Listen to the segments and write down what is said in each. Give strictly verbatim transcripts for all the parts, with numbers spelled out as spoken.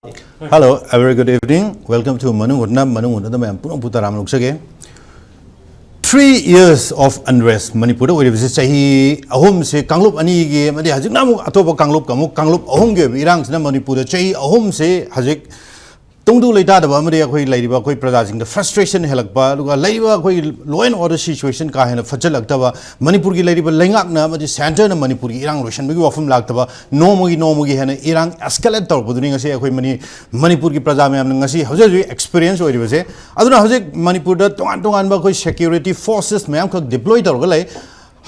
Hello, a very good evening. Welcome to ꯃꯅꯨꯡ ꯍꯨꯠꯅ, ꯃꯅꯨꯡ ꯍꯨꯠꯅꯗ ꯃꯌꯥꯝ ꯄꯨꯝꯅꯃꯛꯄꯨ ꯇꯔꯥꯝꯅ ꯑꯣꯛꯆꯒꯦ꯫ Three years of unrest ꯃꯅꯤꯄꯨꯔꯗ ꯑꯣꯏꯔꯤꯕꯁꯤ ꯆꯍꯤ ꯑꯍꯨꯝꯁꯦ, ꯀꯥꯡꯂꯨꯞ ꯑꯅꯤꯒꯤ ꯑꯃꯗꯤ ꯍꯧꯖꯤꯛꯅ ꯑꯃꯨꯛ ꯑꯇꯣꯞꯄ ꯀꯥꯡꯂꯨꯞ ꯑꯃꯨꯛ, ꯀꯥꯡꯂꯨꯞ ꯑꯍꯨꯝꯒꯤ ꯑꯣꯏꯕ ꯏꯔꯥꯡꯁꯤꯅ ꯃꯅꯤꯄꯨꯔꯗ ꯆꯍꯤ ꯑꯍꯨꯝꯁꯦ ꯍꯧꯖꯤꯛ ꯇꯨꯡꯗꯨ ꯂꯩꯇꯥꯗꯕ ꯑꯃꯗꯤ ꯑꯩꯈꯣꯏ ꯂꯩꯔꯤꯕ ꯑꯩꯈꯣꯏ ꯄ꯭ꯔꯖꯥꯁꯤꯡꯗ frustration ꯍꯦꯜꯂꯛꯄ, ꯑꯗꯨꯒ ꯂꯩꯔꯤꯕ ꯑꯩꯈꯣꯏꯒꯤ law and order situation ꯀꯥ ꯍꯦꯟꯅ ꯐꯠꯆꯜꯂꯛꯇꯕ, ꯃꯅꯤꯄꯨꯔꯒꯤ ꯂꯩꯔꯤꯕ ꯂꯩꯉꯥꯛꯅ ꯑꯃꯗꯤ centreꯅ ꯃꯅꯤꯄꯨꯔꯒꯤ ꯏꯔꯥꯡ ꯂꯣꯏꯁꯤꯟꯕꯒꯤ ꯋꯥꯐꯝ ꯂꯥꯛꯇꯕ, ꯅꯣꯡꯃꯒꯤ ꯅꯣꯡꯃꯒꯤ ꯍꯦꯟꯅ ꯏꯔꯥꯡ escalate ꯇꯧꯔꯛꯄꯗꯨꯅꯤ ꯉꯁꯤ ꯑꯩꯈꯣꯏ ꯃꯅꯤ-, ꯃꯅꯤꯄꯨꯔꯒꯤ ꯄ꯭ꯔꯖꯥ ꯃꯌꯥꯝꯅ ꯉꯁꯤ ꯍꯧꯖꯤꯛ ꯍꯧꯖꯤꯛ experience ꯑꯣꯏꯔꯤꯕꯁꯦ꯫ ꯑꯗꯨꯅ ꯍꯧꯖꯤꯛ ꯃꯅꯤꯄꯨꯔꯗ ꯇꯣꯉꯥꯟ ꯇꯣꯉꯥꯟꯕ ꯑꯩꯈꯣꯏ security forces ꯃꯌꯥꯝꯈꯛ deploy ꯇꯧꯔꯒ ꯂꯩ꯫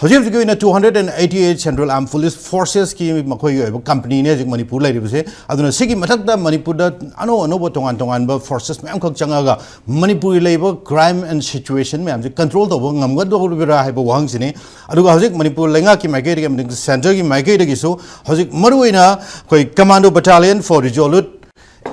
ꯍꯧꯖꯤꯛ ꯍꯧꯖꯤꯛꯀꯤ ꯑꯣꯏꯅ two hundred and eighty eight Central Armed Police Forcesꯀꯤ ꯃꯈꯣꯏꯒꯤ ꯑꯣꯏꯕ companyꯅꯦ ꯍꯧꯖꯤꯛ ꯃꯅꯤꯄꯨꯔ ꯂꯩꯔꯤꯕꯁꯦ꯫ ꯑꯗꯨꯅ ꯁꯤꯒꯤ ꯃꯊꯛꯇ ꯃꯅꯤꯄꯨꯔꯗ ꯑꯅꯧ ꯑꯅꯧꯕ ꯇꯣꯉꯥꯟ ꯇꯣꯉꯥꯟꯕ forces ꯃꯌꯥꯝꯈꯛ ꯆꯪꯉꯒ ꯃꯅꯤꯄꯨꯔꯒꯤ ꯂꯩꯔꯤꯕ crime and situation ꯃꯌꯥꯝꯁꯦ control ꯇꯧꯕ ꯉꯝꯒꯗꯧꯔꯤꯕ꯭ꯔꯥ ꯍꯥꯏꯕ ꯋꯥꯍꯪꯁꯤꯅꯤ꯫ ꯑꯗꯨꯒ ꯍꯧꯖꯤꯛ ꯃꯅꯤꯄꯨꯔ ꯂꯩꯉꯥꯛꯀꯤ ꯃꯥꯏꯀꯩꯗꯒꯤ ꯑꯃꯗꯤ centreꯒꯤ ꯃꯥꯏꯀꯩꯗꯒꯤꯁꯨ ꯍꯧꯖꯤꯛ ꯃꯔꯨꯑꯣꯏꯅ ꯑꯩꯈꯣꯏ Commando Battalion for Resolute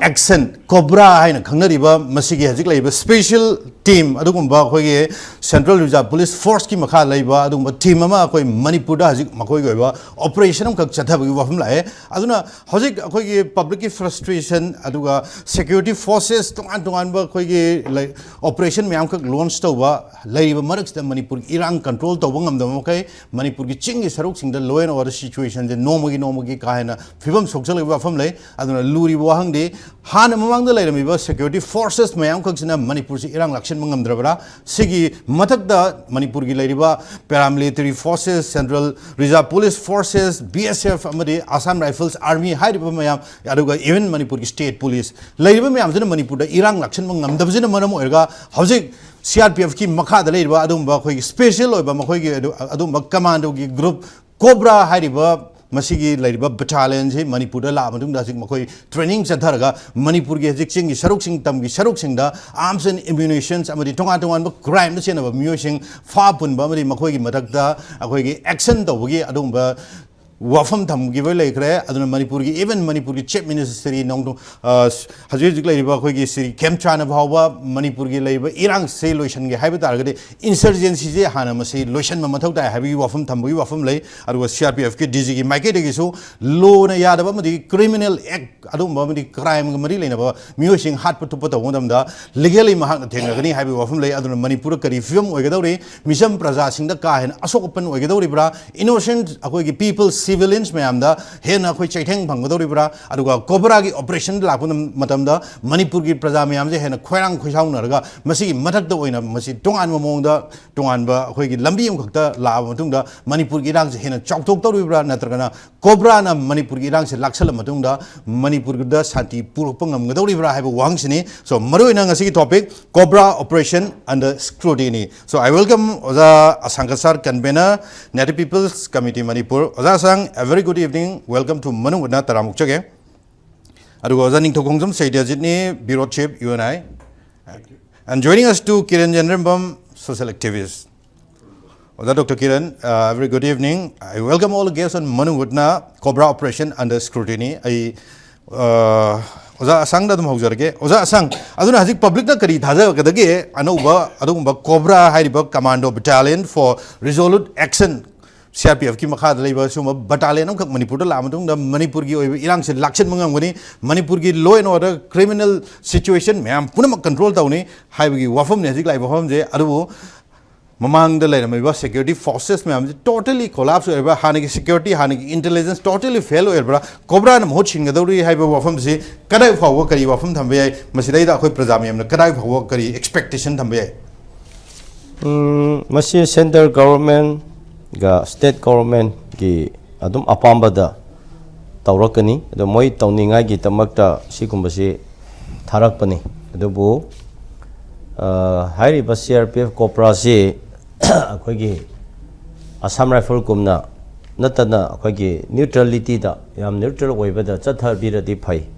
Action, COBRA ꯍꯥꯏꯅ ꯈꯪꯅꯔꯤꯕ ꯃꯁꯤꯒꯤ ꯍꯧꯖꯤꯛ ꯂꯩꯔꯤꯕ special team, ꯑꯗꯨꯒꯨꯝꯕ ꯑꯩꯈꯣꯏꯒꯤ Central Reserve Police Forceꯀꯤ ꯃꯈꯥ ꯂꯩꯕ ꯑꯗꯨꯒꯨꯝꯕ team ꯑꯃ ꯑꯩꯈꯣꯏ ꯃꯅꯤꯄꯨꯔꯗ ꯍꯧꯖꯤꯛ ꯃꯈꯣꯏꯒꯤ ꯑꯣꯏꯕ operation ꯑꯃꯈꯛ ꯆꯠꯊꯕꯒꯤ ꯋꯥꯐꯝ ꯂꯥꯛꯑꯦ꯫ ꯑꯗꯨꯅ ꯍꯧꯖꯤꯛ ꯑꯩꯈꯣꯏꯒꯤ publicꯀꯤ frustration, ꯑꯗꯨꯒ security forces ꯇꯣꯉꯥꯟ ꯇꯣꯉꯥꯟꯕ ꯑꯩꯈꯣꯏꯒꯤ ꯂꯩ-, operation ꯃꯌꯥꯝꯈꯛ launch ꯇꯧꯕ ꯂꯩꯔꯤꯕ ꯃꯔꯛꯁꯤꯗ ꯃꯅꯤꯄꯨꯔꯒꯤ ꯏꯔꯥꯡ control ꯇꯧꯕ ꯉꯝꯗꯕ ꯃꯈꯩ ꯃꯅꯤꯄꯨꯔꯒꯤ ꯆꯤꯡꯒꯤ ꯁꯔꯨꯛꯁꯤꯡꯗ law and order situationꯁꯦ ꯅꯣꯡꯃꯒꯤ ꯅꯣꯡꯃꯒꯤ ꯀꯥ ꯍꯦꯟꯅ ꯐꯤꯕꯝ ꯁꯣꯛꯆꯜꯂꯛꯄꯒꯤ ꯋꯥꯐꯝ ꯂꯩ꯫ ꯑꯗꯨꯅ ꯂꯨꯔꯤꯕ ꯋꯥꯍꯪꯗꯤ ꯍꯥꯟꯅ ꯃꯃꯥꯡꯗ ꯂꯩꯔꯝꯃꯤꯕ security forces ꯃꯌꯥꯝꯈꯛꯁꯤꯅ ꯃꯅꯤꯄꯨꯔꯁꯤ ꯏꯔꯥꯡ ꯂꯥꯛꯁꯤꯟꯕ ꯉꯝꯗ꯭ꯔꯕ꯭ꯔꯥ? ꯁꯤꯒꯤ ꯃꯊꯛꯇ ꯃꯅꯤꯄꯨꯔꯒꯤ ꯂꯩꯔꯤꯕ paramilitary forces, Central Reserve Police Forces, BSF ꯑꯃꯗꯤ Assam Rifles Army ꯍꯥꯏꯔꯤꯕ ꯃꯌꯥꯝ, ꯑꯗꯨꯒ even ꯃꯅꯤꯄꯨꯔꯒꯤ state police ꯂꯩꯔꯤꯕ ꯃꯌꯥꯝꯁꯤꯅ ꯃꯅꯤꯄꯨꯔꯗ ꯏꯔꯥꯡ ꯂꯥꯛꯁꯤꯟꯕ ꯉꯝꯗꯕꯁꯤꯅ ꯃꯔꯝ ꯑꯣꯏꯔꯒ ꯍꯧꯖꯤꯛ CRPFꯀꯤ ꯃꯈꯥꯗ ꯂꯩꯔꯤꯕ ꯑꯗꯨꯒꯨꯝꯕ ꯑꯩꯈꯣꯏꯒꯤ special ꯑꯣꯏꯕ ꯃꯈꯣꯏꯒꯤ ꯑꯗꯨ-, ꯑꯗꯨꯒꯨꯝꯕ commandoꯒꯤ group COBRA ꯍꯥꯏꯔꯤꯕ ꯃꯁꯤꯒꯤ ꯂꯩꯔꯤꯕ battalionꯁꯤ ꯃꯅꯤꯄꯨꯔꯗ ꯂꯥꯛꯑ ꯃꯇꯨꯡꯗ ꯍꯧꯖꯤꯛ ꯃꯈꯣꯏ training ꯆꯠꯊꯔꯒ ꯃꯅꯤꯄꯨꯔꯒꯤ ꯍꯧꯖꯤꯛ ꯆꯤꯡꯒꯤ ꯁꯔꯨꯛꯁꯤꯡ, ꯇꯝꯒꯤ ꯁꯔꯨꯛꯁꯤꯡꯗ arms and ammunitions ꯑꯃꯗꯤ ꯇꯣꯉꯥꯟ ꯇꯣꯉꯥꯟꯕ crimeꯗ ꯆꯦꯟꯅꯕ ꯃꯤꯑꯣꯏꯁꯤꯡ ꯐꯥ ꯄꯨꯟꯕ ꯑꯃꯗꯤ ꯃꯈꯣꯏꯒꯤ ꯃꯊꯛꯇ ꯑꯩꯈꯣꯏꯒꯤ action ꯇꯧꯕꯒꯤ ꯑꯗꯨꯒꯨꯝꯕ ꯋꯥꯐꯝ ꯊꯝꯈꯤꯕ ꯂꯩꯈ꯭ꯔꯦ꯫ ꯑꯗꯨꯅ ꯃꯅꯤꯄꯨꯔꯒꯤ, even ꯃꯅꯤꯄꯨꯔꯒꯤ Chief Minister ꯁ꯭ꯔꯤ ꯅꯣꯡꯊꯣ-, ꯑ, ꯍꯧꯖꯤꯛ ꯍꯧꯖꯤꯛ ꯂꯩꯔꯤꯕ ꯑꯩꯈꯣꯏꯒꯤ ꯁ꯭ꯔꯤ ꯈꯦꯝꯆꯥꯟꯅ ꯐꯥꯎꯕ ꯃꯅꯤꯄꯨꯔꯒꯤ ꯂꯩꯔꯤꯕ ꯏꯔꯥꯡꯁꯦ ꯂꯣꯏꯁꯤꯟꯒꯦ ꯍꯥꯏꯕ ꯇꯥꯔꯒꯗꯤ insurgency ꯁꯦ ꯍꯥꯟꯅ ꯃꯁꯤ ꯂꯣꯏꯁꯤꯟꯕ ꯃꯊꯧ ꯇꯥꯏ ꯍꯥꯏꯕꯒꯤ ꯋꯥꯐꯝ ꯊꯝꯕꯒꯤ ꯋꯥꯐꯝ ꯂꯩ꯫ ꯑꯗꯨꯒ C R P F ꯀꯤ D G ꯒꯤ ꯃꯥꯏꯀꯩꯗꯒꯤꯁꯨ law ꯅ ꯌꯥꯗꯕ ꯑꯃꯗꯤ criminal act, ꯑꯗꯨꯒꯨꯝꯕ ꯑꯃꯗꯤ crime ꯒ ꯃꯔꯤ ꯂꯩꯅꯕ ꯃꯤꯑꯣꯏꯁꯤꯡ ꯍꯥꯠꯄ ꯊꯨꯞꯄ ꯇꯧꯕ ꯃꯇꯝꯗ legally ꯃꯍꯥꯛꯅ ꯊꯦꯡꯅꯒꯅꯤ ꯍꯥꯏꯕꯒꯤ ꯋꯥꯐꯝ ꯂꯩ꯫ ꯑꯗꯨꯅ ꯃꯅꯤꯄꯨꯔꯗ ꯀꯔꯤ ꯐꯤꯕꯝ ꯑꯣꯏꯒꯗꯧꯔꯤ? ꯃꯤꯆꯝ ꯄ꯭ꯔꯖꯥꯁꯤꯡꯗ ꯀꯥ ꯍꯦꯟꯅ ꯑꯁꯣꯛ ꯑꯄꯟ ꯑꯣꯏꯒꯗꯧꯔꯤꯕ꯭ꯔꯥ? Innocent ꯑꯩꯈꯣꯏꯒꯤ people, civilians ꯃꯌꯥꯝꯗ ꯍꯦꯟꯅ ꯑꯩꯈꯣꯏ ꯆꯩꯊꯦꯡ ꯐꯪꯒꯗꯧꯔꯤꯕ꯭ꯔꯥ? ꯑꯗꯨꯒ COBRA ꯒꯤ operation ꯂꯥꯛꯄ ꯃꯇꯝꯗ ꯃꯅꯤꯄꯨꯔꯒꯤ ꯄ꯭ꯔꯖꯥ ꯃꯌꯥꯝꯁꯦ ꯍꯦꯟꯅ ꯈꯣꯏꯔꯥꯡ ꯈꯣꯏꯁꯥꯎꯅꯔꯒ ꯃꯁꯤꯒꯤ ꯃꯊꯛꯇ ꯑꯣꯏꯅ ꯃꯁꯤ ꯇꯣꯉꯥꯟꯕ ꯃꯑꯣꯡꯗ, ꯇꯣꯉꯥꯟꯕ ꯑꯩꯈꯣꯏꯒꯤ ꯂꯝꯕꯤ ꯑꯃꯈꯛꯇ ꯂꯥꯛꯑꯕ ꯃꯇꯨꯡꯗ ꯃꯅꯤꯄꯨꯔꯒꯤ ꯏꯔꯥꯡꯁꯦ ꯍꯦꯟꯅ ꯆꯥꯎꯊꯣꯛꯇꯧꯔꯤꯕ꯭ꯔꯥ, ꯅꯠꯇ꯭ꯔꯒꯅ COBRA ꯅ ꯃꯅꯤꯄꯨꯔꯒꯤ ꯏꯔꯥꯡꯁꯦ ꯂꯥꯛꯁꯜꯂ ꯃꯇꯨꯡꯗ ꯃꯅꯤꯄꯨꯔꯗ ꯁꯥꯟꯇꯤ ꯄꯨꯔꯛꯄ ꯉꯝꯒꯗꯧꯔꯤꯕ꯭ꯔꯥ ꯍꯥꯏꯕ ꯋꯥꯍꯪꯁꯤꯅꯤ꯫ So, ꯃꯔꯨꯑꯣꯏꯅ ꯉꯁꯤꯒꯤ topic, COBRA operation under scrutiny. So, I welcome ꯑꯣꯖꯥ ꯑꯁꯥꯡꯀ sir, convener, Native People's Committee Manipur. ꯑꯣꯖꯥ ꯑꯁꯥꯡ, a very good evening. Welcome to ꯃꯅꯨꯡ ꯍꯨꯠꯅ ꯇꯔꯥꯃꯨꯛ ꯆꯒꯦ꯫ ꯑꯗꯨꯒ ꯑꯣꯖꯥ ꯅꯤꯡꯊꯧꯈꯣꯡꯖꯝ ꯁꯩꯗ꯭ꯌꯥꯖꯤꯠꯅꯤ, Bureau Chief, U N I. And joining us to Kiran Janrembam, social activist. ꯑꯣꯖꯥ Doctor Kiran, uh, very good evening. I welcome all the guests on ꯃꯅꯨꯡ ꯍꯨꯠꯅ COBRA operation under scrutiny. ꯑꯩ, uh, ꯑꯣꯖꯥ ꯑꯁꯥꯡꯗ ꯑꯗꯨꯝ ꯍꯧꯖꯔꯒꯦ꯫ ꯑꯣꯖꯥ ꯑꯁꯥꯡ, ꯑꯗꯨꯅ ꯍꯧꯖꯤꯛ public ꯅ ꯀꯔꯤ ꯊꯥꯖꯒꯗꯒꯦ? ꯑꯅꯧꯕ ꯑꯗꯨꯒꯨꯝꯕ COBRA ꯍꯥꯏꯔꯤꯕ Commando Battalion for Resolute Action, C R P F ꯀꯤ ꯃꯈꯥꯗ ꯂꯩꯕ ꯁꯤꯒꯨꯝꯕ battalion ꯑꯃꯈꯛ ꯃꯅꯤꯄꯨꯔꯗ ꯂꯥꯛꯑ ꯃꯇꯨꯡꯗ ꯃꯅꯤꯄꯨꯔꯒꯤ ꯑꯣꯏꯕ ꯏꯔꯥꯡꯁꯦ ꯂꯥꯛꯁꯤꯟꯕ ꯉꯝꯒꯅꯤ, ꯃꯅꯤꯄꯨꯔꯒꯤ law and order, criminal situation ꯃꯌꯥꯝ ꯄꯨꯝꯅꯃꯛ control ꯇꯧꯅꯤ ꯍꯥꯏꯕꯒꯤ ꯋꯥꯐꯝꯅꯤ ꯍꯧꯖꯤꯛ ꯂꯥꯛꯏꯕ ꯋꯥꯐꯝꯁꯦ꯫ ꯑꯗꯨꯕꯨ ꯃꯃꯥꯡꯗ ꯂꯩꯔꯝꯃꯤꯕ security forces ꯃꯌꯥꯝꯁꯤ totally collapse ꯑꯣꯏꯔꯕ꯭ꯔꯥ? ꯍꯥꯟꯅꯒꯤ security, ꯍꯥꯟꯅꯒꯤ intelligence totally fail ꯑꯣꯏꯔꯕ꯭ꯔꯥ? COBRA ꯅ ꯃꯍꯨꯠ ꯁꯤꯟꯒꯗꯧꯔꯤ ꯍꯥꯏꯕ ꯋꯥꯐꯝꯁꯤ ꯀꯗꯥꯏ ꯐꯥꯎꯕ ꯀꯔꯤ ꯋꯥꯐꯝ ꯊꯝꯕ ꯌꯥꯏ? ꯃꯁꯤꯗꯩꯗ ꯑꯩꯈꯣꯏ ꯄ꯭ꯔꯖꯥ ꯃꯌꯥꯝꯅ ꯀꯗꯥꯏ ꯐꯥꯎꯕ ꯀꯔꯤ expectation ꯊꯝꯕ ꯌꯥꯏ? ꯎꯝ, ꯃꯁꯤ central government ꯒ state government ꯀꯤ ꯑꯗꯨꯝ ꯑꯄꯥꯝꯕꯗ ꯇꯧꯔꯛꯀꯅꯤ꯫ ꯑꯗꯣ ꯃꯣꯏ ꯇꯧꯅꯤꯡꯉꯥꯏꯒꯤꯗꯃꯛꯇ ꯁꯤꯒꯨꯝꯕꯁꯤ ꯊꯥꯔꯛꯄꯅꯤ꯫ ꯑꯗꯨꯕꯨ, ꯑ, ꯍꯥꯏꯔꯤꯕ C R P F COBRA ꯁꯤ ꯑꯩꯈꯣꯏꯒꯤ Assam Rifle ꯒꯨꯝꯅ ꯅꯠꯇꯅ ꯑꯩꯈꯣꯏꯒꯤ neutrality ꯗ, ꯌꯥꯝ neutral ꯑꯣꯏꯕꯗ ꯆꯠꯊꯕꯤꯔꯗꯤ ꯐꯩ꯫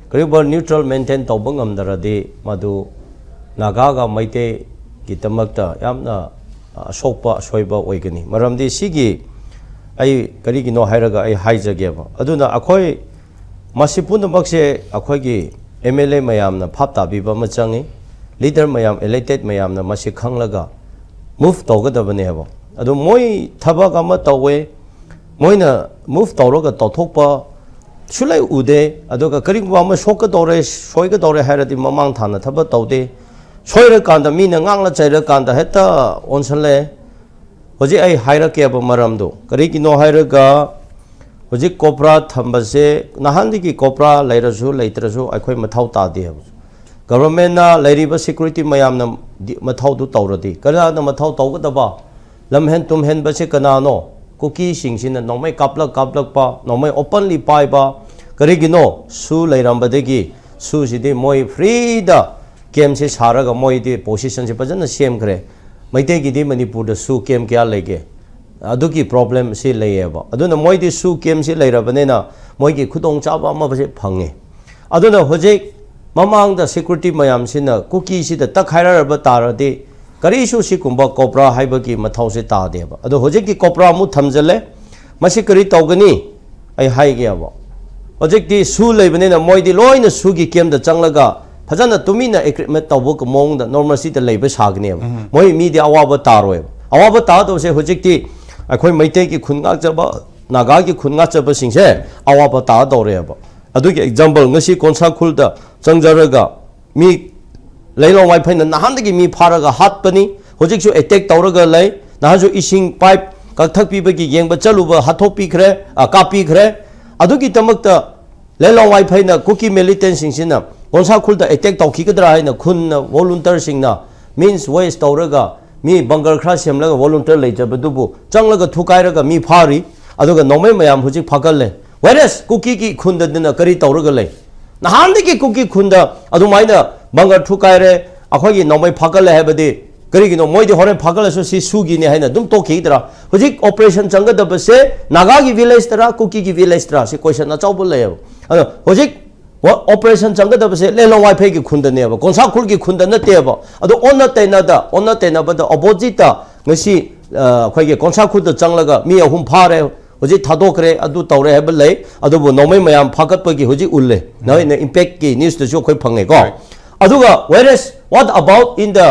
ꯀꯔꯤꯒꯨꯝꯕ neutral maintain ꯇꯧꯕ ꯉꯝꯗ꯭ꯔꯗꯤ ꯃꯗꯨ ꯅꯥꯒꯥꯒ ꯃꯩꯇꯩꯒꯤꯗꯃꯛꯇ ꯌꯥꯝꯅ ꯑꯁꯣꯛꯄ ꯑꯁꯣꯏꯕ ꯑꯣꯏꯒꯅꯤ꯫ ꯃꯔꯝꯗꯤ ꯁꯤꯒꯤ ꯑꯩ ꯀꯔꯤꯒꯤꯅꯣ ꯍꯥꯏꯔꯒ ꯑꯩ ꯍꯥꯏꯖꯒꯦꯕ꯫ ꯑꯗꯨꯅ ꯑꯩꯈꯣꯏ ꯃꯁꯤ ꯄꯨꯝꯅꯃꯛꯁꯦ ꯑꯩꯈꯣꯏꯒꯤ M L A ꯃꯌꯥꯝꯅ ꯚꯥꯞ ꯇꯥꯕꯤꯕ ꯑꯃ ꯆꯪꯉꯤ, ꯂꯤꯗꯔ ꯃꯌꯥꯝ, ꯏꯂꯦꯛꯇꯦꯠ ꯃꯌꯥꯝꯅ ꯃꯁꯤ ꯈꯪꯂꯒ ꯃꯨꯚ ꯇꯧꯒꯗꯕꯅꯦꯕ꯫ ꯑꯗꯨ ꯃꯣꯏ ꯊꯕꯛ ꯑꯃ ꯇꯧꯋꯦ, ꯃꯣꯏꯅ ꯃꯨꯚ ꯇꯧꯔꯒ ꯇꯧꯊꯣꯛꯄ ꯁꯨꯂꯩ ꯎꯗꯦ꯫ ꯑꯗꯨꯒ ꯀꯔꯤꯒꯨꯝꯕ ꯑꯃ ꯁꯣꯛꯀꯗꯧꯔꯦ, ꯁꯣꯏꯒꯗꯧꯔꯦ ꯍꯥꯏꯔꯗꯤ ꯃꯃꯥꯡ ꯊꯥꯅ ꯊꯕꯛ ꯇꯧꯗꯦ꯫ ꯁꯣꯏꯔꯀꯥꯟꯗ ꯃꯤꯅ ꯉꯥꯡꯅ ꯆꯩꯔꯀꯥꯟꯗ ꯍꯦꯛꯇ ꯑꯣꯟꯁꯜꯂꯦ꯫ ꯍꯧꯖꯤꯛ ꯑꯩ ꯍꯥꯏꯔꯛꯀꯦꯕ ꯃꯔꯝꯗꯣ꯫ ꯀꯔꯤꯒꯤꯅꯣ ꯍꯥꯏꯔꯒ ꯍꯧꯖꯤꯛ ꯀꯣꯕ꯭ꯔꯥ ꯊꯝꯕꯁꯦ, ꯅꯍꯥꯟꯗꯒꯤ ꯀꯣꯕ꯭ꯔꯥ ꯂꯩꯔꯁꯨ ꯂꯩꯇ꯭ꯔꯁꯨ ꯑꯩꯈꯣꯏ ꯃꯊꯧ ꯇꯥꯗꯦ ꯍꯥꯏꯕ꯫ ꯒꯚꯔꯟꯃꯦꯟꯅ ꯂꯩꯔꯤꯕ ꯁꯦꯀ꯭ꯌꯨꯔꯤꯇꯤ ꯃꯌꯥꯝꯅ ꯗꯤ-, ꯃꯊꯧꯗꯨ ꯇꯧꯔꯗꯤ ꯀꯅꯥꯅ ꯃꯊꯧ ꯇꯧꯒꯗꯕ? ꯂꯝꯍꯦꯟ ꯇꯨꯝꯍꯦꯟꯕꯁꯦ ꯀꯅꯥꯅꯣ? ꯀꯨꯀꯤꯁꯤꯡꯁꯤꯅ ꯅꯣꯡꯃꯩ ꯀꯥꯞꯂꯛ ꯀꯥꯞꯂꯛꯄ, ꯅꯣꯡꯃꯩ ꯑꯣꯄꯟꯂꯤ ꯄꯥꯏꯕ꯫ ꯀꯔꯤꯒꯤꯅꯣ? ꯁꯨ ꯂꯩꯔꯝꯕꯗꯒꯤ ꯁꯨꯁꯤꯗꯤ ꯃꯣꯏ ꯐ꯭ꯔꯤꯗ ꯀꯦꯝꯁꯦ ꯁꯥꯔꯒ ꯃꯣꯏꯗꯤ ꯄꯣꯁꯤꯁꯟꯁꯦ ꯐꯖꯅ ꯁꯦꯝꯈ꯭ꯔꯦ꯫ ꯃꯩꯇꯩꯒꯤꯗꯤ ꯃꯅꯤꯄꯨꯔꯗꯁꯨ ꯀꯦꯝ ꯀꯌꯥ ꯂꯩꯒꯦ? ꯑꯗꯨꯒꯤ ꯄ꯭ꯔꯣꯕ꯭ꯂꯦꯝꯁꯤ ꯂꯩꯌꯦꯕ꯫ ꯑꯗꯨꯅ ꯃꯣꯏꯗꯤ ꯁꯨ ꯀꯦꯝꯁꯤ ꯂꯩꯔꯕꯅꯤꯅ ꯃꯣꯏꯒꯤ ꯈꯨꯗꯣꯡꯆꯥꯕ ꯑꯃꯁꯦ ꯐꯪꯉꯦ꯫ ꯑꯗꯨꯅ ꯍꯧꯖꯤꯛ ꯃꯃꯥꯡꯗ ꯁꯦꯀ꯭ꯌꯨꯔꯤꯇꯤ ꯃꯌꯥꯝꯁꯤꯅ ꯀꯨꯀꯤꯁꯤꯗ ꯇꯛꯈꯥꯏꯔꯛꯑꯕ ꯇꯥꯔꯗꯤ ꯀꯔꯤꯁꯨ ꯁꯤꯒꯨꯝꯕ ꯀꯣꯕ꯭ꯔꯥ ꯍꯥꯏꯕꯒꯤ ꯃꯊꯧꯁꯦ ꯇꯥꯗꯦꯕ꯫ ꯑꯗꯣ ꯍꯧꯖꯤꯛꯇꯤ ꯀꯣꯕ꯭ꯔꯥ ꯑꯃꯨꯛ ꯊꯝꯖꯤꯜꯂꯦ꯫ ꯃꯁꯤ ꯀꯔꯤ ꯇꯧꯒꯅꯤ? ꯑꯩ ꯍꯥꯏꯒꯦꯕ꯫ ꯍꯧꯖꯤꯛꯇꯤ ꯁꯨ ꯂꯩꯕꯅꯤꯅ ꯃꯣꯏꯗꯤ ꯂꯣꯏꯅ ꯁꯨꯒꯤ ꯀꯦꯝꯗ ꯆꯪꯂꯒ ꯐꯖꯅ ꯇꯨꯃꯤꯟꯅ ꯑꯦꯒ꯭ꯔꯤꯃꯦꯟ ꯇꯧꯕ ꯃꯑꯣꯡꯗ ꯅꯣꯔꯃꯦꯜꯁꯤꯗ ꯂꯩꯕ ꯁꯥꯒꯅꯦꯕ꯫ ꯃꯣꯏ ꯃꯤꯗꯤ ꯑꯋꯥꯕ ꯇꯥꯔꯣꯏꯕ꯫ ꯑꯋꯥꯕ ꯇꯥꯗꯧꯁꯦ ꯍꯧꯖꯤꯛꯇꯤ ꯑꯩꯈꯣꯏ ꯃꯩꯇꯩꯒꯤ ꯈꯨꯟ ꯉꯥꯛꯆꯕ, ꯅꯥꯒꯥꯒꯤ ꯈꯨꯟ ꯉꯥꯛꯆꯕꯁꯤꯡꯁꯦ ꯑꯋꯥꯕ ꯇꯥꯗꯧꯔꯦꯕ꯫ ꯑꯗꯨꯒꯤ ꯑꯦꯛꯖꯥꯝꯄꯜ, ꯉꯁꯤ ꯀꯣꯟꯁꯥꯈꯨꯜꯗ ꯆꯪꯖꯔꯒ ꯃꯤ ꯂꯩꯂꯣꯡ ꯋꯥꯏꯐꯩꯅ ꯅꯍꯥꯟꯗꯒꯤ ꯃꯤ ꯐꯥꯔꯒ ꯍꯥꯠꯄꯅꯤ, ꯍꯧꯖꯤꯛꯁꯨ ꯑꯦꯇꯦꯛ ꯇꯧꯔꯒ ꯂꯩ꯫ ꯅꯍꯥꯟꯁꯨ ꯏꯁꯤꯡ ꯄꯥꯏꯞ ꯀꯛꯊꯛꯄꯤꯕꯒꯤ ꯌꯦꯡꯕ ꯆꯠꯂꯨꯕ ꯍꯥꯠꯇꯣꯛꯄꯤꯈ꯭ꯔꯦ, ꯑ, ꯀꯥꯞꯄꯤꯈ꯭ꯔꯦ꯫ ꯑꯗꯨꯒꯤꯗꯃꯛꯇ ꯂꯩꯂꯣꯡ ꯋꯥꯏꯐꯩꯅ ꯀꯨꯀꯤ ꯃꯤꯂꯤꯇꯦꯟꯁꯤꯡꯁꯤꯅ ꯀꯣꯟꯁꯥꯈꯨꯜꯗ ꯑꯦꯇꯦꯛ ꯇꯧꯈꯤꯒꯗ꯭ꯔꯥ ꯍꯥꯏꯅ ꯈꯨꯟꯅ ꯚꯣꯂꯨꯟꯇꯔꯁꯤꯡꯅ ꯃꯤꯟꯁ ꯋꯦꯁ ꯇꯧꯔꯒ ꯃꯤ ꯕꯪꯒꯔ ꯈꯔ ꯁꯦꯝꯂꯒ ꯚꯣꯂꯨꯟꯇꯔ ꯂꯩꯖꯕꯗꯨꯕꯨ ꯆꯪꯂꯒ ꯊꯨꯒꯥꯏꯔꯒ ꯃꯤ ꯐꯥꯔꯤ꯫ ꯑꯗꯨꯒ ꯅꯣꯡꯃꯩ ꯃꯌꯥꯝ ꯍꯧꯖꯤꯛ ꯐꯥꯒꯠꯂꯦ꯫ ꯋꯦꯔꯦꯁ ꯀꯨꯀꯤꯒꯤ ꯈꯨꯟꯗꯗꯅ ꯀꯔꯤ ꯇꯧꯔꯒ ꯂꯩ? ꯅꯍꯥꯟꯗꯒꯤ ꯀꯨꯀꯤ ꯈꯨꯟꯗ ꯑꯗꯨꯃꯥꯏꯅ ꯕꯪꯒꯔ ꯊꯨꯒꯥꯏꯔꯦ, ꯑꯩꯈꯣꯏꯒꯤ ꯅꯣꯡꯃꯩ ꯐꯥꯒꯠꯂꯦ ꯍꯥꯏꯕꯗꯤ ꯀꯔꯤꯒꯤꯅꯣ? ꯃꯣꯏꯗꯤ ꯍꯣꯔꯦꯟ ꯐꯥꯒꯠꯂꯁꯨ ꯁꯤ ꯁꯨꯒꯤꯅꯤ ꯍꯥꯏꯅ ꯑꯗꯨꯝ ꯇꯣꯛꯈꯤꯗ꯭ꯔꯥ? ꯍꯧꯖꯤꯛ ꯑꯣꯄꯔꯦꯁꯟ ꯆꯪꯒꯗꯕꯁꯦ ꯅꯥꯒꯥꯒꯤ ꯚꯤꯂꯦꯖꯇꯔꯥ, ꯀꯨꯀꯤꯒꯤ ꯚꯤꯂꯦꯖꯇꯔꯥ? ꯁꯤ ꯀꯣꯏꯁꯟ ꯑꯆꯧꯕ ꯂꯩꯌꯦꯕ꯫ ꯑꯗꯣ ꯍꯧꯖꯤꯛ ꯋꯥ-, ꯑꯣꯄꯔꯦꯁꯟ ꯆꯪꯒꯗꯕꯁꯦ ꯂꯦꯂꯣꯡ ꯋꯥꯏꯐꯩꯒꯤ ꯈꯨꯟꯗꯅꯦꯕ, ꯀꯣꯟꯁꯥꯈꯨꯜꯒꯤ ꯈꯨꯟꯗ ꯅꯠꯇꯦꯕ꯫ ꯑꯗꯣ ꯑꯣꯟꯅ ꯇꯩꯅꯗ, ꯑꯣꯟꯅ ꯇꯩꯅꯕꯗ ꯑꯣꯄꯣꯖꯤꯠꯇ ꯉꯁꯤ ꯑ, ꯑꯩꯈꯣꯏꯒꯤ ꯀꯣꯟꯁꯥ ꯈꯨꯜꯗ ꯆꯪꯂꯒ ꯃꯤ ꯑꯍꯨꯝ ꯐꯥꯔꯦ, ꯍꯧꯖꯤꯛ ꯊꯥꯗꯣꯛꯈ꯭ꯔꯦ, ꯑꯗꯨ ꯇꯧꯔꯦ ꯍꯥꯏꯕ ꯂꯩ꯫ ꯑꯗꯨꯕꯨ ꯅꯣꯡꯃꯩ ꯃꯌꯥꯝ ꯐꯥꯒꯠꯄꯒꯤ ꯍꯧꯖꯤꯛ ꯎꯠꯂꯦ, ꯅꯣꯏꯅ ꯏꯝꯄꯦꯛꯀꯤ ꯅ꯭ꯌꯨꯁꯇꯁꯨ ꯑꯩꯈꯣꯏ ꯐꯪꯉꯦꯀꯣ꯫ ꯑꯗꯨꯒ whereas what about in the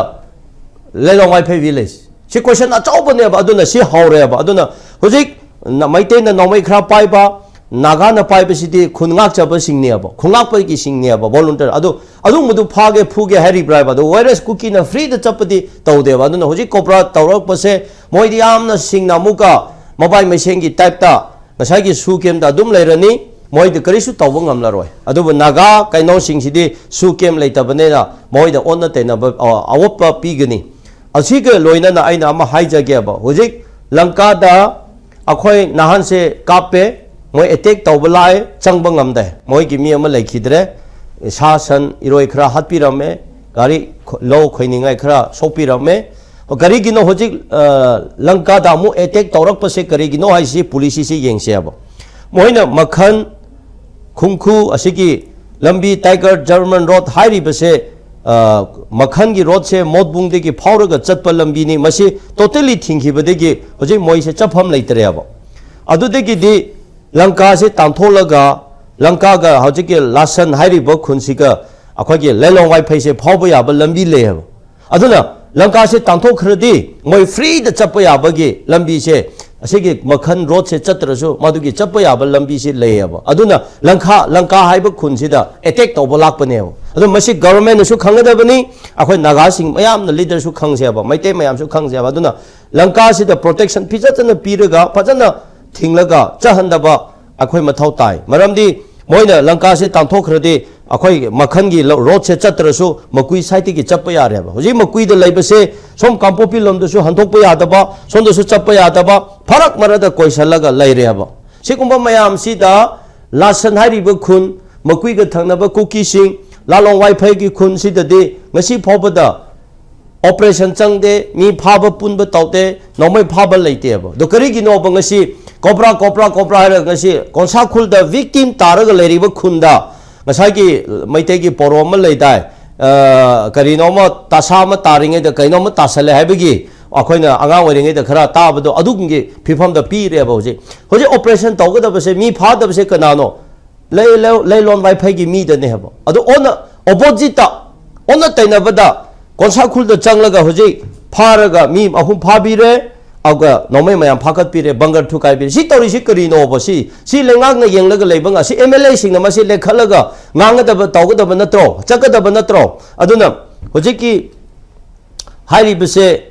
Lelong Vaiphei village? ꯁꯤ ꯀꯣꯏꯁꯟ ꯑꯆꯧꯕꯅꯦꯕ꯫ ꯑꯗꯨꯅ ꯁꯤ ꯍꯧꯔꯦꯕ꯫ ꯑꯗꯨꯅ ꯍꯧꯖꯤꯛ ꯅ-, ꯃꯩꯇꯩꯅ ꯅꯣꯡꯃꯩ ꯈꯔ ꯄꯥꯏꯕ, ꯅꯥꯒꯥꯅ ꯄꯥꯏꯕꯁꯤꯗꯤ ꯈꯨꯟ ꯉꯥꯛꯆꯕꯁꯤꯡꯅꯦꯕ, ꯈꯨꯟ ꯉꯥꯛꯄꯒꯤꯁꯤꯡꯅꯦꯕ, ꯚꯣꯂꯨꯟꯇꯤꯌꯔ꯫ ꯑꯗꯨ ꯑꯗꯨꯒꯨꯝꯕꯗꯨ ꯐꯥꯒꯦ ꯐꯨꯒꯦ ꯍꯥꯏꯔꯤꯕ꯭ꯔꯥ ꯍꯥꯏꯕ꯫ ꯑꯗꯨ whereas ꯀꯨꯀꯤꯅ ꯐ꯭ꯔꯤꯗ ꯆꯠꯄꯗꯤ ꯇꯧꯗꯦꯕ꯫ ꯑꯗꯨꯅ ꯍꯧꯖꯤꯛ ꯀꯣꯕ꯭ꯔꯥ ꯇꯧꯔꯛꯄꯁꯦ ꯃꯣꯏꯗꯤ ꯌꯥꯝꯅ ꯁꯤꯡꯅ ꯑꯃꯨꯛꯀ ꯃꯕꯥꯏ ꯃꯩꯁꯦꯟꯒꯤ ꯇꯥꯏꯞꯇ ꯉꯁꯥꯏꯒꯤ ꯁꯨ ꯀꯦꯝꯗ ꯑꯗꯨꯝ ꯂꯩꯔꯅꯤ, ꯃꯣꯏꯗꯤ ꯀꯔꯤꯁꯨ ꯇꯧꯕ ꯉꯝꯂꯔꯣꯏ꯫ ꯑꯗꯨꯕꯨ ꯅꯥꯒꯥ ꯀꯩꯅꯣꯁꯤꯡꯁꯤꯗꯤ ꯁꯨ ꯀꯦꯝ ꯂꯩꯇꯕꯅꯤꯅ ꯃꯣꯏꯗ ꯑꯣꯟꯅ ꯇꯩꯅꯕ, ꯑ, ꯑꯋꯣꯠꯄ ꯄꯤꯒꯅꯤ꯫ ꯑꯁꯤꯒ ꯂꯣꯏꯅꯅ ꯑꯩꯅ ꯑꯃ ꯍꯥꯏꯖꯒꯦꯕ, ꯍꯧꯖꯤꯛ ꯂꯪꯀꯥꯗ ꯑꯩꯈꯣꯏ ꯅꯍꯥꯟꯁꯦ ꯀꯥꯞꯄꯦ, ꯃꯣꯏ ꯑꯦꯇꯦꯛ ꯇꯧꯕ ꯂꯥꯛꯑꯦ, ꯆꯪꯕ ꯉꯝꯗꯦ, ꯃꯣꯏꯒꯤ ꯃꯤ ꯑꯃ ꯂꯩꯈꯤꯗ꯭ꯔꯦ꯫ ꯁꯥ ꯁꯟ ꯏꯔꯣꯏ ꯈꯔ ꯍꯥꯠꯄꯤꯔꯝꯃꯦ, ꯒꯥꯔꯤ ꯈꯣ-, ꯂꯧ ꯈꯣꯏꯅꯤꯡꯉꯥꯏ ꯈꯔ ꯁꯣꯛꯄꯤꯔꯝꯃꯦ꯫ ꯀꯔꯤꯒꯤꯅꯣ ꯍꯧꯖꯤꯛ, ꯑ, ꯂꯪꯀꯥꯗ ꯑꯃꯨꯛ ꯑꯦꯇꯦꯛ ꯇꯧꯔꯛꯄꯁꯦ ꯀꯔꯤꯒꯤꯅꯣ ꯍꯥꯏꯁꯤ ꯄꯣꯂꯤꯁꯤꯁꯤ ꯌꯦꯡꯁꯦꯕ꯫ ꯃꯣꯏꯅ ꯃꯈꯟ ꯈꯨꯡꯈꯨ ꯑꯁꯤꯒꯤ ꯂꯝꯕꯤ, ꯇꯥꯏꯒꯔ ꯖꯔꯃꯟ ꯔꯣꯗ ꯍꯥꯏꯔꯤꯕꯁꯦ, ꯑ, ꯃꯈꯟꯒꯤ ꯔꯣꯗꯁꯦ ꯃꯣꯠꯕꯨꯡꯗꯒꯤ ꯐꯥꯎꯔꯒ ꯆꯠꯄ ꯂꯝꯕꯤꯅꯤ꯫ ꯃꯁꯤ ꯇꯣꯇꯦꯂꯤ ꯊꯤꯡꯈꯤꯕꯗꯒꯤ ꯍꯧꯖꯤꯛ ꯃꯣꯏꯁꯦ ꯆꯠꯐꯝ ꯂꯩꯇ꯭ꯔꯦꯕ꯫ ꯑꯗꯨꯗꯒꯤꯗꯤ ꯂꯪꯀꯥꯁꯦ ꯇꯥꯟꯊꯣꯛꯂꯒ ꯂꯪꯀꯥꯒ ꯍꯧꯖꯤꯛꯀꯤ ꯂꯥꯁꯟ ꯍꯥꯏꯔꯤꯕ ꯈꯨꯟꯁꯤꯒ ꯑꯩꯈꯣꯏꯒꯤ ꯂꯩꯂꯣꯡ ꯋꯥꯏꯐꯩꯁꯦ ꯐꯥꯎꯕ ꯌꯥꯕ ꯂꯝꯕꯤ ꯂꯩꯌꯦꯕ꯫ ꯑꯗꯨꯅ ꯂꯪꯀꯥꯁꯦ ꯇꯥꯟꯊꯣꯛꯈ꯭ꯔꯗꯤ ꯃꯣꯏ ꯐ꯭ꯔꯤꯗ ꯆꯠꯄ ꯌꯥꯕꯒꯤ ꯂꯝꯕꯤꯁꯦ, ꯑꯁꯤꯒꯤ ꯃꯈꯟ ꯔꯣꯗꯁꯦ ꯆꯠꯇ꯭ꯔꯁꯨ ꯃꯗꯨꯒꯤ ꯆꯠꯄ ꯌꯥꯕ ꯂꯝꯕꯤꯁꯦ ꯂꯩꯌꯦꯕ꯫ ꯑꯗꯨꯅ ꯂꯪꯀꯥ, ꯂꯪꯀꯥ ꯍꯥꯏꯕ ꯈꯨꯟꯁꯤꯗ ꯑꯦꯇꯦꯛ ꯇꯧꯕ ꯂꯥꯛꯄꯅꯦꯕ꯫ ꯑꯗꯣ ꯃꯁꯤ ꯒꯚꯔꯟꯃꯦꯟꯅꯁꯨ ꯈꯪꯒꯗꯕꯅꯤ, ꯑꯩꯈꯣꯏ ꯅꯥꯒꯥꯁꯤꯡ ꯃꯌꯥꯝꯅ ꯂꯤꯗꯔꯁꯨ ꯈꯪꯁꯦꯕ, ꯃꯩꯇꯩ ꯃꯌꯥꯝꯁꯨ ꯈꯪꯁꯦꯕ꯫ ꯑꯗꯨꯅ ꯂꯪꯀꯥꯁꯤꯗ ꯄ꯭ꯔꯣꯇꯦꯛꯁꯟ ꯐꯖꯅ ꯄꯤꯔꯒ ꯐꯖꯅ ꯊꯤꯡꯂꯒ ꯆꯠꯍꯟꯗꯕ ꯑꯩꯈꯣꯏ ꯃꯊꯧ ꯇꯥꯏ꯫ ꯃꯔꯝꯗꯤ ꯃꯣꯏꯅ ꯂꯪꯀꯥꯁꯦ ꯇꯥꯟꯊꯣꯛꯈ꯭ꯔꯗꯤ ꯑꯩꯈꯣꯏ ꯃꯈꯟꯒꯤ ꯂ-, ꯔꯣꯗꯁꯦ ꯆꯠꯇ꯭ꯔꯁꯨ ꯃꯀꯨꯏ ꯁꯥꯏꯠꯇꯒꯤ ꯆꯠꯄ ꯌꯥꯔꯦꯕ꯫ ꯍꯧꯖꯤꯛ ꯃꯀꯨꯏꯗ ꯂꯩꯕꯁꯦ ꯁꯣꯝ ꯀꯥꯡꯄꯣꯛꯄꯤ ꯂꯣꯝꯗꯁꯨ ꯍꯟꯗꯣꯛꯄ ꯌꯥꯗꯕ, ꯁꯣꯝꯗꯁꯨ ꯆꯠꯄ ꯌꯥꯗꯕ, ꯐꯔꯛ ꯃꯔꯛꯇ ꯀꯣꯏꯁꯜꯂꯒ ꯂꯩꯔꯦꯕ꯫ ꯁꯤꯒꯨꯝꯕ ꯃꯌꯥꯝꯁꯤꯗ ꯂꯥꯁꯟ ꯍꯥꯏꯔꯤꯕ ꯈꯨꯟ, ꯃꯀꯨꯏꯒ ꯊꯪꯅꯕ ꯀꯨꯀꯤꯁꯤꯡ, ꯂꯥꯂꯣꯡ ꯋꯥꯏꯐꯩꯒꯤ ꯈꯨꯟꯁꯤꯗꯗꯤ ꯉꯁꯤ ꯐꯥꯎꯕꯗ ꯑꯣꯄꯔꯦꯁꯟ ꯆꯪꯗꯦ, ꯃꯤ ꯐꯥꯕ ꯄꯨꯟꯕ ꯇꯧꯗꯦ, ꯅꯣꯡꯃꯩ ꯐꯥꯕ ꯂꯩꯇꯦꯕ꯫ ꯑꯗꯣ ꯀꯔꯤꯒꯤꯅꯣꯕ ꯉꯁꯤ ꯀꯣꯕ꯭ꯔꯥ, ꯀꯣꯕ꯭ꯔꯥ, ꯀꯣꯕ꯭ꯔꯥ ꯍꯥꯏꯔꯒ ꯉꯁꯤ ꯀꯣꯟꯁꯥ ꯈꯨꯜꯗ ꯚꯤꯛꯇꯤꯝ ꯇꯥꯔꯒ ꯂꯩꯔꯤꯕ ꯈꯨꯟꯗ ꯉꯁꯥꯏꯒꯤ ꯃꯩꯇꯩꯒꯤ ꯄꯣꯔꯣ ꯑꯃ ꯂꯩꯗꯥꯏ, ꯑ, ꯀꯔꯤꯅꯣꯃ ꯇꯥꯁꯥ ꯑꯃ ꯇꯥꯔꯤꯉꯩꯗ ꯀꯩꯅꯣꯝꯃ ꯇꯥꯁꯜꯂꯦ ꯍꯥꯏꯕꯒꯤ ꯑꯩꯈꯣꯏꯅ ꯑꯉꯥꯡ ꯑꯣꯏꯔꯤꯉꯩꯗ ꯈꯔ ꯇꯥꯕꯗꯣ ꯑꯗꯨꯒꯨꯝꯒꯤ ꯐꯤꯕꯝꯗ ꯄꯤꯔꯦꯕ ꯍꯧꯖꯤꯛ꯫ ꯍꯧꯖꯤꯛ operation ꯇꯧꯒꯗꯕꯁꯦ, ꯃꯤ ꯐꯥꯗꯕꯁꯦ ꯀꯅꯥꯅꯣ? ꯂꯩ-, ꯂꯩ-, ꯂꯩꯂꯣꯟ ꯋꯥꯏꯐꯩꯒꯤ ꯃꯤꯗꯅꯦ ꯍꯥꯏꯕ꯫ ꯑꯗꯨ ꯑꯣꯟꯅ, oppositeꯇ, ꯑꯣꯟꯅ ꯇꯩꯅꯕꯗ ꯀꯣꯟꯁꯥꯈꯨꯜꯗ ꯆꯪꯂꯒ ꯍꯧꯖꯤꯛ ꯐꯥꯔꯒ ꯃꯤ ꯑꯍꯨꯝ ꯐꯥꯕꯤꯔꯦ, ꯑꯗꯨꯒ ꯅꯣꯡꯃꯩ ꯃꯌꯥꯝ ꯐꯥꯒꯠꯄꯤꯔꯦ, ꯕꯪꯒꯔ ꯊꯨꯒꯥꯏꯕꯤꯔꯦ꯫ ꯁꯤ ꯇꯧꯔꯤꯁꯤ ꯀꯔꯤꯅꯣꯕ? ꯁꯤ, ꯁꯤ ꯂꯩꯉꯥꯛꯅ ꯌꯦꯡꯂꯒ ꯂꯩꯕ ꯉ-, ꯁꯤ MLAꯁꯤꯡꯅ ꯃꯁꯤ ꯂꯦꯞꯈꯠꯂꯒ ꯉꯥꯡꯒꯗꯕ, ꯇꯧꯒꯗꯕ ꯅꯠꯇ꯭ꯔꯣ? ꯆꯠꯀꯗꯕ ꯅꯠꯇ꯭ꯔꯣ? ꯑꯗꯨꯅ ꯍꯧꯖꯤꯛꯀꯤ ꯍꯥꯏꯔꯤꯕꯁꯦ,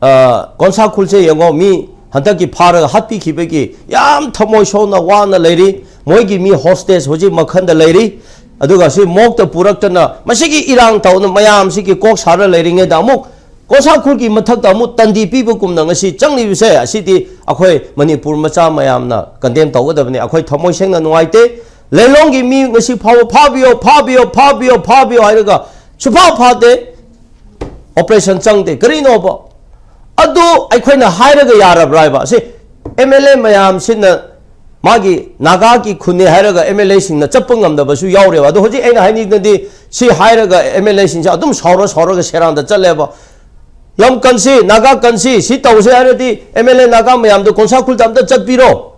ꯑ, ꯀꯣꯟꯁꯥꯈꯨꯜꯁꯦ ꯌꯦꯡꯉꯣ, ꯃꯤ ꯍꯟꯗꯛꯀꯤ ꯐꯥꯔꯒ ꯍꯥꯠꯄꯤꯈꯤꯕꯒꯤ ꯌꯥꯝ ꯊꯃꯣꯏ ꯁꯣꯛꯅ ꯋꯥꯅ ꯂꯩꯔꯤ꯫ ꯃꯣꯏꯒꯤ ꯃꯤ hostage ꯍꯧꯖꯤꯛ ꯃꯈꯟꯗ ꯂꯩꯔꯤ꯫ ꯑꯗꯨꯒ ꯁꯤ ꯃꯣꯛꯇ ꯄꯨꯔꯛꯇꯅ ꯃꯁꯤꯒꯤ ꯏꯔꯥꯡ ꯇꯧꯅ ꯃꯌꯥꯝꯁꯤꯒꯤ ꯀꯣꯛ ꯁꯥꯔ ꯂꯩꯔꯤꯉꯩꯗ ꯑꯃꯨꯛ ꯀꯣꯟꯁꯥꯈꯨꯜꯒꯤ ꯃꯊꯛꯇ ꯑꯃꯨꯛ ꯇꯟꯗꯤ ꯄꯤꯕꯒꯨꯝꯅ ꯉꯁꯤ ꯆꯪꯂꯤꯕꯁꯦ, ꯑꯁꯤꯗꯤ ꯑꯩꯈꯣꯏ ꯃꯅꯤꯄꯨꯔ ꯃꯆꯥ ꯃꯌꯥꯝꯅ condemn ꯇꯧꯒꯗꯕꯅꯤ꯫ ꯑꯩꯈꯣꯏ ꯊꯃꯣꯏ ꯁꯦꯡꯅ ꯅꯨꯡꯉꯥꯏꯇꯦ꯫ ꯂꯩꯂꯣꯡꯒꯤ ꯃꯤ ꯉꯁꯤ ꯐꯥꯎꯕ ꯐꯥꯕꯤꯌꯣ, ꯐꯥꯕꯤꯌꯣ, ꯐꯥꯕꯤꯌꯣ, ꯐꯥꯕꯤꯌꯣ ꯍꯥꯏꯔꯒ ꯁꯨꯐꯥ ꯐꯥꯗꯦ꯫ Operation ꯆꯪꯗꯦ꯫ ꯀꯔꯤꯅꯣꯕ? ꯑꯗꯨ ꯑꯩꯈꯣꯏꯅ ꯍꯥꯏꯔꯒ ꯌꯥꯔꯕ꯭ꯔꯥ ꯍꯥꯏꯕ? ꯁꯤ MLA ꯃꯌꯥꯝꯁꯤꯅ ꯃꯥꯒꯤ ꯅꯥꯒꯥꯒꯤ ꯈꯨꯟꯅꯦ ꯍꯥꯏꯔꯒ MLAꯁꯤꯡꯅ ꯆꯠꯄ ꯉꯝꯗꯕꯁꯨ ꯌꯥꯎꯔꯦꯕ꯫ ꯑꯗꯣ ꯍꯧꯖꯤꯛ ꯑꯩꯅ ꯍꯥꯏꯅꯤꯡꯕꯗꯤ, ꯁꯤ ꯍꯥꯏꯔꯒ MLAꯁꯤꯡꯁꯦ ꯑꯗꯨꯝ ꯁꯥꯎꯔ ꯁꯥꯎꯔꯒ ꯁꯦꯔꯥꯟꯗ ꯆꯠꯂꯦꯕ꯫ ꯂꯝ ꯀꯟꯁꯤ, ꯅꯥꯒꯥ ꯀꯟꯁꯤ, ꯁꯤ ꯇꯧꯁꯦ ꯍꯥꯏꯔꯗꯤ MLA ꯅꯥꯒꯥ ꯃꯌꯥꯝꯗꯣ ꯀꯣꯟꯁꯥꯈꯨꯜꯗ ꯑꯝꯇ ꯆꯠꯄꯤꯔꯣ꯫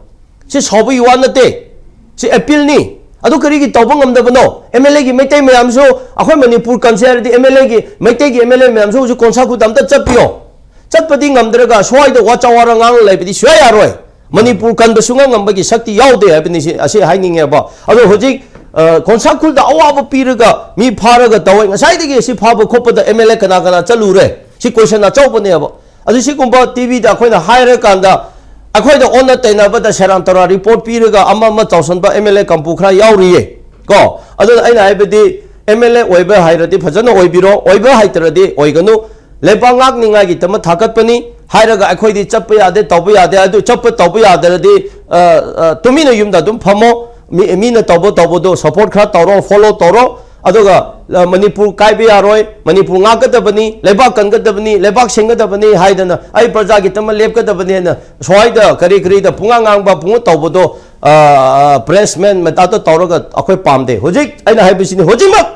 ꯁꯤ ꯁꯥꯎꯕꯒꯤ ꯋꯥ ꯅꯠꯇꯦ, ꯁꯤ appealꯅꯤ꯫ ꯑꯗꯨ ꯀꯔꯤꯒꯤ ꯇꯧꯕ ꯉꯝꯗꯕꯅꯣ? MLAꯒꯤ ꯃꯩꯇꯩ ꯃꯌꯥꯝꯁꯨ, ꯑꯩꯈꯣꯏ ꯃꯅꯤꯄꯨꯔ ꯀꯟꯁꯦ ꯍꯥꯏꯔꯗꯤ MLAꯒꯤ, ꯃꯩꯇꯩꯒꯤ MLA ꯃꯌꯥꯝꯁꯨ ꯍꯧꯖꯤꯛ ꯀꯣꯟꯁꯥꯈꯨꯜꯗ ꯑꯝꯇ ꯆꯠꯄꯤꯌꯣ꯫ ꯆꯠꯄꯗꯤ ꯉꯝꯗ꯭ꯔꯒ ꯁ꯭ꯋꯥꯏꯗ ꯋꯥꯆꯥ ꯋꯥꯔ ꯉꯥꯡꯂ ꯂꯩꯕꯗꯤ ꯁꯨꯡꯌꯥ ꯌꯥꯔꯣꯏ꯫ ꯃꯅꯤꯄꯨꯔ ꯀꯟꯕ ꯁꯨꯡꯉꯝ ꯉꯝꯕꯒꯤ ꯁꯛꯇꯤ ꯌꯥꯎꯗꯦ ꯍꯥꯏꯕꯅꯤ, ꯁꯤ, ꯑꯁꯤ ꯍꯥꯏꯅꯤꯡꯉꯦꯕ꯫ ꯑꯗꯣ ꯍꯧꯖꯤꯛ, ꯑ, ꯀꯣꯟꯁꯥꯈꯨꯜꯗ ꯑꯋꯥꯕ ꯄꯤꯔꯒ ꯃꯤ ꯐꯥꯔꯒ ꯇꯧꯋꯦ꯫ ꯉꯁꯥꯏꯗꯒꯤ ꯁꯤ ꯐꯥꯕ ꯈꯣꯠꯄꯗ MLA ꯀꯅꯥ ꯀꯅꯥ ꯆꯠꯂꯨꯔꯦ? ꯁꯤ question ꯑꯆꯧꯕꯅꯦꯕ꯫ ꯑꯗꯨ ꯁꯤꯒꯨꯝꯕ TVꯗ ꯑꯩꯈꯣꯏꯅ ꯍꯥꯏꯔꯀꯥꯟꯗ ꯑꯩꯈꯣꯏꯗ ꯑꯣꯟꯅ ꯇꯩꯅꯕꯗ ꯁꯦꯔꯥꯟ ꯇꯧꯔꯥ report ꯄꯤꯔꯒ ꯑꯃ ꯑꯃ ꯇꯧꯁꯟꯕ MLA ꯀꯥꯡꯕꯨ ꯈꯔ ꯌꯥꯎꯔꯤꯌꯦ꯫ ꯀꯣ? ꯑꯗꯨꯅ ꯑꯩꯅ ꯍꯥꯏꯕꯗꯤ MLA ꯑꯣꯏꯕ ꯍꯩꯔꯗꯤ ꯐꯖꯅ ꯑꯣꯏꯕꯤꯔꯣ, ꯑꯣꯏꯕ ꯍꯩꯇ꯭ꯔꯗꯤ ꯑꯣꯏꯒꯅꯨ꯫ ꯂꯩꯕꯥꯛ ꯉꯥꯛꯅꯤꯡꯉꯥꯏꯒꯤꯗꯃꯛ ꯊꯥꯒꯠꯄꯅꯤ ꯍꯥꯏꯔꯒ ꯑꯩꯈꯣꯏꯗꯤ ꯆꯠꯄ ꯌꯥꯗꯦ, ꯇꯧꯕ ꯌꯥꯗꯦ, ꯑꯗꯨ ꯆꯠꯄ ꯇꯧꯕ ꯌꯥꯗ꯭ꯔꯗꯤ, ꯑ, ꯑ, ꯇꯨꯃꯤꯟꯅ ꯌꯨꯝꯗ ꯑꯗꯨꯝ ꯐꯝꯃꯣ꯫ ꯃꯤ, ꯃꯤꯅ ꯇꯧꯕ ꯇꯧꯕꯗꯣ support ꯈꯔ ꯇꯧꯔꯣ, follow ꯇꯧꯔꯣ꯫ ꯑꯗꯨꯒ, ꯑ, ꯃꯅꯤꯄꯨꯔ ꯀꯥꯏꯕ ꯌꯥꯔꯣꯏ, ꯃꯅꯤꯄꯨꯔ ꯉꯥꯛꯀꯗꯕꯅꯤ, ꯂꯩꯕꯥꯛ ꯀꯟꯒꯗꯕꯅꯤ, ꯂꯩꯕꯥꯛ ꯁꯦꯝꯒꯗꯕꯅꯤ ꯍꯥꯏꯗꯅ, ꯑꯩ ꯄ꯭ꯔꯖꯥꯒꯤꯗꯃꯛ ꯂꯦꯞꯀꯗꯕꯅꯤ ꯍꯥꯏꯅ ꯁ꯭ꯋꯥꯏꯗ ꯀꯔꯤ ꯀꯔꯤꯗ ꯄꯨꯡꯉꯥꯡ ꯉꯥꯡꯕ, ꯄꯨꯡꯉ ꯇꯧꯕꯗꯣ, ꯑ, ꯑ, pressman ꯃꯇꯥꯗ ꯇꯧꯔꯒ ꯑꯩꯈꯣꯏ ꯄꯥꯝꯗꯦ꯫ ꯍꯧꯖꯤꯛ ꯑꯩꯅ ꯍꯥꯏꯕꯁꯤꯅꯤ, ꯍꯧꯖꯤꯛꯃꯛ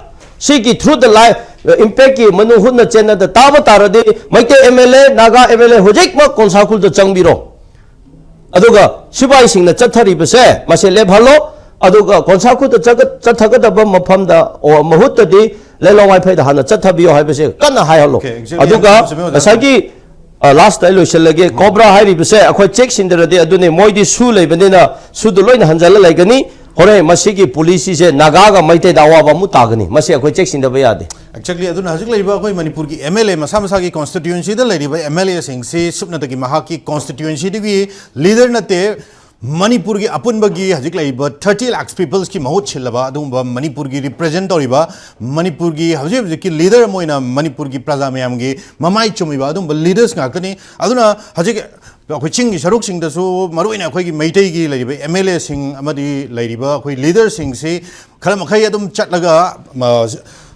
ꯁꯤꯒꯤ through the life impactꯀꯤ ꯃꯅꯨꯡ ꯍꯨꯠꯅ ꯆꯦꯟꯅꯗ ꯇꯥꯕ ꯇꯥꯔꯗꯤ, ꯃꯩꯇꯩ MLA, ꯅꯥꯒꯥ MLA ꯍꯧꯖꯤꯛꯃꯛ ꯀꯣꯟꯁꯥ ꯈꯨꯜꯗ ꯆꯪꯕꯤꯔꯣ꯫ ꯑꯗꯨꯒ ꯁꯤꯐꯥꯏꯁꯤꯡꯅ ꯆꯠꯊꯔꯤꯕꯁꯦ ꯃꯁꯤ ꯂꯦꯞꯍꯜꯂꯣ꯫ ꯑꯗꯨꯒ ꯀꯣꯟꯁꯥ ꯈꯨꯜꯗ ꯆꯠꯊꯒꯗꯕ ꯃꯐꯝꯗ, ꯑꯣ, ꯃꯍꯨꯠꯇꯗꯤ ꯂꯩꯂꯣꯡ ꯋꯥꯏꯐꯩꯗ ꯍꯥꯟꯅ ꯆꯠꯊꯕꯤꯌꯣ ꯍꯥꯏꯕꯁꯦ ꯀꯟꯅ ꯍꯥꯏꯍꯜꯂꯣ꯫ Okay, exactly. ꯑꯗꯨꯒ ꯌꯥꯝ ꯆꯨꯝꯃꯦ, ꯑꯣꯖꯥ꯫ ꯉꯁꯥꯏꯒꯤ, ꯑ, last ꯑꯩ ꯂꯣꯏꯁꯤꯜꯂꯒꯦ꯫ ꯎꯝ꯫ COBRA ꯍꯥꯏꯔꯤꯕꯁꯦ ꯑꯩꯈꯣꯏ ꯆꯦꯛꯁꯤꯟꯗ꯭ꯔꯗꯤ, ꯑꯗꯨꯅꯦ, ꯃꯣꯏꯗꯤ ꯁꯨ ꯂꯩꯕꯅꯤꯅ ꯁꯨꯗꯨ ꯂꯣꯏꯅ ꯍꯟꯖꯜꯂ ꯂꯩꯒꯅꯤ꯫ ꯍꯣꯔꯦꯟ ꯃꯁꯤꯒꯤ policyꯁꯦ ꯅꯥꯒꯥꯒ ꯃꯩꯇꯩꯗ ꯑꯋꯥꯕ ꯑꯃꯨꯛ ꯇꯥꯒꯅꯤ꯫ ꯃꯁꯤ ꯑꯩꯈꯣꯏ ꯆꯦꯛꯁꯤꯟꯗꯕ ꯌꯥꯗꯦ꯫ Exactly, ꯑꯗꯨꯅ ꯍꯧꯖꯤꯛ ꯂꯩꯔꯤꯕ ꯑꯩꯈꯣꯏ ꯃꯅꯤꯄꯨꯔꯒꯤ MLA, ꯃꯁꯥ ꯃꯁꯥꯒꯤ constituencyꯗ ꯂꯩꯔꯤꯕ MLAꯁꯤꯡꯁꯤ ꯁꯨꯞꯅꯇꯒꯤ ꯃꯍꯥꯛꯀꯤ constituencyꯗꯨꯒꯤ leader ꯅꯠꯇꯦ, ꯃꯅꯤꯄꯨꯔꯒꯤ ꯑꯄꯨꯟꯕꯒꯤ ꯍꯧꯖꯤꯛ ꯂꯩꯔꯤꯕ thirty lakhs peoplesꯀꯤ ꯃꯍꯨꯠ ꯁꯤꯜꯂꯕ ꯑꯗꯨꯒꯨꯝꯕ ꯃꯅꯤꯄꯨꯔꯒꯤ represent ꯇꯧꯔꯤꯕ, ꯃꯅꯤꯄꯨꯔꯒꯤ ꯍꯧꯖꯤꯛ ꯍꯧꯖꯤꯛꯀꯤ leader ꯑꯃ ꯑꯣꯏꯅ ꯃꯅꯤꯄꯨꯔꯒꯤ ꯄ꯭ꯔꯖꯥ ꯃꯌꯥꯝꯒꯤ ꯃꯃꯥꯏ ꯆꯨꯝꯃꯤꯕ ꯑꯗꯨꯒꯨꯝꯕ leaders ꯉꯥꯛꯇꯅꯤ꯫ ꯑꯗꯨꯅ ꯍꯧꯖꯤꯛ ꯑꯩꯈꯣꯏ ꯆꯤꯡꯒꯤ ꯁꯔꯨꯛꯁꯤꯡꯗꯁꯨ, ꯃꯔꯨꯑꯣꯏꯅ ꯑꯩꯈꯣꯏꯒꯤ ꯃꯩꯇꯩꯒꯤ ꯂꯩꯔꯤꯕ MLAꯁꯤꯡ ꯑꯃꯗꯤ ꯂꯩꯔꯤꯕ ꯑꯩꯈꯣꯏ leaderꯁꯤꯡꯁꯤ ꯈꯔ ꯃꯈꯩ ꯑꯗꯨꯝ ꯆꯠꯂꯒ, ꯃ-,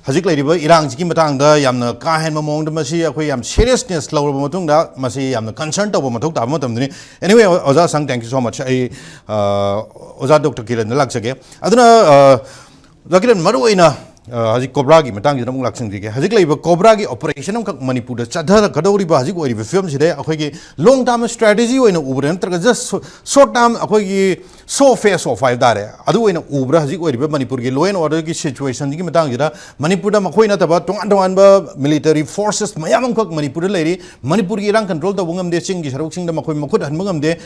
ꯍꯧꯖꯤꯛ ꯂꯩꯔꯤꯕ ꯏꯔꯥꯡꯁꯤꯒꯤ ꯃꯇꯥꯡꯗ ꯌꯥꯝꯅ ꯀꯥ ꯍꯦꯟꯕ ꯃꯑꯣꯡꯗ ꯃꯁꯤ ꯑꯩꯈꯣꯏ ꯌꯥꯝ seriousness ꯂꯧꯔꯕ ꯃꯇꯨꯡꯗ ꯃꯁꯤ ꯌꯥꯝꯅ concern ꯇꯧꯕ ꯃꯊꯧ ꯇꯥꯕ ꯃꯇꯝꯗꯅꯤ꯫ Anyway, ꯑꯣꯖꯥ ꯁꯪ, thank you so much꯫ ꯑꯩ, ꯑ, ꯑꯣꯖꯥ ꯗꯣꯛꯇꯔ ꯀꯤꯔꯟꯗ ꯂꯥꯛꯆꯒꯦ꯫ ꯑꯗꯨꯅ, ꯑ, ꯑꯣꯖꯥ ꯀꯤꯔꯟ, ꯃꯔꯨꯑꯣꯏꯅ, ꯑ, ꯍꯧꯖꯤꯛ COBRAꯒꯤ ꯃꯇꯥꯡꯁꯤꯗ ꯑꯃꯨꯛ ꯂꯥꯛꯆꯟꯖꯒꯦ꯫ ꯍꯧꯖꯤꯛ ꯂꯩꯔꯤꯕ COBRAꯒꯤ operation ꯑꯃꯈꯛ ꯃꯅꯤꯄꯨꯔꯗ ꯆꯠꯊꯔꯛꯀꯗꯧꯔꯤꯕ ꯍꯧꯖꯤꯛ ꯑꯣꯏꯔꯤꯕ ꯐꯤꯕꯝꯁꯤꯗ ꯑꯩꯈꯣꯏꯒꯤ long term strategy ꯑꯣꯏꯅ ꯎꯕ꯭ꯔꯥ, ꯅꯠꯇ꯭ꯔꯒ just short term ꯑꯩꯈꯣꯏꯒꯤ show face off ꯍꯥꯏꯕ ꯇꯥꯔꯦ, ꯑꯗꯨ ꯑꯣꯏꯅ ꯎꯕ꯭ꯔꯥ? ꯍꯧꯖꯤꯛ ꯑꯣꯏꯔꯤꯕ ꯃꯅꯤꯄꯨꯔꯒꯤ law and orderꯒꯤ situationꯒꯤ ꯃꯇꯥꯡꯁꯤꯗ, ꯃꯅꯤꯄꯨꯔꯗ ꯃꯈꯣꯏ ꯅꯠꯇꯕ ꯇꯣꯉꯥꯟ ꯇꯣꯉꯥꯟꯕ military forces ꯃꯌꯥꯝ ꯑꯃꯈꯛ ꯃꯅꯤꯄꯨꯔꯗ ꯂꯩꯔꯤ꯫ ꯃꯅꯤꯄꯨꯔꯒꯤ ꯏꯔꯥꯡ control ꯇꯧꯕ ꯉꯝꯗꯦ, ꯆꯤꯡꯒꯤ ꯁꯔꯨꯛꯁꯤꯡꯗ ꯃꯈꯣꯏ ꯃꯈꯨꯠ ꯍꯟꯕ ꯉꯝꯗꯦ꯫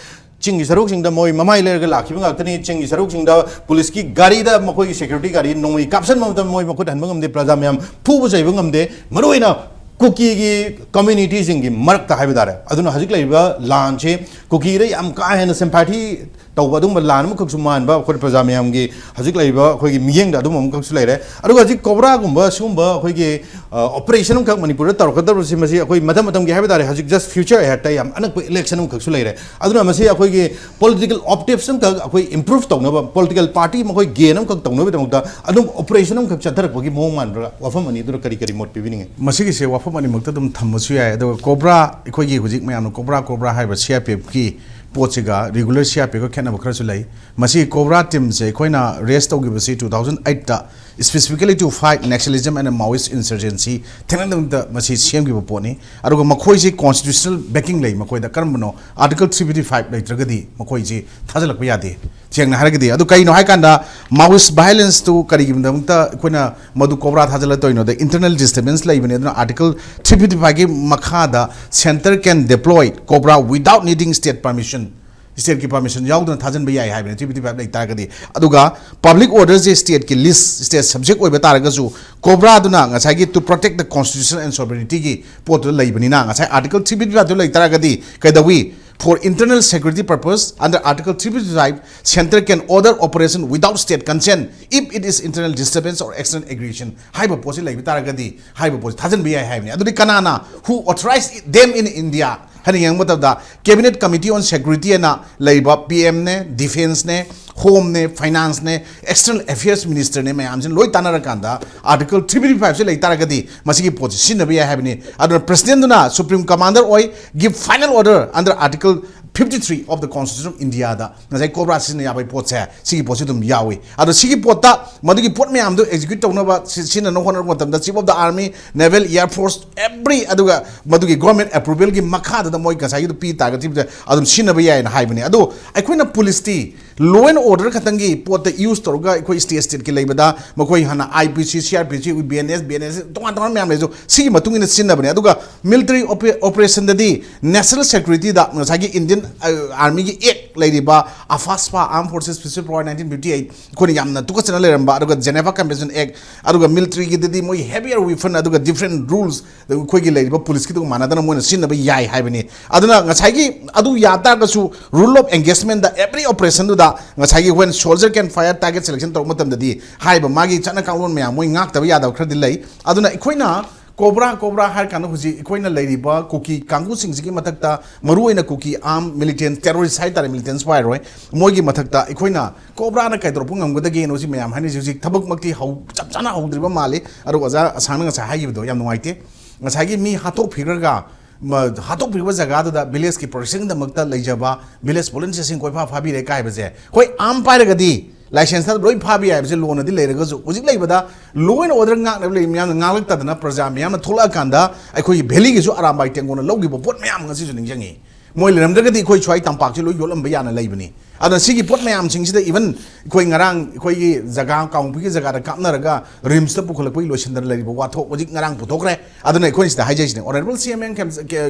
ꯆꯤꯡꯒꯤ ꯁꯔꯨꯛꯁꯤꯡꯗ ꯃꯣꯏ ꯃꯃꯥꯏ ꯂꯩꯔꯒ ꯂꯥꯛꯈꯤꯕ ꯉꯥꯛꯇꯅꯤ꯫ ꯆꯤꯡꯒꯤ ꯁꯔꯨꯛꯁꯤꯡꯗ ꯄꯨꯂꯤꯁꯀꯤ ꯒꯥꯔꯤꯗ, ꯃꯈꯣꯏꯒꯤ security ꯒꯥꯔꯤ ꯅꯣꯡꯃꯩ ꯀꯥꯞꯁꯤꯟꯕ ꯃꯇꯝꯗ ꯃꯣꯏ ꯃꯈꯨꯠ ꯍꯟꯕ ꯉꯝꯗꯦ꯫ ꯄ꯭ꯔꯖꯥ ꯃꯌꯥꯝ ꯐꯨꯕ ꯆꯩꯕ ꯉꯝꯗꯦ꯫ ꯃꯔꯨꯑꯣꯏꯅ ꯀꯨꯀꯤꯒꯤ communityꯁꯤꯡꯒꯤ ꯃꯔꯛꯇ ꯍꯥꯏꯕ ꯇꯥꯔꯦ꯫ ꯑꯗꯨꯅ ꯍꯧꯖꯤꯛ ꯂꯩꯔꯤꯕ ꯂꯥꯟꯁꯤ ꯀꯨꯀꯤꯗ ꯌꯥꯝ ꯀꯥ ꯍꯦꯟꯅ sympathy ꯇꯧꯕ ꯑꯗꯨꯒꯨꯝꯕ ꯂꯥꯟ ꯑꯃꯈꯛꯁꯨ ꯃꯥꯟꯕ ꯑꯩꯈꯣꯏ ꯄ꯭ꯔꯖꯥ ꯃꯌꯥꯝꯒꯤ ꯍꯧꯖꯤꯛ ꯂꯩꯔꯤꯕ ꯑꯩꯈꯣꯏꯒꯤ ꯃꯤꯠꯌꯦꯡꯗ ꯑꯗꯨꯝꯕ ꯑꯃꯈꯛꯁꯨ ꯂꯩꯔꯦ꯫ ꯑꯗꯨꯒ ꯍꯧꯖꯤꯛ COBRAꯒꯨꯝꯕ ꯁꯤꯒꯨꯝꯕ ꯑꯩꯈꯣꯏꯒꯤ, ꯑ, operation ꯑꯃꯈꯛ ꯃꯅꯤꯄꯨꯔꯗ ꯇꯧꯔꯛꯀꯗꯧꯔꯤꯁꯤ, ꯃꯁꯤ ꯑꯩꯈꯣꯏ ꯃꯇꯝ ꯃꯇꯝꯒꯤ ꯍꯥꯏꯕ ꯇꯥꯔꯦ, ꯍꯧꯖꯤꯛ just future aheadꯇ ꯌꯥꯝ ꯑꯅꯛꯄ election ꯑꯃꯈꯛꯁꯨ ꯂꯩꯔꯦ꯫ ꯑꯗꯨꯅ ꯃꯁꯤ ꯑꯩꯈꯣꯏꯒꯤ political optics ꯑꯃꯈꯛ ꯑꯩꯈꯣꯏ improve ꯇꯧꯅꯕ, political party ꯃꯈꯣꯏ gain ꯑꯃꯈꯛ ꯇꯧꯅꯕꯒꯤꯗꯃꯛꯇ ꯑꯗꯨꯝ operation ꯑꯃꯈꯛ ꯆꯠꯊꯔꯛꯄꯒꯤ ꯃꯑꯣꯡ ꯃꯥꯟꯕ꯭ꯔꯥ? ꯋꯥꯐꯝ ꯑꯅꯤꯗꯨꯗ ꯀꯔꯤ ꯀꯔꯤ ꯃꯣꯠ ꯄꯤꯕꯤꯅꯤꯡꯉꯤ? ꯃꯁꯤꯒꯤꯁꯦ ꯋꯥꯐꯝ ꯑꯅꯤꯃꯛꯇ ꯑꯗꯨꯝ ꯊꯝꯕꯁꯨ ꯌꯥꯏ꯫ ꯑꯗꯨꯒ COBRA, ꯑꯩꯈꯣꯏꯒꯤ ꯍꯧꯖꯤꯛ ꯃꯌꯥꯝꯅ COBRA, COBRA ꯍꯥꯏꯕ CRPFꯀꯤ ꯄꯣꯠꯁꯤꯒ regular CRPFꯀ ꯈꯦꯠꯅꯕ ꯈꯔꯁꯨ ꯂꯩ꯫ ꯃꯁꯤ COBRA teamꯁꯦ ꯑꯩꯈꯣꯏꯅ raise ꯇꯧꯈꯤꯕꯁꯤ two thousand eightꯇ Specifically to fight Naxalism and Maoist insurgency ꯊꯦꯡꯅꯅꯕꯗ ꯃꯁꯤ ꯁꯦꯝꯈꯤꯕ ꯄꯣꯠꯅꯤ꯫ ꯑꯗꯨꯒ ꯃꯈꯣꯏꯁꯤ constitutional backing ꯂꯩ꯫ ꯃꯈꯣꯏꯗ ꯀꯔꯝꯕꯅꯣ? Article three fifty five ꯂꯩꯇ꯭ꯔꯒꯗꯤ ꯃꯈꯣꯏꯁꯤ ꯊꯥꯖꯤꯜꯂꯛꯄ ꯌꯥꯗꯦ, ꯁꯦꯡꯅ ꯍꯥꯏꯔꯒꯗꯤ꯫ ꯑꯗꯨ ꯀꯩꯅꯣ ꯍꯥꯏꯀꯥꯟꯗ, Maoist violence ꯇꯨ ꯀꯔꯤꯒꯤꯗꯃꯛꯇ ꯑꯩꯈꯣꯏꯅ ꯃꯗꯨ COBRA ꯊꯥꯖꯤꯜꯂ ꯇꯧꯔꯤꯅꯣꯗ, internal disturbance ꯂꯩꯕꯅꯤ꯫ ꯑꯗꯨꯅ Article three fifty five ꯒꯤ ꯃꯈꯥꯗ center can deploy COBRA without needing state permission, state ꯀꯤ permission ꯌꯥꯎꯗꯅ ꯊꯥꯖꯤꯟꯕ ꯌꯥꯏ ꯍꯥꯏꯕꯅꯤ, three fifty five ꯂꯩ ꯇꯥꯔꯒꯗꯤ꯫ ꯑꯗꯨꯒ public order ꯁꯦ state ꯀꯤ list, state subject ꯑꯣꯏꯕ ꯇꯥꯔꯒꯁꯨ, COBRA ꯗꯨꯅ ꯉꯁꯥꯏꯒꯤ to protect the constitution and sovereignty ꯒꯤ ꯄꯣꯠꯇꯨꯗ ꯂꯩꯕꯅꯤꯅ, ꯉꯁꯥꯏ Article three fifty five two ꯂꯩ ꯇꯥꯔꯒꯗꯤ ꯀꯩꯗꯧꯏ? For internal security purpose, under Article three fifty five, center can order operation without state consent if it is internal disturbance or external aggression ꯍꯥꯏꯕ ꯄꯣꯠꯁꯤ ꯂꯩꯕ ꯇꯥꯔꯒꯗꯤ, ꯍꯥꯏꯕ ꯄꯣꯠꯁꯤ ꯊꯥꯖꯤꯟꯕ ꯌꯥꯏ ꯍꯥꯏꯕꯅꯤ꯫ ꯑꯗꯨꯗꯤ ꯀꯅꯥꯅ, who authorized them in India? ꯍꯥꯏꯅ ꯌꯦꯡꯕ ꯃꯇꯝꯗ, Cabinet Committee on Security ꯍꯥꯏꯅ ꯂꯩꯕ, P M ꯅꯦ, Defence ꯅꯦ, Home ꯅꯦ, Finance ꯅꯦ, External Affairs Minister ꯅꯦ, ꯃꯌꯥꯝꯁꯤꯅ ꯂꯣꯏ ꯇꯥꯟꯅꯔꯀꯥꯟꯗ Article three fifty five ꯁꯦ ꯂꯩ ꯇꯥꯔꯒꯗꯤ ꯃꯁꯤꯒꯤ ꯄꯣꯠꯁꯤ ꯁꯤꯖꯤꯟꯅꯕ ꯌꯥꯏ ꯍꯥꯏꯕꯅꯤ꯫ ꯑꯗꯨꯅ President ꯗꯨꯅ Supreme Commander ꯑꯣꯏ, give final order under Article fifty three of the Constitution of India ꯗ ꯉꯁꯥꯏ COBRA ꯁꯤꯖꯤꯟꯅ ꯌꯥꯕꯒꯤ ꯄꯣꯠꯁꯦ, ꯁꯤꯒꯤ ꯄꯣꯠꯁꯤ ꯑꯗꯨꯝ ꯌꯥꯎꯏ꯫ ꯑꯗꯣ ꯁꯤꯒꯤ ꯄꯣꯠꯇ ꯃꯗꯨꯒꯤ ꯄꯣꯠ ꯃꯌꯥꯝꯗꯨ execute ꯇꯧꯅꯕ ꯁꯤ-, ꯁꯤꯖꯤꯟꯅꯅꯕ ꯍꯣꯠꯅꯔꯛꯄ ꯃꯇꯝꯗ, Chief of the Army, Naval, Air Force, every, ꯑꯗꯨꯒ ꯃꯗꯨꯒꯤ government approval ꯒꯤ ꯃꯈꯥꯗꯨꯗ ꯃꯣꯏ ꯉꯁꯥꯏꯒꯤꯗꯨ ꯄꯤ ꯇꯥꯔꯒꯗꯤ ꯑꯗꯨꯝ ꯁꯤꯖꯤꯟꯅꯕ ꯌꯥꯏꯅ ꯍꯥꯏꯕꯅꯤ꯫ ꯑꯗꯣ ꯑꯩꯈꯣꯏꯅ police T law and order ꯈꯛꯇꯪꯒꯤ ꯄꯣꯠꯇ use ꯇꯧꯔꯒ, ꯑꯩꯈꯣꯏ state state ꯀꯤ ꯂꯩꯕꯗ ꯃꯈꯣꯏ ꯍꯥꯟꯅ I P C, C R P C, B N S, B N S, ꯇꯣꯉꯥꯟ ꯇꯣꯉꯥꯟꯕ ꯃꯌꯥꯝ ꯂꯩ꯫ ꯑꯗꯣ ꯁꯤꯒꯤ ꯃꯇꯨꯡ ꯏꯟꯅ ꯁꯤꯖꯤꯟꯅꯕꯅꯤ꯫ ꯑꯗꯨꯒ military ope-, operation ꯗꯗꯤ national security ꯗ ꯉꯁꯥꯏꯒꯤ Indian, ꯑ, Army ꯒꯤ act ꯂꯩꯔꯤꯕ AFSPA, Armed Forces Special Power nineteen fifty eight, ꯑꯩꯈꯣꯏꯅ ꯌꯥꯝꯅ ꯇꯨꯀꯠꯆꯅ ꯂꯩꯔꯝꯕ, ꯑꯗꯨꯒ Geneva Convention Act, ꯑꯗꯨꯒ military ꯒꯤꯗꯗꯤ ꯃꯣꯏ heavier weapon, ꯑꯗꯨꯒ different rules, ꯑꯩꯈꯣꯏꯒꯤ ꯂꯩꯔꯤꯕ police ꯀꯤꯗꯨꯒ ꯃꯥꯟꯅꯗꯅ ꯃꯣꯏꯅ ꯁꯤꯖꯤꯟꯅꯕ ꯌꯥꯏ ꯍꯥꯏꯕꯅꯤ꯫ ꯑꯗꯨꯅ ꯉꯁꯥꯏꯒꯤ ꯑꯗꯨ ꯌꯥ ꯇꯥꯔꯒꯁꯨ, rule of engagement the every operation ꯗꯨꯗ ꯉꯁꯥꯏꯒꯤ when soldier can fire target selection ꯇꯧꯕ ꯃꯇꯝꯗꯗꯤ, ꯍꯥꯏꯔꯤꯕ ꯃꯥꯒꯤ ꯆꯠꯅ ꯀꯥꯡꯂꯣꯟ ꯃꯌꯥꯝ ꯃꯣꯏ ꯉꯥꯛꯇꯕ ꯌꯥꯗꯕ ꯈꯔꯗꯤ ꯂꯩ꯫ ꯑꯗꯨꯅ ꯑꯩꯈꯣꯏꯅ COBRA, COBRA ꯍꯥꯏꯔ ꯀꯥꯟꯗ ꯍꯧꯖꯤꯛ ꯑꯩꯈꯣꯏꯅ ꯂꯩꯔꯤꯕ ꯀꯨꯀꯤ ꯀꯥꯡꯕꯨꯁꯤꯡꯁꯤꯒꯤ ꯃꯊꯛꯇ, ꯃꯔꯨꯑꯣꯏꯅ ꯀꯨꯀꯤ armed militant terrorist ꯍꯥꯏ ꯇꯥꯔꯦ, militants ꯄꯥꯏꯔꯣꯏ, ꯃꯣꯏꯒꯤ ꯃꯊꯛꯇ ꯑꯩꯈꯣꯏꯅ COBRA ꯅ ꯀꯩꯗꯧꯔꯛꯄ ꯉꯝꯒꯗꯒꯦꯅ ꯍꯧꯖꯤꯛ ꯃꯌꯥꯝ ꯍꯥꯏꯅꯔꯤꯁꯤ꯫ ꯍꯧꯖꯤꯛ ꯊꯕꯛꯃꯛꯇꯤ ꯍꯧ-, ꯆꯞ ꯆꯥꯅ ꯍꯧꯗ꯭ꯔꯤꯕ ꯃꯥꯜꯂꯤ꯫ ꯑꯗꯨꯒ ꯑꯣꯖꯥ ꯑꯁꯥꯡꯅ ꯉꯁꯥꯏ ꯍꯥꯏꯈꯤꯕꯗꯣ ꯌꯥꯝ ꯅꯨꯡꯉꯥꯏꯇꯦ꯫ ꯉꯁꯥꯏꯒꯤ ꯃꯤ ꯍꯥꯠꯇꯣꯛꯄꯤꯈ꯭ꯔꯒ, ꯃ-, ꯍꯥꯠꯇꯣꯛꯄꯤꯈ꯭ꯔꯕ ꯖꯒꯥꯗꯨꯗ village ꯀꯤ protection ꯗꯃꯛꯇ ꯂꯩꯖꯕ village volunteer ꯁꯤꯡ ꯀꯣꯏꯐꯥ ꯐꯥꯕꯤꯔꯦ ꯀꯥꯏꯕꯁꯦ, ꯍꯣꯏ, arm ꯄꯥꯏꯔꯒꯗꯤ ꯂꯥꯏꯁꯦꯟꯁ ꯅꯠꯇꯕ ꯂꯣꯏ ꯐꯥꯕ ꯌꯥꯏ ꯍꯥꯏꯕꯁꯦ ꯂꯣꯅꯗꯤ ꯂꯩꯔꯒꯁꯨ, ꯍꯧꯖꯤꯛ ꯂꯩꯕꯗ law and order ꯉꯥꯛꯅꯕ ꯂꯩ ꯃꯌꯥꯝꯅ ꯉꯥꯡꯂꯛꯇꯗꯅ ꯄ꯭ꯔꯖꯥ ꯃꯌꯥꯝꯅ ꯊꯣꯛꯂꯛꯑꯀꯥꯟꯗ ꯑꯩꯈꯣꯏꯒꯤ ꯚꯦꯂꯤꯒꯤꯁꯨ ꯑꯔꯥꯝꯕꯥꯏ ꯇꯦꯡꯒꯣꯅ ꯂꯧꯈꯤꯕ ꯄꯣꯠ ꯃꯌꯥꯝ ꯉꯁꯤꯁꯨ ꯅꯤꯡꯁꯤꯡꯉꯤ꯫ ꯃꯣꯏ ꯂꯩꯔꯝꯗ꯭ꯔꯒꯗꯤ ꯑꯩꯈꯣꯏ ꯁ꯭ꯋꯥꯏ ꯇꯝꯄꯥꯛꯁꯤ ꯂꯣꯏ ꯌꯣꯜꯂꯝꯕ ꯌꯥꯅ ꯂꯩꯕꯅꯤ꯫ ꯑꯗꯨꯅ ꯁꯤꯒꯤ ꯄꯣꯠ ꯃꯌꯥꯝꯁꯤꯡꯁꯤꯗ even ꯑꯩꯈꯣꯏ ꯉꯔꯥꯡ ꯑꯩꯈꯣꯏꯒꯤ ꯖꯒꯥ ꯀꯥꯡꯄꯣꯛꯄꯤꯒꯤ ꯖꯒꯥꯗ ꯀꯥꯞꯅꯔꯒ ꯔꯤꯝꯁꯇ ꯄꯨꯈꯠꯂꯛꯄꯒꯤ ꯂꯣꯏꯁꯤꯟꯗꯅ ꯂꯩꯔꯤꯕ ꯋꯥꯊꯣꯛ ꯍꯧꯖꯤꯛ ꯉꯔꯥꯡ ꯄꯨꯊꯣꯛꯈ꯭ꯔꯦ꯫ ꯑꯗꯨꯅ ꯑꯩꯈꯣꯏꯅ ꯁꯤꯗ ꯍꯥꯏꯖꯩꯁꯤꯅꯦ, ꯑꯣꯅꯔꯦꯕꯜ ꯁꯤ ꯑꯦꯝ ꯑꯦꯟ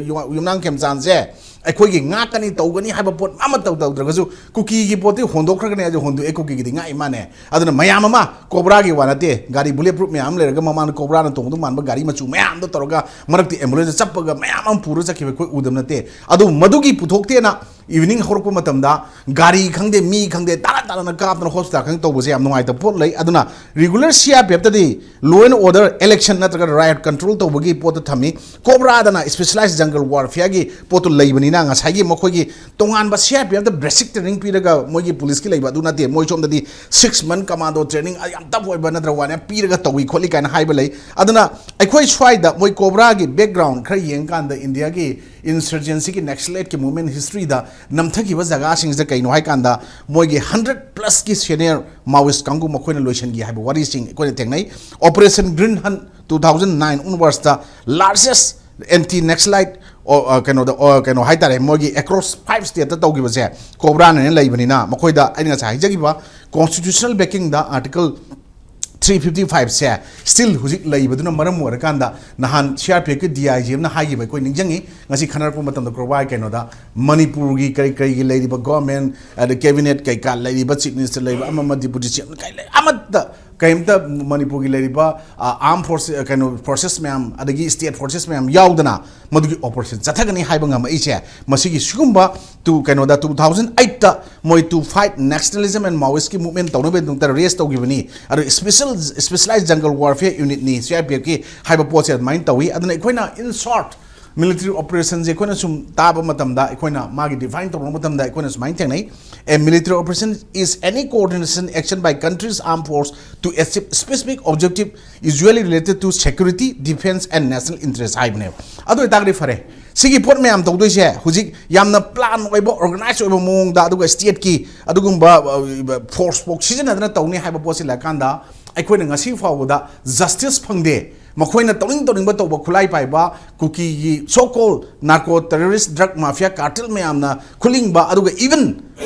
ꯌꯨꯝꯅꯥꯝ ꯈꯦꯝꯆꯥꯟꯁꯦ ꯑꯩꯈꯣꯏꯒꯤ ꯉꯥꯛꯀꯅꯤ ꯇꯧꯒꯅꯤ ꯍꯥꯏꯕ ꯄꯣꯠ ꯑꯃꯠꯇ ꯇꯧꯗ꯭ꯔꯒꯁꯨ ꯀꯨꯀꯤꯒꯤ ꯄꯣꯠꯇꯤ ꯍꯣꯟꯗꯣꯛꯈ꯭ꯔꯒꯅꯤ ꯍꯥꯏꯁꯦ ꯍꯣꯟꯗꯣꯛꯑꯦ, ꯀꯨꯀꯤꯒꯤꯗꯤ ꯉꯥꯛꯏ ꯃꯥꯅꯦ꯫ ꯑꯗꯨꯅ ꯃꯌꯥꯝ ꯑꯃ ꯀꯣꯕ꯭ꯔꯥꯒꯤ ꯋꯥ ꯅꯠꯇꯦ, ꯒꯥꯔꯤ bullet proof ꯃꯌꯥꯝ ꯑꯃ ꯂꯩꯔꯒ ꯃꯃꯥꯡꯗ ꯀꯣꯕ꯭ꯔꯥꯅ ꯇꯣꯡꯗꯧ ꯃꯥꯟꯕ ꯒꯥꯔꯤ ꯃꯆꯨ ꯃꯌꯥꯝꯗꯣ ꯇꯧꯔꯒ ꯃꯔꯛꯇ ambulance ꯆꯠꯄꯒ ꯃꯌꯥꯝ ꯑꯃ ꯄꯨꯔ ꯆꯠꯈꯤꯕ ꯑꯩꯈꯣꯏ ꯎꯗꯕ ꯅꯠꯇꯦ꯫ ꯑꯗꯨ ꯃꯗꯨꯒꯤ ꯄꯨꯊꯣꯛꯇꯦꯅ evening ꯍꯧꯔꯛꯄ ꯃꯇꯝꯗ ꯒꯥꯔꯤ ꯈꯪꯗꯦ, ꯃꯤ ꯈꯪꯗꯦ, ꯇꯥꯔ ꯇꯥꯔꯅ ꯀꯥꯞꯇꯅ hospital ꯈꯪꯗꯦ ꯇꯧꯕꯁꯦ ꯌꯥꯝ ꯅꯨꯡꯉꯥꯏꯇꯕ ꯄꯣꯠ ꯂꯩ꯫ ꯑꯗꯨꯅ regular C R P F ꯇꯗꯤ law and order, election ꯅꯠꯇ꯭ꯔꯒ riot control ꯇꯧꯕꯒꯤ ꯄꯣꯠꯇ ꯊꯝꯃꯤ꯫ ꯀꯣꯕ꯭ꯔꯥꯗꯅ specialized jungle warfare ꯒꯤ ꯄꯣꯠꯇꯨ ꯂꯩꯕꯅꯤꯅ ꯉꯁꯥꯏꯒꯤ ꯃꯈꯣꯏꯒꯤ ꯇꯣꯉꯥꯟꯕ C R P F ꯇ basic training ꯄꯤꯔꯒ ꯃꯣꯏꯒꯤ ꯄꯨꯂꯤꯁꯀꯤ ꯂꯩꯕ ꯑꯗꯨ ꯅꯠꯇꯦ꯫ ꯃꯣꯏ ꯁꯣꯝꯗꯗꯤ six month commando training ꯌꯥꯝ tough ꯑꯣꯏꯕ ꯅꯠꯇ꯭ꯔꯒ ꯋꯥꯅ ꯄꯤꯔꯒ ꯇꯧꯏ ꯈꯣꯠꯂꯤ ꯀꯥꯏꯅ ꯍꯥꯏꯕ ꯂꯩ꯫ ꯑꯗꯨꯅ ꯑꯩꯈꯣꯏ ꯁ꯭ꯋꯥꯏꯗ ꯃꯣꯏ ꯀꯣꯕ꯭ꯔꯥꯒꯤ background ꯈꯔ ꯌꯦꯡꯀꯥꯟꯗ ꯏꯟꯗꯤꯌꯥꯒꯤ insurgency ꯒꯤ Naxalite ꯀꯤ movement history ꯗ ꯅꯝꯊꯈꯤꯕ ꯖꯒꯥꯁꯤꯡꯁꯤꯗ ꯀꯩꯅꯣ ꯍꯥꯏꯀꯥꯟꯗ ꯃꯣꯏꯒꯤ hundred plus ꯀꯤ senior Maoist ꯀꯥꯡꯕꯨ ꯃꯈꯣꯏꯅ ꯂꯣꯏꯁꯤꯟꯈꯤ ꯍꯥꯏꯕ ꯋꯥꯔꯤꯁꯤꯡ ꯑꯩꯈꯣꯏꯅ ꯊꯦꯡꯅꯩ꯫ Operation Green Hunt two thousand nine onwards ꯇ largest anti Naxalite, ꯑꯣ, ꯑ, ꯀꯩꯅꯣꯗ, ꯑꯣ, ꯀꯩꯅꯣ ꯍꯥꯏꯇꯥꯔꯦ, ꯃꯣꯏꯒꯤ across five state ꯇ ꯇꯧꯈꯤꯕꯁꯦ ꯀꯣꯕ꯭ꯔꯥꯅ ꯂꯩꯕꯅꯤꯅ ꯃꯈꯣꯏꯗ ꯑꯩꯅ ꯉꯁꯥꯏ ꯍꯥꯏꯖꯈꯤꯕ constitutional backing ꯗ article three fifty five ꯁꯦ still ꯍꯧꯖꯤꯛ ꯂꯩꯕꯗꯨꯅ ꯃꯔꯝ ꯑꯣꯏꯔꯀꯥꯟꯗ ꯅꯍꯥꯟ C R P F ꯀꯤ D I G ꯑꯃꯅ ꯍꯥꯏꯈꯤꯕ ꯑꯩꯈꯣꯏ ꯅꯤꯡꯁꯤꯡꯉꯤ꯫ ꯉꯁꯤ ꯈꯟꯅꯔꯛꯄ ꯃꯇꯝꯗ ꯀꯣꯕ꯭ꯔꯥ ꯀꯩꯅꯣꯗ ꯃꯅꯤꯄꯨꯔꯒꯤ ꯀꯔꯤ ꯀꯔꯤꯒꯤ ꯂꯩꯔꯤꯕ government, ꯑꯗ cabinet ꯀꯩꯀꯥ ꯂꯩꯔꯤꯕ, chief minister ꯂꯩꯔꯤꯕ, ꯑꯃ ꯑꯃ deputy chief ꯀꯩ ꯂꯩ, ꯑꯃꯠꯇ ꯀꯔꯤꯝꯇ ꯃꯅꯤꯄꯨꯔꯒꯤ ꯂꯩꯔꯤꯕ, ꯑ, armed force, ꯑ, ꯀꯩꯅꯣ forces ꯃꯌꯥꯝ, ꯑꯗꯒꯤ state forces ꯃꯌꯥꯝ ꯌꯥꯎꯗꯅ ꯃꯗꯨꯒꯤ operation ꯆꯠꯊꯒꯅꯤ ꯍꯥꯏꯕ ꯉꯝꯃꯛꯏꯁꯦ ꯃꯁꯤꯒꯤ ꯁꯤꯒꯨꯝꯕ ꯇꯨ ꯀꯩꯅꯣꯗ two thousand eight ꯇ ꯃꯣꯏ to fight Naxalism and Maoist ꯀꯤ movement ꯇꯧꯅꯕꯒꯤꯗꯃꯛꯇ raise ꯇꯧꯈꯤꯕꯅꯤ꯫ ꯑꯗꯣ special, specialized jungle warfare unit ꯅꯤ C R P F ꯀꯤ ꯍꯥꯏꯕ ꯄꯣꯠꯁꯦ ꯑꯗꯨꯃꯥꯏꯅ ꯇꯧꯏ꯫ ꯑꯗꯨꯅ ꯑꯩꯈꯣꯏꯅ in short Military operationꯁꯦ ꯑꯩꯈꯣꯏꯅ ꯁꯨꯝ ꯇꯥꯕ ꯃꯇꯝꯗ, ꯑꯩꯈꯣꯏꯅ ꯃꯥꯒꯤ define ꯇꯧꯔꯛꯄ ꯃꯇꯝꯗ ꯑꯩꯈꯣꯏꯅ ꯁꯨꯃꯥꯏꯅ ꯊꯦꯡꯅꯩ: A military operation is any coordination action by countries armed force to achieve specific objective usually related to security, defense and national interest ꯍꯥꯏꯕꯅꯦꯕ꯫ ꯑꯗꯨ ꯑꯣꯏꯇꯥꯔꯒꯗꯤ ꯐꯔꯦ, ꯁꯤꯒꯤ ꯄꯣꯠ ꯃꯌꯥꯝ ꯇꯧꯗꯣꯏꯁꯦ ꯍꯧꯖꯤꯛ ꯌꯥꯝꯅ plan ꯑꯣꯏꯕ, organize ꯑꯣꯏꯕ ꯃꯑꯣꯡꯗ, ꯑꯗꯨꯒ stateꯀꯤ ꯑꯗꯨꯒꯨꯝꯕ force ꯐꯥꯎ ꯁꯤꯖꯤꯟꯅꯗꯅ ꯇꯧꯅꯤ ꯍꯥꯏꯕ ꯄꯣꯠꯁꯤ ꯂꯩꯔꯀꯥꯟꯗ, ꯑꯩꯈꯣꯏꯅ ꯉꯁꯤ ꯐꯥꯎꯕꯗ justice ꯐꯪꯗꯦ꯫ ꯃꯈꯣꯏꯅ ꯇꯧꯅꯤꯡ ꯇꯧꯅꯤꯡꯕ ꯇꯧꯕ, ꯈꯨꯠꯂꯥꯏ ꯄꯥꯏꯕ ꯀꯨꯀꯤꯒꯤ so called narco terrorist, drug mafia cartel ꯃꯌꯥꯝꯅ ꯈꯨꯠꯂꯤꯡꯕ, ꯑꯗꯨꯒ even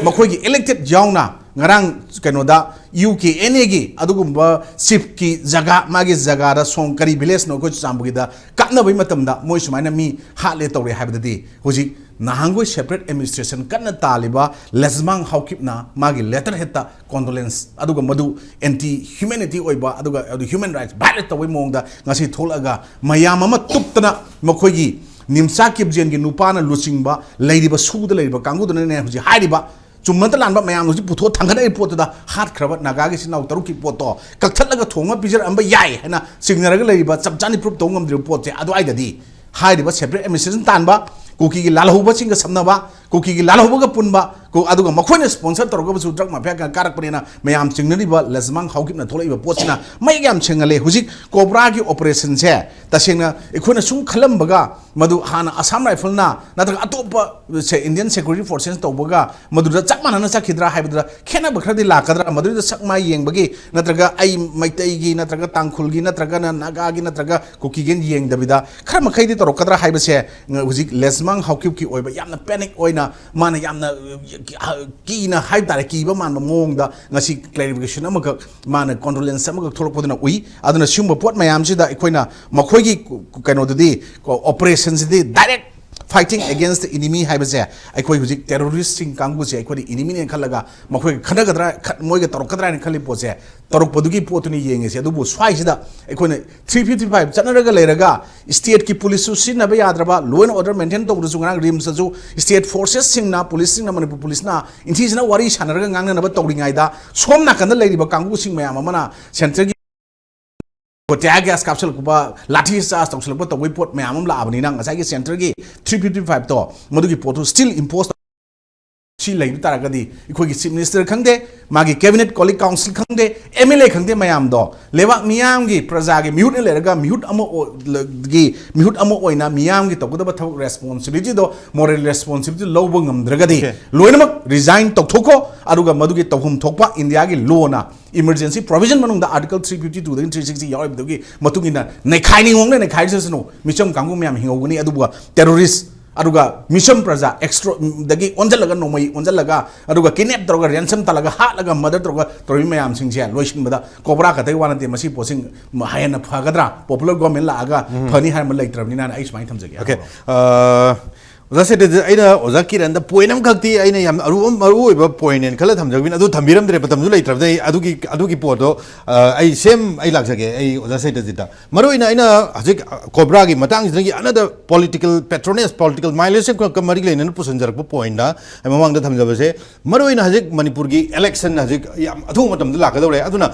ꯃꯈꯣꯏꯒꯤ elected ꯌꯥꯎꯅ ꯉꯔꯥꯡ ꯀꯩꯅꯣꯗ ꯌꯨ ꯀꯦ ꯑꯦꯟ ꯑꯦꯒꯤ ꯑꯗꯨꯒꯨꯝꯕ chiefꯀꯤ ꯖꯒꯥ, ꯃꯥꯒꯤ ꯖꯒꯥꯗ ꯁꯣꯡ ꯀꯔꯤ villageꯅꯣ ꯑꯩꯈꯣꯏ ꯆꯨꯔꯆꯥꯟꯄꯨꯔꯒꯤꯗ ꯀꯥꯞꯅꯕꯒꯤ ꯃꯇꯝꯗ ꯃꯣꯏ ꯁꯨꯃꯥꯏꯅ ꯃꯤ ꯍꯥꯠꯂꯦ ꯇꯧꯔꯦ ꯍꯥꯏꯕꯗꯗꯤ, ꯍꯧꯖꯤꯛ ꯅꯍꯥꯟꯈꯣꯏ separate administration ꯀꯟꯅ ꯇꯥꯜꯂꯤꯕ ꯂꯦꯖꯃꯥꯡ ꯍꯥꯎꯀꯤꯞꯅ ꯃꯥꯒꯤ letterheadꯇ condolence, ꯑꯗꯨꯒ ꯃꯗꯨ anti humanity ꯑꯣꯏꯕ, ꯑꯗꯨꯒ ꯑꯗꯨ human rights violate ꯇꯧꯕꯒꯤ ꯃꯑꯣꯡꯗ ꯉꯁꯤ ꯊꯣꯛꯂꯛꯑꯒ ꯃꯌꯥꯝ ꯑꯃ ꯇꯨꯞꯇꯅ ꯃꯈꯣꯏꯒꯤ ꯅꯤꯝꯆꯥ ꯀꯤꯞꯖꯦꯟꯒꯤ ꯅꯨꯄꯥꯅ ꯂꯨꯆꯤꯡꯕ ꯂꯩꯔꯤꯕ ꯁꯨꯗ ꯂꯩꯔꯤꯕ ꯀꯥꯡꯕꯨꯗꯨꯅꯅꯦ ꯍꯧꯖꯤꯛ ꯍꯥꯏꯔꯤꯕ ꯆꯨꯝꯕꯇ ꯂꯥꯟꯕ ꯃꯌꯥꯝꯅ ꯍꯧꯖꯤꯛ ꯄꯨꯊꯣꯛ ꯊꯥꯡꯒꯠꯅꯔꯤꯕ ꯄꯣꯠꯇꯨꯗ, ꯍꯥꯠꯈ꯭ꯔꯕ ꯅꯥꯒꯥꯒꯤ ꯏꯆꯤꯟ ꯏꯅꯥꯎ ꯇꯔꯨꯛꯀꯤ ꯄꯣꯠꯇꯣ ꯀꯛꯊꯠꯂꯒ ꯊꯣꯡꯉ ꯄꯤꯖꯔꯝꯕ ꯌꯥꯏ ꯍꯥꯏꯅ ꯆꯤꯡꯅꯔꯒ ꯂꯩꯔꯤꯕ, ꯆꯞ ꯆꯥꯅ proof ꯇꯧꯕ ꯉꯝꯗ꯭ꯔꯤꯕ ꯄꯣꯠꯁꯦ, ꯑꯗꯨꯋꯥꯏꯗꯗꯤ ꯍꯥꯏꯔꯤꯕ separate administration ꯇꯥꯟꯕ, ꯀꯨꯀꯤꯒꯤ ꯂꯥꯜꯍꯧꯕꯁꯤꯡꯒ ꯁꯝꯅꯕ, ꯀꯨꯀꯤꯒꯤ ꯂꯥꯜꯍꯧꯕꯒ ꯄꯨꯟꯕ, ꯀꯨ-, ꯑꯗꯨꯒ ꯃꯈꯣꯏꯅ sponsor ꯇꯧꯔꯒꯕꯁꯨ drug mafia ꯀꯥꯔꯛꯄꯅꯦꯅ ꯃꯌꯥꯝ ꯆꯤꯡꯅꯔꯤꯕ ꯂꯦꯖꯃꯥꯡ ꯍꯥꯎꯀꯤꯞꯅ ꯊꯣꯛꯂꯛꯏꯕ ꯄꯣꯠꯁꯤꯅ ꯃꯌꯦꯛ ꯌꯥꯝ ꯁꯦꯡꯍꯜꯂꯦ꯫ ꯍꯧꯖꯤꯛ ꯀꯣꯕ꯭ꯔꯥꯒꯤ operationꯁꯦ ꯇꯁꯦꯡꯅ ꯑꯩꯈꯣꯏꯅ ꯁꯨꯝ ꯈꯜꯂꯝꯕꯒ, ꯃꯗꯨ ꯍꯥꯟꯅ Assam Riflesꯅ ꯅꯠꯇ꯭ꯔꯒ ꯑꯇꯣꯞꯄ ꯁꯦ-, Indian Security Forcesꯅ ꯇꯧꯕꯒ ꯃꯗꯨꯗ ꯆꯞ ꯃꯥꯟꯅꯅ ꯆꯠꯈꯤꯗ꯭ꯔꯥ ꯍꯥꯏꯕꯗꯨꯗ ꯈꯦꯠꯅꯕ ꯈꯔꯗꯤ ꯂꯥꯛꯀꯗ꯭ꯔꯥ? ꯃꯗꯨꯗ ꯁꯛ ꯃꯥꯏ ꯌꯦꯡꯕꯒꯤ, ꯅꯠꯇ꯭ꯔꯒ ꯑꯩ ꯃꯩꯇꯩꯒꯤ, ꯅꯠꯇ꯭ꯔꯒ ꯇꯥꯡꯈꯨꯜꯒꯤ, ꯅꯠꯇ꯭ꯔꯒꯅ ꯅꯥꯒꯥꯒꯤ, ꯅꯠꯇ꯭ꯔꯒ ꯀꯨꯀꯤꯒꯤ ꯌꯦꯡꯗꯕꯤꯗ ꯈꯔ ꯃꯈꯩꯗꯤ ꯇꯧꯔꯛꯀꯗ꯭ꯔꯥ ꯍꯥꯏꯕꯁꯦ, ꯉ-, ꯍꯧꯖꯤꯛ ꯂꯦꯖꯃꯥꯡ ꯍꯥꯎꯀꯤꯞꯀꯤ ꯑꯣꯏꯕ ꯌꯥꯝꯅ panic ꯑꯣꯏꯅ, ꯃꯥꯅ ꯌꯥꯝꯅ, ꯑ, ꯀꯤꯅ ꯍꯥꯏꯕ ꯇꯥꯔꯦ, ꯀꯤꯕ ꯃꯥꯟꯕ ꯃꯑꯣꯡꯗ ꯉꯁꯤ clarification ꯑꯃꯈꯛ, ꯃꯥꯅ condolence ꯑꯃꯈꯛ ꯊꯣꯛꯂꯛꯄꯗꯨꯅ ꯎꯏ꯫ ꯑꯗꯨꯅ ꯁꯤꯒꯨꯝꯕ ꯄꯣꯠ ꯃꯌꯥꯝꯁꯤꯗ ꯑꯩꯈꯣꯏꯅ ꯃꯈꯣꯏꯒꯤ ꯀ-, ꯀꯩꯅꯣꯗꯨꯗꯤ, ꯀꯣ-, operationꯁꯤꯗꯤ direct fighting against the enemy ꯍꯥꯏꯕꯁꯦ, ꯑꯩꯈꯣꯏ ꯍꯧꯖꯤꯛ terroristꯁꯤꯡ ꯀꯥꯡꯕꯨꯁꯦ ꯑꯩꯈꯣꯏꯅ enemyꯅꯦꯅ ꯈꯜꯂꯒ ꯃꯈꯣꯏꯒ ꯈꯠꯅꯒꯗ꯭ꯔꯥ, ꯈꯠ-, ꯃꯣꯏꯒ ꯇꯧꯔꯛꯀꯗ꯭ꯔꯥ ꯍꯥꯏꯅ ꯈꯜꯂꯤ ꯄꯣꯠꯁꯦ, ꯇꯧꯔꯛꯄꯗꯨꯒꯤ ꯄꯣꯠꯇꯨꯅꯤ ꯌꯦꯡꯉꯤꯁꯦ꯫ ꯑꯗꯨꯕꯨ ꯁ꯭ꯋꯥꯏꯁꯤꯗ ꯑꯩꯈꯣꯏꯅ three fifty five ꯆꯠꯅꯔꯒ ꯂꯩꯔꯒ, stateꯀꯤ policeꯁꯨ ꯁꯤꯖꯤꯟꯅꯕ ꯌꯥꯗ꯭ꯔꯕ, law and order maintain ꯇꯧꯕꯗꯁꯨ ꯉꯔꯥꯡ RIMSꯇꯁꯨ state forcesꯁꯤꯡꯅ, policeꯁꯤꯡꯅ, ꯃꯅꯤꯄꯨꯔ policeꯅ ꯏꯟꯊꯤꯖꯅ ꯋꯥꯔꯤ ꯁꯥꯟꯅꯔꯒ ꯉꯥꯡꯅꯅꯕ ꯇꯧꯔꯤꯉꯩꯗ, ꯁꯣꯝ ꯅꯥꯀꯟꯗ ꯂꯩꯔꯤꯕ ꯀꯥꯡꯕꯨꯁꯤꯡ ꯃꯌꯥꯝ ꯑꯃꯅ centreꯒꯤ ꯇꯤꯌꯥꯔ ꯒ꯭ꯌꯥꯁ ꯀꯥꯞꯁꯤꯜꯂꯛꯄ, ꯂꯥꯊꯤ ꯆꯥꯔꯖ ꯇꯧꯁꯤꯜꯂꯛꯄ ꯇꯧꯕꯒꯤ ꯄꯣꯠ ꯃꯌꯥꯝ ꯑꯃ ꯂꯥꯛꯑꯕꯅꯤꯅ, ꯉꯁꯥꯏꯒꯤ ꯁꯦꯟꯇꯔꯒꯤ ꯊ꯭ꯔꯤ ꯐꯤꯐꯇꯤ ꯐꯥꯏꯚꯇꯣ, ꯃꯗꯨꯒꯤ ꯄꯣꯠꯇꯨ ꯁ꯭ꯇꯤꯜ ꯏꯝꯄꯣꯁ ꯁꯤ ꯂꯩꯕ ꯇꯥꯔꯒꯗꯤ, ꯑꯩꯈꯣꯏꯒꯤ ꯆꯤꯐ ꯃꯤꯅꯤꯁꯇꯔ ꯈꯪꯗꯦ, ꯃꯥꯒꯤ ꯀꯦꯕꯤꯅꯦꯠ ꯀꯣꯂꯤꯛ ꯀꯥꯎꯟꯁꯤꯜ ꯈꯪꯗꯦ, ꯑꯦꯝ ꯑꯦꯜ ꯑꯦ ꯈꯪꯗꯦ, ꯃꯌꯥꯝꯗꯣ ꯂꯩꯕꯥꯛ ꯃꯤꯌꯥꯝꯒꯤ, ꯄ꯭ꯔꯖꯥꯒꯤ ꯃꯤꯍꯨꯠꯅ ꯂꯩꯔꯒ, ꯃꯤꯍꯨꯠ ꯑꯃ ꯑꯣꯏ-, ꯒꯤ ꯃꯤꯍꯨꯠ ꯑꯃ ꯑꯣꯏꯅ ꯃꯤꯌꯥꯝꯒꯤ ꯇꯧꯒꯗꯕ ꯊꯕꯛ ꯔꯦꯁꯄꯣꯟꯁꯤꯕꯤꯂꯤꯇꯤꯗꯣ, ꯃꯣꯔꯦꯜ ꯔꯦꯁꯄꯣꯟꯁꯤꯕꯤꯂꯤꯇꯤ ꯂꯧꯕ ꯉꯝꯗ꯭ꯔꯒꯗꯤ, Okay. ꯂꯣꯏꯅꯃꯛ ꯔꯤꯖꯥꯏꯟ ꯇꯧꯊꯣꯛꯈꯣ, ꯑꯗꯨꯒ ꯃꯗꯨꯒꯤ ꯇꯧꯐꯝ ꯊꯣꯛꯄ ꯏꯟꯗꯤꯌꯥꯒꯤ ꯂꯣꯅ, ꯏꯃꯔꯖꯦꯟꯁꯤ ꯄ꯭ꯔꯣꯚꯤꯖꯟ ꯃꯅꯨꯡꯗ ꯑꯥꯔꯇꯤꯀꯜ ꯊ꯭ꯔꯤ ꯐꯤꯐꯇꯤ ꯇꯨꯗꯒꯤ ꯊ꯭ꯔꯤ ꯁꯤꯛꯁꯇꯤ ꯌꯥꯎꯔꯤꯕꯗꯨꯒꯤ ꯃꯇꯨꯡ ꯏꯟꯅ ꯅꯩꯈꯥꯏꯅꯤꯡꯉꯣꯝꯅ ꯅꯩꯈꯥꯏꯖꯁꯅꯨ, ꯃꯤꯆꯝ ꯀꯥꯡꯕꯨ ꯃꯌꯥꯝ ꯍꯤꯡꯍꯧꯒꯅꯤ, ꯑꯗꯨꯒ ꯇꯦꯔꯣꯔꯤꯁ ꯑꯗꯨꯒ ꯃꯤꯆꯝ ꯄ꯭ꯔꯖꯥ ꯑꯦꯛꯁꯇ꯭ꯔꯣ-, ꯗꯒꯤ ꯑꯣꯟꯁꯤꯜꯂꯒ, ꯅꯣꯡꯃꯩ ꯑꯣꯟꯁꯤꯜꯂꯒ, ꯑꯗꯨꯒ ꯀꯤꯗꯅꯦꯞ ꯇꯧꯔꯒ, ꯔꯦꯟꯁꯝ ꯇꯥꯜꯂꯒ, ꯍꯥꯠꯂꯒ, ꯃꯔꯗꯔ ꯇꯧꯔꯒ ꯇꯧꯔꯤꯕ ꯃꯌꯥꯝꯁꯤꯡꯁꯦ ꯂꯣꯏꯁꯤꯟꯕꯗ ꯀꯣꯕ꯭ꯔꯥ ꯈꯛꯇꯒꯤ ꯋꯥ ꯅꯠꯇꯦ, ꯃꯁꯤ ꯄꯣꯠꯁꯤꯡ ꯍꯦꯟꯅ ꯐꯒꯗ꯭ꯔꯥ, ꯄꯣꯄꯨꯂꯔ ꯒꯣꯔꯃꯦꯟ ꯂꯥꯛꯑꯒ ꯐꯅꯤ ꯍꯥꯏꯕ ꯑꯃ ꯂꯩꯇ꯭ꯔꯕꯅꯤꯅ ꯑꯩ ꯁꯨꯃꯥꯏꯅ ꯊꯝꯖꯒꯦ꯫ Okay. ꯑꯣꯖꯥ ꯁꯩꯇꯖꯤꯠ, ꯑꯩꯅ ꯑꯣꯖꯥ ꯀꯤꯔꯟꯗ ꯄꯣꯏꯟ ꯑꯃꯈꯛꯇꯤ ꯑꯩꯅ ꯌꯥꯝ ꯑꯔꯨꯕ, ꯃꯔꯨ ꯑꯣꯏꯕ ꯄꯣꯏꯟꯅꯦꯅ ꯈꯜꯂ ꯊꯝꯖꯕꯅꯤ, ꯑꯗꯨ ꯊꯝꯕꯤꯔꯝꯗ꯭ꯔꯦ, ꯃꯇꯝꯁꯨ ꯂꯩꯇ꯭ꯔꯕꯅꯤꯅ ꯑꯩ ꯑꯗꯨꯒꯤ, ꯑꯗꯨꯒꯤ ꯄꯣꯠꯇꯣ, ꯑ, ꯑꯩ ꯁꯦꯝ ꯑꯩ ꯂꯥꯛꯆꯒꯦ, ꯑꯩ ꯑꯣꯖꯥ ꯁꯩꯇꯖꯤꯠꯇ꯫ ꯃꯔꯨꯑꯣꯏꯅ ꯑꯩꯅ ꯍꯧꯖꯤꯛ, ꯑ, ꯀꯣꯕ꯭ꯔꯥꯒꯤ ꯃꯇꯥꯡꯁꯤꯗꯒꯤ another political patronage, political malice ꯀ ꯃꯔꯤ ꯂꯩꯅꯅ ꯄꯨꯁꯤꯟꯖꯔꯛꯄ ꯄꯣꯏꯟꯗ ꯑꯩ ꯃꯃꯥꯡꯗ ꯊꯝꯖꯕꯁꯦ, ꯃꯔꯨꯑꯣꯏꯅ ꯍꯧꯖꯤꯛ ꯃꯅꯤꯄꯨꯔꯒꯤ ꯏꯂꯦꯛꯁꯟ ꯍꯧꯖꯤꯛ ꯌꯥꯝ ꯑꯊꯨꯕ ꯃꯇꯝꯗ ꯂꯥꯛꯀꯗꯧꯔꯦ꯫ ꯑꯗꯨꯅ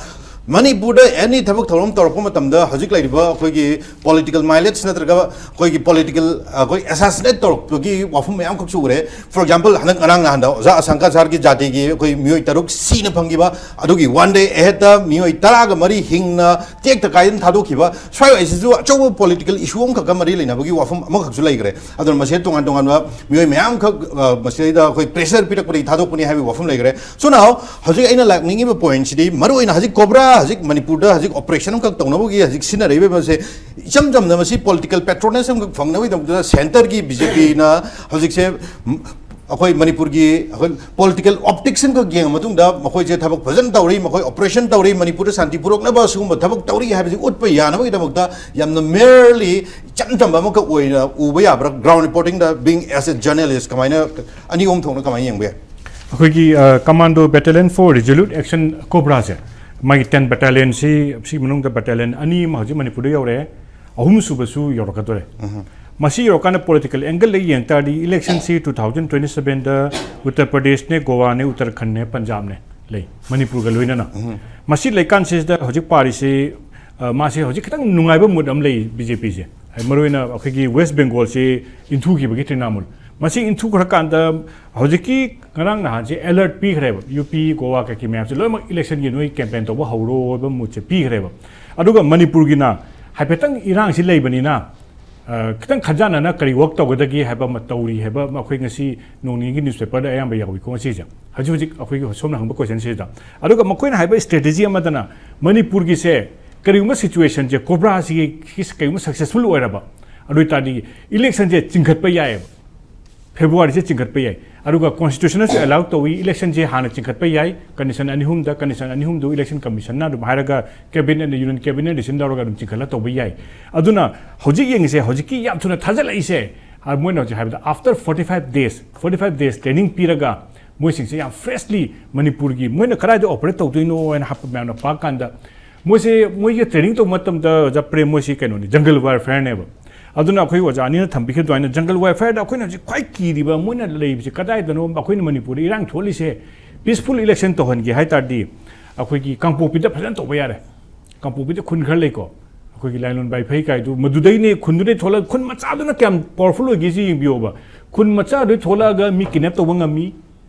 ꯃꯅꯤꯄꯨꯔꯗ ꯑꯦꯅꯤ ꯊꯕꯛ ꯊꯧꯔꯝ ꯇꯧꯔꯛꯄ ꯃꯇꯝꯗ ꯍꯧꯖꯤꯛ ꯂꯩꯔꯤꯕ ꯑꯩꯈꯣꯏꯒꯤ ꯄꯣꯂꯤꯇꯤꯀꯦꯜ ꯃꯥꯏꯂꯦꯖ ꯅꯠꯇ꯭ꯔꯒ ꯑꯩꯈꯣꯏꯒꯤ ꯄꯣꯂꯤꯇꯤꯀꯦꯜ, ꯑꯩꯈꯣꯏ ꯑꯦꯁꯥꯁꯤꯅꯦꯠ ꯇꯧꯔꯛꯄꯒꯤ ꯋꯥꯐꯝ ꯃꯌꯥꯝ ꯈꯛꯁꯨ ꯎꯔꯦ꯫ For example, ꯍꯟꯗꯛ ꯉꯔꯥꯡ ꯅꯍꯥꯟꯗ ꯑꯣꯖꯥ ꯑꯁꯥꯡꯀ ꯁꯥꯔꯒꯤ ꯖꯥꯇꯤꯒꯤ ꯑꯩꯈꯣꯏ ꯃꯤꯑꯣꯏ ꯇꯔꯨꯛ ꯁꯤꯅ ꯐꯪꯈꯤꯕ, ꯑꯗꯨꯒꯤ one day ahead ꯇ ꯃꯤꯑꯣꯏ ꯇꯔꯥꯒ ꯃꯔꯤ ꯍꯤꯡꯅ ꯇꯦꯛꯇ ꯀꯥꯏꯗꯅ ꯊꯥꯗꯣꯛꯈꯤꯕ, ꯁ꯭ꯋꯥꯏ ꯑꯁꯤꯁꯨ ꯑꯆꯧꯕ ꯄꯣꯂꯤꯇꯤꯀꯦꯜ ꯏꯁꯨ ꯑꯃꯈꯛꯀ ꯃꯔꯤ ꯂꯩꯅꯕꯒꯤ ꯋꯥꯐꯝ ꯑꯃꯈꯛꯁꯨ ꯂꯩꯈ꯭ꯔꯦ꯫ ꯑꯗꯨꯅ ꯃꯁꯤ ꯇꯣꯉꯥꯟ ꯇꯣꯉꯥꯟꯕ ꯃꯤꯑꯣꯏ ꯃꯌꯥꯝꯈꯛ, ꯑ, ꯃꯁꯤꯗꯩꯗ ꯑꯩꯈꯣꯏ ꯄ꯭ꯔꯦꯁꯔ ꯄꯤꯔꯛꯄꯗꯒꯤ ꯊꯥꯗꯣꯛꯄꯅꯤ ꯍꯥꯏꯕꯒꯤ ꯋꯥꯐꯝ ꯂꯩꯈ꯭ꯔꯦ꯫ So now, ꯍꯧꯖꯤꯛ ꯑꯩꯅ ꯂꯥꯛꯅꯤꯡꯉꯤꯕ ꯄꯣꯏꯟꯁꯤꯗꯤ, ꯃꯔꯨꯑꯣꯏꯅ ꯍꯧꯖꯤꯛ ꯀꯣꯕ꯭ꯔꯥ ꯍꯧꯖꯤꯛ ꯃꯅꯤꯄꯨꯔꯗ ꯍꯧꯖꯤꯛ ꯑꯣꯄꯔꯦꯁꯟ ꯑꯃꯈꯛ ꯇꯧꯅꯕꯒꯤ ꯍꯧꯖꯤꯛ ꯁꯤꯖꯤꯟꯅꯔꯛꯏꯕ ꯃꯁꯦ, ꯏꯆꯝ ꯆꯝꯅ ꯃꯁꯤ ꯄꯣꯂꯤꯇꯤꯀꯦꯜ ꯄꯦꯇ꯭ꯔꯣꯅꯦꯖ ꯑꯃꯈꯛ ꯐꯪꯅꯕꯒꯤꯗꯃꯛꯇ ꯁꯦꯟꯇꯔꯒꯤ ꯕꯤ ꯖꯦ ꯄꯤꯅ ꯍꯧꯖꯤꯛꯁꯦ, ꯎꯝ, ꯑꯩꯈꯣꯏ ꯃꯅꯤꯄꯨꯔꯒꯤ ꯑꯩꯈꯣꯏ ꯄꯣꯂꯤꯇꯤꯀꯦꯜ ꯑꯣꯞꯇꯤꯛꯁ ꯑꯃꯈꯛ ꯌꯦꯡꯉ ꯃꯇꯨꯡꯗ, ꯃꯈꯣꯏꯁꯦ ꯊꯕꯛ ꯐꯖꯅ ꯇꯧꯔꯤ, ꯃꯈꯣꯏ ꯑꯣꯄꯔꯦꯁꯟ ꯇꯧꯔꯤ, ꯃꯅꯤꯄꯨꯔꯗ ꯁꯥꯟꯇꯤ ꯄꯨꯔꯛꯅꯕ ꯁꯤꯒꯨꯝꯕ ꯊꯕꯛ ꯇꯧꯔꯤ ꯍꯥꯏꯕꯁꯤ ꯎꯠꯄ ꯌꯥꯅꯕꯒꯤꯗꯃꯛꯇ ꯌꯥꯝꯅ ꯃꯦꯔꯂꯤ ꯏꯆꯝ ꯆꯝꯕ ꯑꯃꯈꯛ ꯑꯣꯏꯅ ꯎꯕ ꯌꯥꯕ꯭ꯔꯥ? ꯒ꯭ꯔꯥꯎꯟ ꯔꯤꯄꯣꯔꯇꯤꯡꯗ, being as a journalist, ꯀꯃꯥꯏꯅ, ꯑꯅꯤ ꯑꯍꯨꯝ ꯊꯣꯛꯅ ꯀꯃꯥꯏꯅ ꯌꯦꯡꯕ ꯌꯥꯏ? ꯑꯩꯈꯣꯏꯒꯤ, ꯑ, Commando Battalion for Resolute Action Cobra ꯁꯦ, ꯃꯥꯒꯤ ꯇꯦꯟ ꯕꯦꯇꯥꯂꯤꯌꯟꯁꯤ, ꯁꯤ ꯃꯅꯨꯡꯗ ꯕꯦꯇꯥꯂꯤꯌꯟ ꯑꯅꯤ ꯑꯃ ꯍꯧꯖꯤꯛ ꯃꯅꯤꯄꯨꯔꯗ ꯌꯧꯔꯛꯑꯦ, ꯑꯍꯨꯝꯁꯨꯕꯁꯨ ꯌꯧꯔꯛꯀꯗꯣꯔꯦ꯫ ꯃꯁꯤ ꯌꯧꯔꯀꯥꯟꯗ ꯄꯣꯂꯤꯇꯤꯀꯦꯜ ꯑꯦꯡꯒꯜꯗꯒꯤ ꯌꯦꯡ ꯇꯥꯔꯗꯤ, ꯏꯂꯦꯛꯁꯟꯁꯤ ꯇꯨ ꯊꯥꯎꯖꯟ ꯇ꯭ꯋꯦꯟꯇꯤ ꯁꯕꯦꯟꯗ ꯎꯠꯇꯔ ꯄ꯭ꯔꯗꯦꯁꯅꯦ, ꯒꯣꯋꯥꯅꯦ, ꯎꯠꯇꯔꯈꯟꯅꯦ, ꯄꯟꯖꯥꯕꯅꯦ ꯂꯩ, ꯃꯅꯤꯄꯨꯔꯒ ꯂꯣꯏꯅꯅ꯫ ꯃꯁꯤ ꯂꯩꯀꯥꯟꯁꯤꯗ ꯍꯧꯖꯤꯛ ꯄꯥꯔꯤꯁꯤ ꯑ, ꯃꯥꯁꯦ ꯍꯧꯖꯤꯛ ꯈꯤꯇꯪ ꯅꯨꯡꯉꯥꯏꯕ ꯃꯨꯠ ꯑꯃ ꯂꯩ ꯕꯤ ꯖꯦ ꯄꯤꯁꯦ꯫ ꯃꯔꯨꯑꯣꯏꯅ ꯑꯩꯈꯣꯏꯒꯤ ꯋꯦꯁ ꯕꯦꯡꯒꯣꯜꯁꯤ ꯏꯟꯊꯨꯈꯤꯕꯒꯤ ꯇ꯭ꯔꯤꯅꯥꯃꯨꯜ, ꯃꯁꯤ ꯏꯟꯊꯨꯈ꯭ꯔꯀꯥꯟꯗ ꯍꯧꯖꯤꯛꯀꯤ ꯉꯔꯥꯡ ꯅꯍꯥꯟꯁꯦ ꯑꯦꯂꯔꯠ ꯄꯤꯈ꯭ꯔꯦꯕ, ꯌꯨ ꯄꯤ, ꯒꯣꯋꯥ ꯀꯩꯀꯩ ꯃꯌꯥꯝꯁꯦ ꯂꯣꯏꯅꯃꯛ ꯏꯂꯦꯛꯁꯟꯒꯤ ꯅꯣꯏ ꯀꯦꯝꯄꯦꯟ ꯇꯧꯕ ꯍꯧꯔꯣ ꯍꯥꯏꯕ ꯃꯨꯠꯁꯦ ꯄꯤꯈ꯭ꯔꯦꯕ꯫ ꯑꯗꯨꯒ ꯃꯅꯤꯄꯨꯔꯒꯤꯅ ꯍꯥꯏꯐꯦꯠꯇꯪ ꯏꯔꯥꯡꯁꯤ ꯂꯩꯕꯅꯤꯅ, ꯑ, ꯈꯤꯇꯪ ꯈꯟꯖꯥꯟꯅꯅ ꯀꯔꯤ ꯋꯥꯛ ꯇꯧꯒꯗꯒꯦ ꯍꯥꯏꯕ ꯑꯃ ꯇꯧꯔꯤ ꯍꯥꯏꯕ ꯑꯃ ꯑꯩꯈꯣꯏ ꯉꯁꯤ ꯅꯣꯡ ꯅꯤꯅꯤꯒꯤ ꯅ꯭ꯌꯨꯁꯄꯦꯄꯔꯗ ꯑꯌꯥꯝꯕ ꯌꯥꯎꯏꯀꯣ ꯉꯁꯤꯁꯦ꯫ ꯍꯧꯖꯤꯛ ꯍꯧꯖꯤꯛ ꯑꯩꯈꯣꯏꯒꯤ ꯁꯣꯝꯅ ꯍꯪꯕ ꯀꯣꯏꯁꯟꯁꯤꯗ꯫ ꯑꯗꯨꯒ ꯃꯈꯣꯏꯅ ꯍꯥꯏꯕ ꯁ꯭ꯇ꯭ꯔꯦꯇꯦꯖꯤ ꯑꯃꯗꯅ ꯃꯅꯤꯄꯨꯔꯒꯤꯁꯦ ꯀꯔꯤꯒꯨꯝꯕ ꯁꯤꯆꯨꯋꯦꯁꯟꯁꯦ ꯀꯣꯕ꯭ꯔꯥꯁꯤꯒꯤ ꯀꯔꯤꯒꯨꯝꯕ ꯁꯛꯁꯦꯁꯐꯨꯜ ꯑꯣꯏꯔꯕ, ꯑꯗꯨ ꯑꯣꯏꯇꯥꯔꯗꯤ ꯏꯂꯦꯛꯁꯟꯁꯦ ꯆꯤꯡꯈꯠꯄ ꯌꯥꯏꯑꯕ, ꯐꯦꯕ꯭ꯔꯨꯋꯥꯔꯤꯁꯦ ꯆꯤꯡꯈꯠꯄ ꯌꯥꯏ꯫ ꯑꯗꯨꯒ ꯀꯣꯟꯁꯇꯤꯇ꯭ꯌꯨꯁꯟꯅꯁꯨ ꯑꯦꯂꯥꯎ ꯇꯧꯏ, ꯏꯂꯦꯛꯁꯟꯁꯦ ꯍꯥꯟꯅ ꯆꯤꯡꯈꯠꯄ ꯌꯥꯏ ꯀꯟꯗꯤꯁꯟ ꯑꯅꯤ ꯑꯍꯨꯝꯗ, ꯀꯟꯗꯤꯁꯟ ꯑꯅꯤ ꯑꯍꯨꯝꯗꯨ ꯏꯂꯦꯛꯁꯟ ꯀꯃꯤꯁꯟꯅ ꯑꯗꯨꯝ ꯍꯥꯏꯔꯒ ꯀꯦꯕꯤꯅꯦꯠꯅ, ꯌꯨꯅꯤꯌꯟ ꯀꯦꯕꯤꯅꯦꯠ ꯗꯤꯁꯤꯖꯟ ꯂꯧꯔꯒ ꯑꯗꯨꯝ ꯆꯤꯡꯈꯠꯂ ꯇꯧꯕ ꯌꯥꯏ꯫ ꯑꯗꯨꯅ ꯍꯧꯖꯤꯛ ꯌꯦꯡꯉꯤꯁꯦ, ꯍꯧꯖꯤꯛꯀꯤ ꯌꯥꯝ ꯊꯨꯅ ꯊꯥꯖꯤꯜꯂꯛꯏꯁꯦ, ꯑ, ꯃꯣꯏꯅ ꯍꯧꯖꯤꯛ ꯍꯥꯏꯕꯗ after forty five days, forty five days training ꯄꯤꯔꯒ ꯃꯣꯏꯁꯤꯡꯁꯦ ꯌꯥꯝ ꯐ꯭ꯔꯦꯁꯂꯤ ꯃꯅꯤꯄꯨꯔꯒꯤ ꯃꯣꯏꯅ ꯀꯗꯥꯏꯗ ꯑꯣꯄꯔꯦꯠ ꯇꯧꯗꯣꯏꯅꯣ ꯍꯥꯏꯅ ꯍꯥꯞꯄ ꯃꯌꯥꯝꯅ ꯄꯥꯛ ꯀꯥꯟꯗ ꯃꯣꯏꯁꯦ ꯃꯣꯏꯒꯤ ꯇ꯭ꯔꯦꯅꯤꯡ ꯇꯧꯕ ꯃꯇꯝꯗ ꯑꯣꯖꯥ ꯄ꯭ꯔꯦꯝ ꯃꯣꯏꯁꯤ ꯀꯩꯅꯣꯅꯤ, ꯖꯪꯒꯜ ꯋꯥꯔꯐꯦꯌꯔꯅꯦꯕ꯫ ꯑꯗꯨꯅ ꯑꯩꯈꯣꯏ ꯑꯣꯖꯥ ꯑꯅꯤꯅ ꯊꯝꯕꯤꯈꯤꯕ ꯑꯗꯨꯃꯥꯏꯅ ꯖꯪꯒꯜ ꯋꯥꯔꯐꯦꯌꯔꯗ ꯑꯩꯈꯣꯏꯅ ꯍꯧꯖꯤꯛ ꯈ꯭ꯋꯥꯏ ꯀꯤꯔꯤꯕ ꯃꯣꯏꯅ ꯂꯩꯕꯁꯤ ꯀꯗꯥꯏꯗꯅꯣ? ꯑꯩꯈꯣꯏꯅ ꯃꯅꯤꯄꯨꯔꯗ ꯏꯔꯥꯡ ꯊꯣꯛꯍꯜꯂꯤꯁꯦ ꯄꯤꯁꯐꯨꯜ ꯏꯂꯦꯛꯁꯟ ꯇꯧꯍꯟꯒꯦ ꯍꯥꯏ ꯇꯥꯔꯗꯤ ꯑꯩꯈꯣꯏꯒꯤ ꯀꯥꯡꯄꯣꯛꯄꯤꯗ ꯐꯖꯅ ꯇꯧꯕ ꯌꯥꯔꯦ꯫ ꯀꯥꯡꯄꯣꯛꯄꯤꯗ ꯈꯨꯟ ꯈꯔ ꯂꯩꯀꯣ, ꯑꯩꯈꯣꯏꯒꯤ ꯂꯥꯏꯂꯣꯟ ꯕꯥꯏꯐꯩ ꯀꯥꯏꯗꯨ ꯃꯗꯨꯗꯩꯅꯦ, ꯈꯨꯟꯗꯨꯗꯩ ꯊꯣꯛꯂꯒ ꯈꯨꯟ ꯃꯆꯥꯗꯨꯅ ꯀꯌꯥꯝ ꯄꯋꯥꯔꯐꯨꯜ ꯑꯣꯏꯒꯦꯁꯤ ꯌꯦꯡꯕꯤꯌꯣꯕ꯫ ꯈꯨꯟ ꯃꯆꯥꯗꯨꯗꯩ ꯊꯣꯛꯂꯛꯑꯒ ꯃꯤ ꯀꯤꯗꯅꯦꯞ ꯇꯧꯕ ꯉꯝꯃꯤ,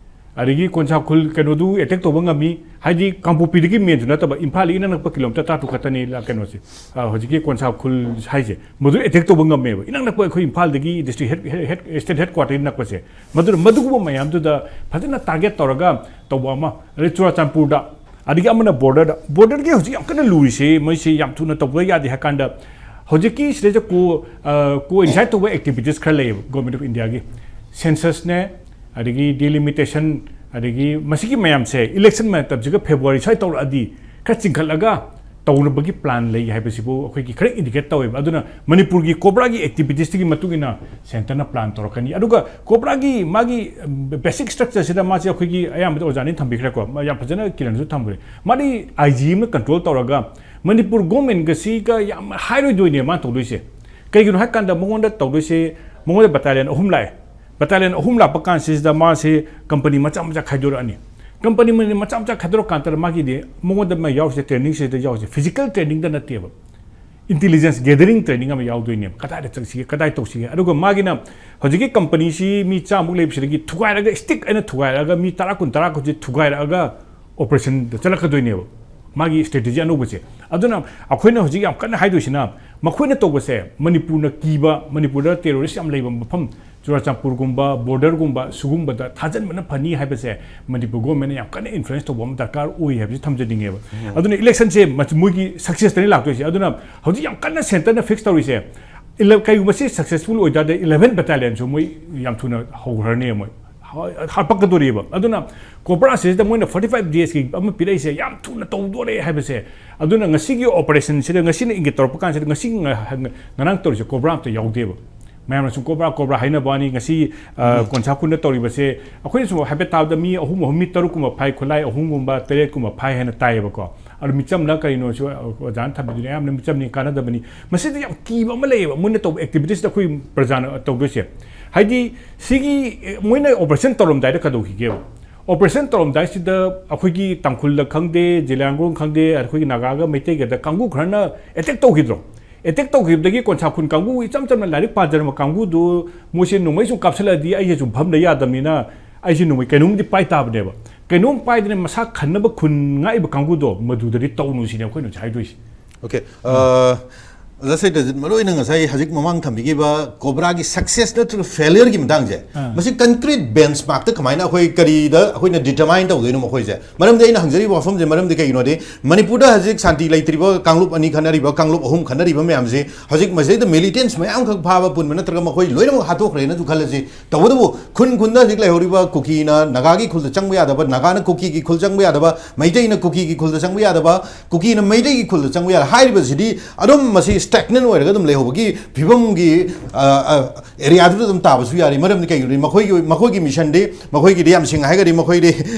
ꯑꯗꯒꯤ ꯀꯣꯟꯁꯥ ꯈꯨꯜ ꯀꯩꯅꯣꯗꯨ ꯑꯦꯇꯦꯛ ꯇꯧꯕ ꯉꯝꯃꯤ꯫ ꯍꯥꯏꯗꯤ ꯀꯥꯡꯄꯣꯛꯄꯤꯗꯒꯤ ꯃꯦꯟꯁꯨ ꯅꯠꯇꯕ, ꯏꯝꯐꯥꯜꯗꯒꯤ ꯏꯅꯛ ꯅꯛꯄ ꯀꯤꯂꯣꯃꯤꯇꯔ ꯇꯔꯥ ꯇꯔꯨꯛ ꯈꯛꯇꯅꯤ ꯂ-, ꯀꯩꯅꯣꯁꯦ, ꯑ, ꯍꯧꯖꯤꯛꯀꯤ ꯀꯣꯟꯁꯥ ꯈꯨꯜ ꯍꯥꯏꯁꯦ, ꯃꯗꯨ ꯑꯦꯇꯦꯛ ꯇꯧꯕ ꯉꯝꯃꯦꯕ, ꯏꯅꯛ ꯅꯛꯄ ꯑꯩꯈꯣꯏ ꯏꯝꯐꯥꯜꯗꯒꯤ district head, head, state head ꯀ꯭ꯋꯥꯇꯔꯗꯒꯤ ꯅꯛꯄꯁꯦ꯫ ꯃꯗꯨꯅ ꯃꯗꯨꯒꯨꯝꯕ ꯃꯌꯥꯝꯗꯨꯗ ꯐꯖꯅ ꯇꯥꯔꯒꯦꯠ ꯇꯧꯔꯒ ꯇꯧꯕ ꯑꯃ, ꯑꯗꯩ ꯆꯨꯔꯥꯆꯥꯟꯄꯨꯔꯗ, ꯑꯗꯒꯤ ꯑꯃꯅ ꯕꯣꯔꯗꯔꯗ꯫ ꯕꯣꯔꯗꯔꯒꯤ ꯍꯧꯖꯤꯛ ꯌꯥꯝ ꯀꯟꯅ ꯂꯨꯔꯤꯁꯦ, ꯃꯣꯏꯁꯤ ꯌꯥꯝ ꯊꯨꯅ ꯇꯧꯕ ꯌꯥꯗꯦ ꯍꯥꯏ ꯀꯥꯟꯗ, ꯍꯧꯖꯤꯛꯀꯤ ꯁꯤꯗꯩꯗ ꯀꯣ-, ꯑ, ꯀꯣ-ꯏꯟꯁꯥꯏꯠ ꯇꯧꯕ ꯑꯦꯛꯇꯤꯚꯤꯇꯤꯁ ꯈꯔ ꯂꯩꯌꯦꯕ ꯒꯣꯔꯃꯦꯟ ꯑꯣꯐ ꯏꯟꯗꯤꯌꯥꯒꯤ꯫ ꯁꯦꯟꯁꯁꯅꯦ, ꯑꯗꯒꯤ ꯗꯤꯂꯤꯃꯤꯇꯦꯁꯟ, ꯑꯗꯒꯤ ꯃꯁꯤꯒꯤ ꯃꯌꯥꯝꯁꯦ ꯏꯂꯦꯛꯁꯟ ꯃꯇꯝꯁꯤꯒ ꯐꯦꯕ꯭ꯔꯨꯋꯥꯔꯤ ꯁ꯭ꯋꯥꯏ ꯇꯧꯔꯛꯑꯗꯤ ꯈꯔ ꯆꯤꯡꯈꯠꯂꯒ ꯇꯧꯅꯕꯒꯤ ꯄ꯭ꯂꯥꯟ ꯂꯩ ꯍꯥꯏꯕꯁꯤꯕꯨ ꯑꯩꯈꯣꯏꯒꯤ ꯈꯔ ꯏꯟꯗꯤꯀꯦꯠ ꯇꯧꯋꯦꯕ꯫ ꯑꯗꯨꯅ ꯃꯅꯤꯄꯨꯔꯒꯤ ꯀꯣꯕ꯭ꯔꯥꯒꯤ ꯑꯦꯛꯇꯤꯚꯤꯇꯤꯁꯇꯨꯒꯤ ꯃꯇꯨꯡ ꯏꯟꯅ ꯁꯦꯟꯇꯔꯅ ꯄ꯭ꯂꯥꯟ ꯇꯧꯔꯛꯀꯅꯤ꯫ ꯑꯗꯨꯒ ꯀꯣꯕ꯭ꯔꯥꯒꯤ ꯃꯥꯒꯤ, ꯎꯝ, ꯕꯦꯁꯤꯛ ꯁ꯭ꯇ꯭ꯔꯛꯆꯔꯁꯤꯗ ꯃꯥꯁꯦ ꯑꯩꯈꯣꯏꯒꯤ ꯑꯌꯥꯝꯕꯗ ꯑꯣꯖꯥꯅꯤ ꯊꯝꯕꯤꯈ꯭ꯔꯦꯀꯣ, ꯃꯥ ꯌꯥꯝ ꯐꯖꯅ ꯀꯤꯔꯟꯁꯨ ꯊꯝꯈ꯭ꯔꯦ꯫ ꯃꯥꯗꯤ ꯑꯥꯏ ꯖꯤ ꯑꯃꯅ ꯀꯟꯇ꯭ꯔꯣꯜ ꯇꯧꯔꯒ ꯃꯅꯤꯄꯨꯔ ꯒꯣꯔꯃꯦꯟꯒꯁꯤꯒ ꯌꯥꯝ ꯍꯥꯏꯔꯣꯏꯗꯣꯏꯅꯦ ꯃꯥꯅ ꯇꯧꯗꯣꯏꯁꯦ꯫ ꯀꯩꯒꯤꯅꯣ ꯍꯥꯏ ꯀꯥꯟꯗ ꯃꯉꯣꯟꯗ ꯇꯧꯗꯣꯏꯁꯦ, ꯃꯉꯣꯟꯗ ꯕꯇꯥꯂꯤꯌꯟ ꯑꯍꯨꯝ ꯂꯥꯛꯑꯦ꯫ ꯕꯇꯥꯂꯤꯌꯟ ꯑꯍꯨꯝ ꯂꯥꯛꯄ ꯀꯥꯟꯁꯤꯗ ꯃꯥꯁꯦ ꯀꯝꯄꯅꯤ ꯃꯆꯥ ꯃꯆꯥ ꯈꯥꯏꯗꯣꯔꯛꯑꯅꯤ꯫ ꯀꯝꯄꯅꯤ ꯃꯆꯥ ꯃꯆꯥ ꯈꯥꯏꯗꯣꯔꯛꯀꯥꯟꯗ ꯃꯥꯒꯤꯗꯤ ꯃꯉꯣꯟꯗ ꯃꯥ ꯌꯥꯎꯔꯤꯁꯦ, ꯇ꯭ꯔꯦꯅꯤꯡꯁꯤꯗ ꯌꯥꯎꯔꯤꯁꯦ ꯐꯤꯖꯤꯀꯦꯜ ꯇ꯭ꯔꯦꯅꯤꯡꯗ ꯅꯠꯇꯦꯕ, ꯏꯟꯇꯤꯂꯤꯖꯦꯟꯁ ꯒꯦꯗꯔꯤꯡ ꯇ꯭ꯔꯦꯅꯤꯡ ꯑꯃ ꯌꯥꯎꯗꯣꯏꯅꯦꯕ, ꯀꯗꯥꯏꯗ ꯆꯪꯁꯤꯒꯦ, ꯀꯗꯥꯏ ꯇꯧꯁꯤꯒꯦ꯫ ꯑꯗꯨꯒ ꯃꯥꯒꯤꯅ ꯍꯧꯖꯤꯛꯀꯤ ꯀꯝꯄꯅꯤꯁꯤ ꯃꯤ ꯆꯥꯃꯨꯛ ꯂꯩꯕꯁꯤꯗꯒꯤ ꯊꯨꯒꯥꯏꯔꯒ, ꯁ꯭ꯇꯤꯛ ꯑꯩꯅ ꯊꯨꯒꯥꯏꯔꯒ, ꯃꯤ ꯇꯔꯥ, ꯀꯨꯟ, ꯇꯔꯥ, ꯀꯨꯟꯁꯦ ꯊꯨꯒꯥꯏꯔꯛꯑꯒ ꯑꯣꯄꯔꯦꯁꯟꯗ ꯆꯠꯂꯛꯀꯗꯣꯏꯅꯦꯕ, ꯃꯥꯒꯤ ꯁ꯭ꯇ꯭ꯔꯦꯇꯦꯖꯤ ꯑꯅꯧꯕꯁꯦ꯫ ꯑꯗꯨꯅ ꯑꯩꯈꯣꯏꯅ ꯍꯧꯖꯤꯛ ꯌꯥꯝ ꯀꯟꯅ ꯍꯥꯏꯗꯣꯏꯁꯤꯅ, ꯃꯈꯣꯏꯅ ꯇꯧꯕꯁꯦ ꯃꯅꯤꯄꯨꯔꯅ ꯀꯤꯕ, ꯃꯅꯤꯄꯨꯔꯗ ꯇꯦꯔꯣꯔꯤꯁ ꯌꯥꯝ ꯂꯩꯕ ꯃꯐꯝ, ꯆꯨꯔꯥꯆꯥꯟꯄꯨꯔꯒꯨꯝꯕ, ꯕꯣꯔꯗꯔꯒꯨꯝꯕ ꯁꯤꯒꯨꯝꯕꯗ ꯊꯥꯖꯤꯟꯕꯅ ꯐꯅꯤ ꯍꯥꯏꯕꯁꯦ ꯃꯅꯤꯄꯨꯔ ꯒꯣꯔꯃꯦꯟꯅ ꯌꯥꯝ ꯀꯟꯅ ꯏꯟꯐ꯭ꯂꯨꯌꯦꯟꯁ ꯇꯧꯕ ꯑꯃ ꯗꯔꯀꯥꯔ ꯑꯣꯏ ꯍꯥꯏꯕꯁꯤ ꯊꯝꯖꯅꯤꯡꯉꯦꯕ꯫ ꯑꯗꯨꯅ ꯏꯂꯦꯛꯁꯟꯁꯦ ꯃꯁ-, ꯃꯣꯏꯒꯤ ꯁꯛꯁꯦꯁꯇꯅꯤ ꯂꯥꯛꯇꯣꯏꯁꯦ꯫ ꯑꯗꯨꯅ ꯍꯧꯖꯤꯛ ꯌꯥꯝ ꯀꯟꯅ ꯁꯦꯟꯇꯔꯅ ꯐꯤꯛꯁ ꯇꯧꯔꯤꯁꯦ, ꯏꯂ-, ꯀꯩꯒꯨꯝꯕ ꯁꯤ ꯁꯛꯁꯦꯁꯐꯨꯜ ꯑꯣꯏꯇꯥꯔꯗꯤ ꯏꯂꯦꯚꯦꯟ ꯕꯦꯇꯥꯂꯤꯌꯟꯁꯨ ꯃꯣꯏ ꯌꯥꯝ ꯊꯨꯅ ꯍꯧꯈ꯭ꯔꯅꯤ, ꯃꯣꯏ ꯍꯥ-, ꯍꯥꯠꯄꯛꯀꯗꯣꯔꯤꯕ꯫ ꯑꯗꯨꯅ ꯀꯣꯕ꯭ꯔꯥꯁꯤꯗ ꯃꯣꯏꯅ ꯐꯣꯔꯇꯤ ꯐꯥꯏꯚ ꯗꯦꯖꯀꯤ ꯑꯃ ꯄꯤꯔꯛꯏꯁꯦ ꯌꯥꯝ ꯊꯨꯅ ꯇꯧꯗꯣꯔꯦ ꯍꯥꯏꯕꯁꯦ꯫ ꯑꯗꯨꯅ ꯉꯁꯤꯒꯤ ꯑꯣꯄꯔꯦꯁꯟꯁꯤꯗ, ꯉꯁꯤꯅ ꯏꯪꯒꯤꯠ ꯇꯧꯔꯛꯄ ꯀꯥꯟꯁꯤꯗ, ꯉꯁꯤ ꯉ-, ꯉꯔꯥꯡ ꯇꯧꯔꯤꯁꯦ ꯀꯣꯕ꯭ꯔꯥ ꯑꯝꯇ ꯌꯥꯎꯗꯦꯕ꯫ ꯃꯌꯥꯝꯅ ꯁꯨꯝ ꯀꯣꯕ꯭ꯔꯥ, ꯀꯣꯕ꯭ꯔꯥ ꯍꯥꯏꯅꯕ ꯋꯥꯅꯤ꯫ ꯉꯁꯤ, ꯑ, ꯀꯣꯟꯁꯥ ꯈꯨꯟꯗ ꯇꯧꯔꯤꯕꯁꯦ, ꯑꯩꯈꯣꯏꯅ ꯁꯨꯝ ꯍꯥꯏꯐꯦꯠ ꯇꯥꯕꯗ ꯃꯤ ꯑꯍꯨꯝ, ꯑꯍꯨꯝ, ꯃꯤ ꯇꯔꯨꯛꯀꯨꯝꯕ ꯐꯥꯏ, ꯈꯨꯠꯂꯥꯏ ꯑꯍꯨꯝꯒꯨꯝꯕ, ꯇꯔꯦꯠꯀꯨꯝꯕ ꯐꯥꯏ ꯍꯥꯏꯅ ꯇꯥꯏꯌꯦꯕꯀꯣ꯫ ꯑꯗꯣ ꯃꯤꯆꯝꯂ ꯀꯔꯤꯅꯣꯁꯨ ꯑꯣꯖꯥꯅ ꯊꯝꯕꯤꯗꯨꯅ ꯑꯌꯥꯝꯕꯅ ꯃꯤꯆꯝꯅꯤ, ꯀꯥꯟꯅꯗꯕꯅꯤ꯫ ꯃꯁꯤꯗ ꯌꯥꯝ ꯀꯤꯕ ꯑꯃ ꯂꯩꯌꯦꯕ, ꯃꯣꯏꯅ ꯇꯧꯕ ꯑꯦꯛꯇꯤꯚꯤꯇꯤꯁꯇ ꯑꯩꯈꯣꯏ ꯄ꯭ꯔꯖꯥꯅ ꯇꯧꯗꯣꯏꯁꯦ꯫ ꯍꯥꯏꯗꯤ ꯁꯤꯒꯤ, ꯑꯦ, ꯃꯣꯏꯅ ꯑꯣꯄꯔꯦꯁꯟ ꯇꯧꯔꯝꯗꯥꯏꯗ ꯀꯩꯗꯧꯈꯤꯒꯦꯕ? ꯑꯣꯄꯔꯦꯁꯟ ꯇꯧꯔꯝꯗꯥꯏꯁꯤꯗ ꯑꯩꯈꯣꯏꯒꯤ ꯇꯥꯡꯈꯨꯜꯗ ꯈꯪꯗꯦ, ꯖꯦꯂꯤꯌꯥꯡꯔꯣꯡ ꯈꯪꯗꯦ, ꯑꯩꯈꯣꯏꯒꯤ ꯅꯥꯒꯥꯒ ꯃꯩꯇꯩꯒꯗ ꯀꯥꯡꯕꯨ ꯈꯔꯅ ꯑꯦꯇꯦꯛ ꯇꯧꯈꯤꯗ꯭ꯔꯣ? ꯑꯦꯇꯦꯛ ꯇꯧꯈꯤꯕꯗꯒꯤ ꯀꯣꯟꯁꯥ ꯈꯨꯟ ꯀꯥꯡꯕꯨ, ꯏꯆꯝ ꯆꯝꯅ ꯂꯥꯏꯔꯤꯛ ꯄꯥꯖꯔꯝꯕ ꯀꯥꯡꯕꯨꯗꯨ, ꯃꯣꯏꯁꯦ ꯅꯣꯡꯃꯩ ꯁꯨꯝ ꯀꯥꯞꯁꯤꯜꯂꯛꯑꯗꯤ ꯑꯩꯁꯦ ꯁꯨꯝ ꯐꯝꯗ ꯌꯥꯗꯕꯅꯤꯅ ꯑꯩꯁꯦ ꯅꯣꯡꯃꯩ ꯀꯩꯅꯣꯝꯗꯤ ꯄꯥꯏ ꯇꯥꯕꯅꯦꯕ꯫ ꯀꯩꯅꯣꯝ ꯄꯥꯏꯗꯅ ꯃꯁꯥ ꯈꯟꯅꯕ ꯈꯨꯟ ꯉꯥꯛꯏꯕ ꯀꯥꯡꯕꯨꯗꯣ ꯃꯗꯨꯗꯗꯤ ꯇꯧꯅꯨ ꯁꯤꯅꯦ ꯑꯩꯈꯣꯏꯅ ꯍꯧꯖꯤꯛ ꯍꯥꯏꯗꯣꯏꯁꯦ꯫ ꯑꯣꯀꯦ꯫ ꯖꯁ ꯃꯔꯨ ꯑꯣꯏꯅ ꯉꯁꯥꯏ ꯍꯧꯖꯤꯛ ꯃꯃꯥꯡ ꯊꯝꯕꯤꯈꯤꯕ ꯀꯣꯕ꯭ꯔꯥꯒꯤ ꯁꯛꯁꯦꯁ ꯅꯠꯇ꯭ꯔꯒ ꯐꯦꯂꯤꯌꯔꯒꯤ ꯃꯇꯥꯡꯁꯦ, ꯑꯥ꯫ ꯃꯁꯤ ꯀꯟꯀ꯭ꯔꯤꯠ ꯕꯦꯟꯆ ꯃꯥꯔꯛꯇ ꯀꯃꯥꯏꯅ ꯑꯩꯈꯣꯏ ꯀꯔꯤꯗ ꯑꯩꯈꯣꯏꯅ ꯗꯤꯇꯔꯃꯥꯏꯟ ꯇꯧꯗꯣꯏꯅꯣ ꯃꯈꯣꯏꯁꯦ? ꯃꯔꯝꯗꯤ ꯑꯩꯅ ꯍꯪꯖꯔꯤꯕ ꯋꯥꯐꯝꯁꯦ, ꯃꯔꯝꯗꯤ ꯀꯩꯒꯤꯅꯣꯗꯤ ꯃꯅꯤꯄꯨꯔꯗ ꯍꯧꯖꯤꯛ ꯁꯥꯟꯇꯤ ꯂꯩꯇ꯭ꯔꯤꯕ ꯀꯥꯡꯂꯨꯞ ꯑꯅꯤ ꯈꯟꯅꯔꯤꯕ, ꯀꯥꯡꯂꯨꯞ ꯑꯍꯨꯝ ꯈꯟꯅꯔꯤꯕ ꯃꯌꯥꯝꯁꯦ, ꯍꯧꯖꯤꯛ ꯃꯁꯤꯗꯩꯗ ꯃꯤꯂꯤꯇꯦꯟꯁ ꯃꯌꯥꯝꯈꯛ ꯐꯥꯕ ꯄꯨꯟꯕ ꯅꯠꯇ꯭ꯔꯒ ꯃꯈꯣꯏ ꯂꯣꯏꯅꯃꯛ ꯍꯥꯠꯇꯣꯛꯈ꯭ꯔꯦꯅꯁꯨ ꯈꯜꯂꯁꯤ꯫ ꯇꯧꯕꯇꯕꯨ ꯈꯨꯟ ꯈꯨꯟꯗ ꯍꯧꯖꯤꯛ ꯂꯩꯍꯧꯔꯤꯕ ꯀꯨꯀꯤꯅ ꯅꯥꯒꯥꯒꯤ ꯈꯨꯜꯗ ꯆꯪꯕ ꯌꯥꯗꯕ, ꯅꯥꯒꯥꯅ ꯀꯨꯀꯤꯒꯤ ꯈꯨꯜ ꯆꯪꯕ ꯌꯥꯗꯕ, ꯃꯩꯇꯩꯅ ꯀꯨꯀꯤꯒꯤ ꯈꯨꯜꯗ ꯆꯪꯕ ꯌꯥꯗꯕ, ꯀꯨꯀꯤꯅ ꯃꯩꯇꯩꯒꯤ ꯈꯨꯜꯗ ꯆꯪꯕ ꯌꯥꯗꯕ ꯍꯥꯏꯔꯤꯕꯁꯤꯗꯤ ꯑꯗꯨꯝ ꯃꯁꯤ ꯁ꯭ꯇꯦꯛꯅꯦꯟ ꯑꯣꯏꯔꯒ ꯑꯗꯨꯝ ꯂꯩꯍꯧꯕꯒꯤ ꯐꯤꯕꯝꯒꯤ, ꯑ, ꯑ, ꯑꯦꯔꯤꯌꯥꯗꯨꯗ ꯑꯗꯨꯝ ꯇꯥꯕꯁꯨ ꯌꯥꯔꯤ꯫ ꯃꯔꯝꯗꯤ ꯀꯩꯒꯤꯅꯣꯗꯤ ꯃꯈꯣꯏꯒꯤ, ꯃꯈꯣꯏꯒꯤ ꯃꯤꯁꯟꯗꯤ, ꯃꯈꯣꯏꯒꯤꯗꯤ ꯌꯥꯝ ꯁꯦꯡꯅ ꯍꯥꯏꯔꯒꯗꯤ ꯃꯈꯣꯏꯗꯤ,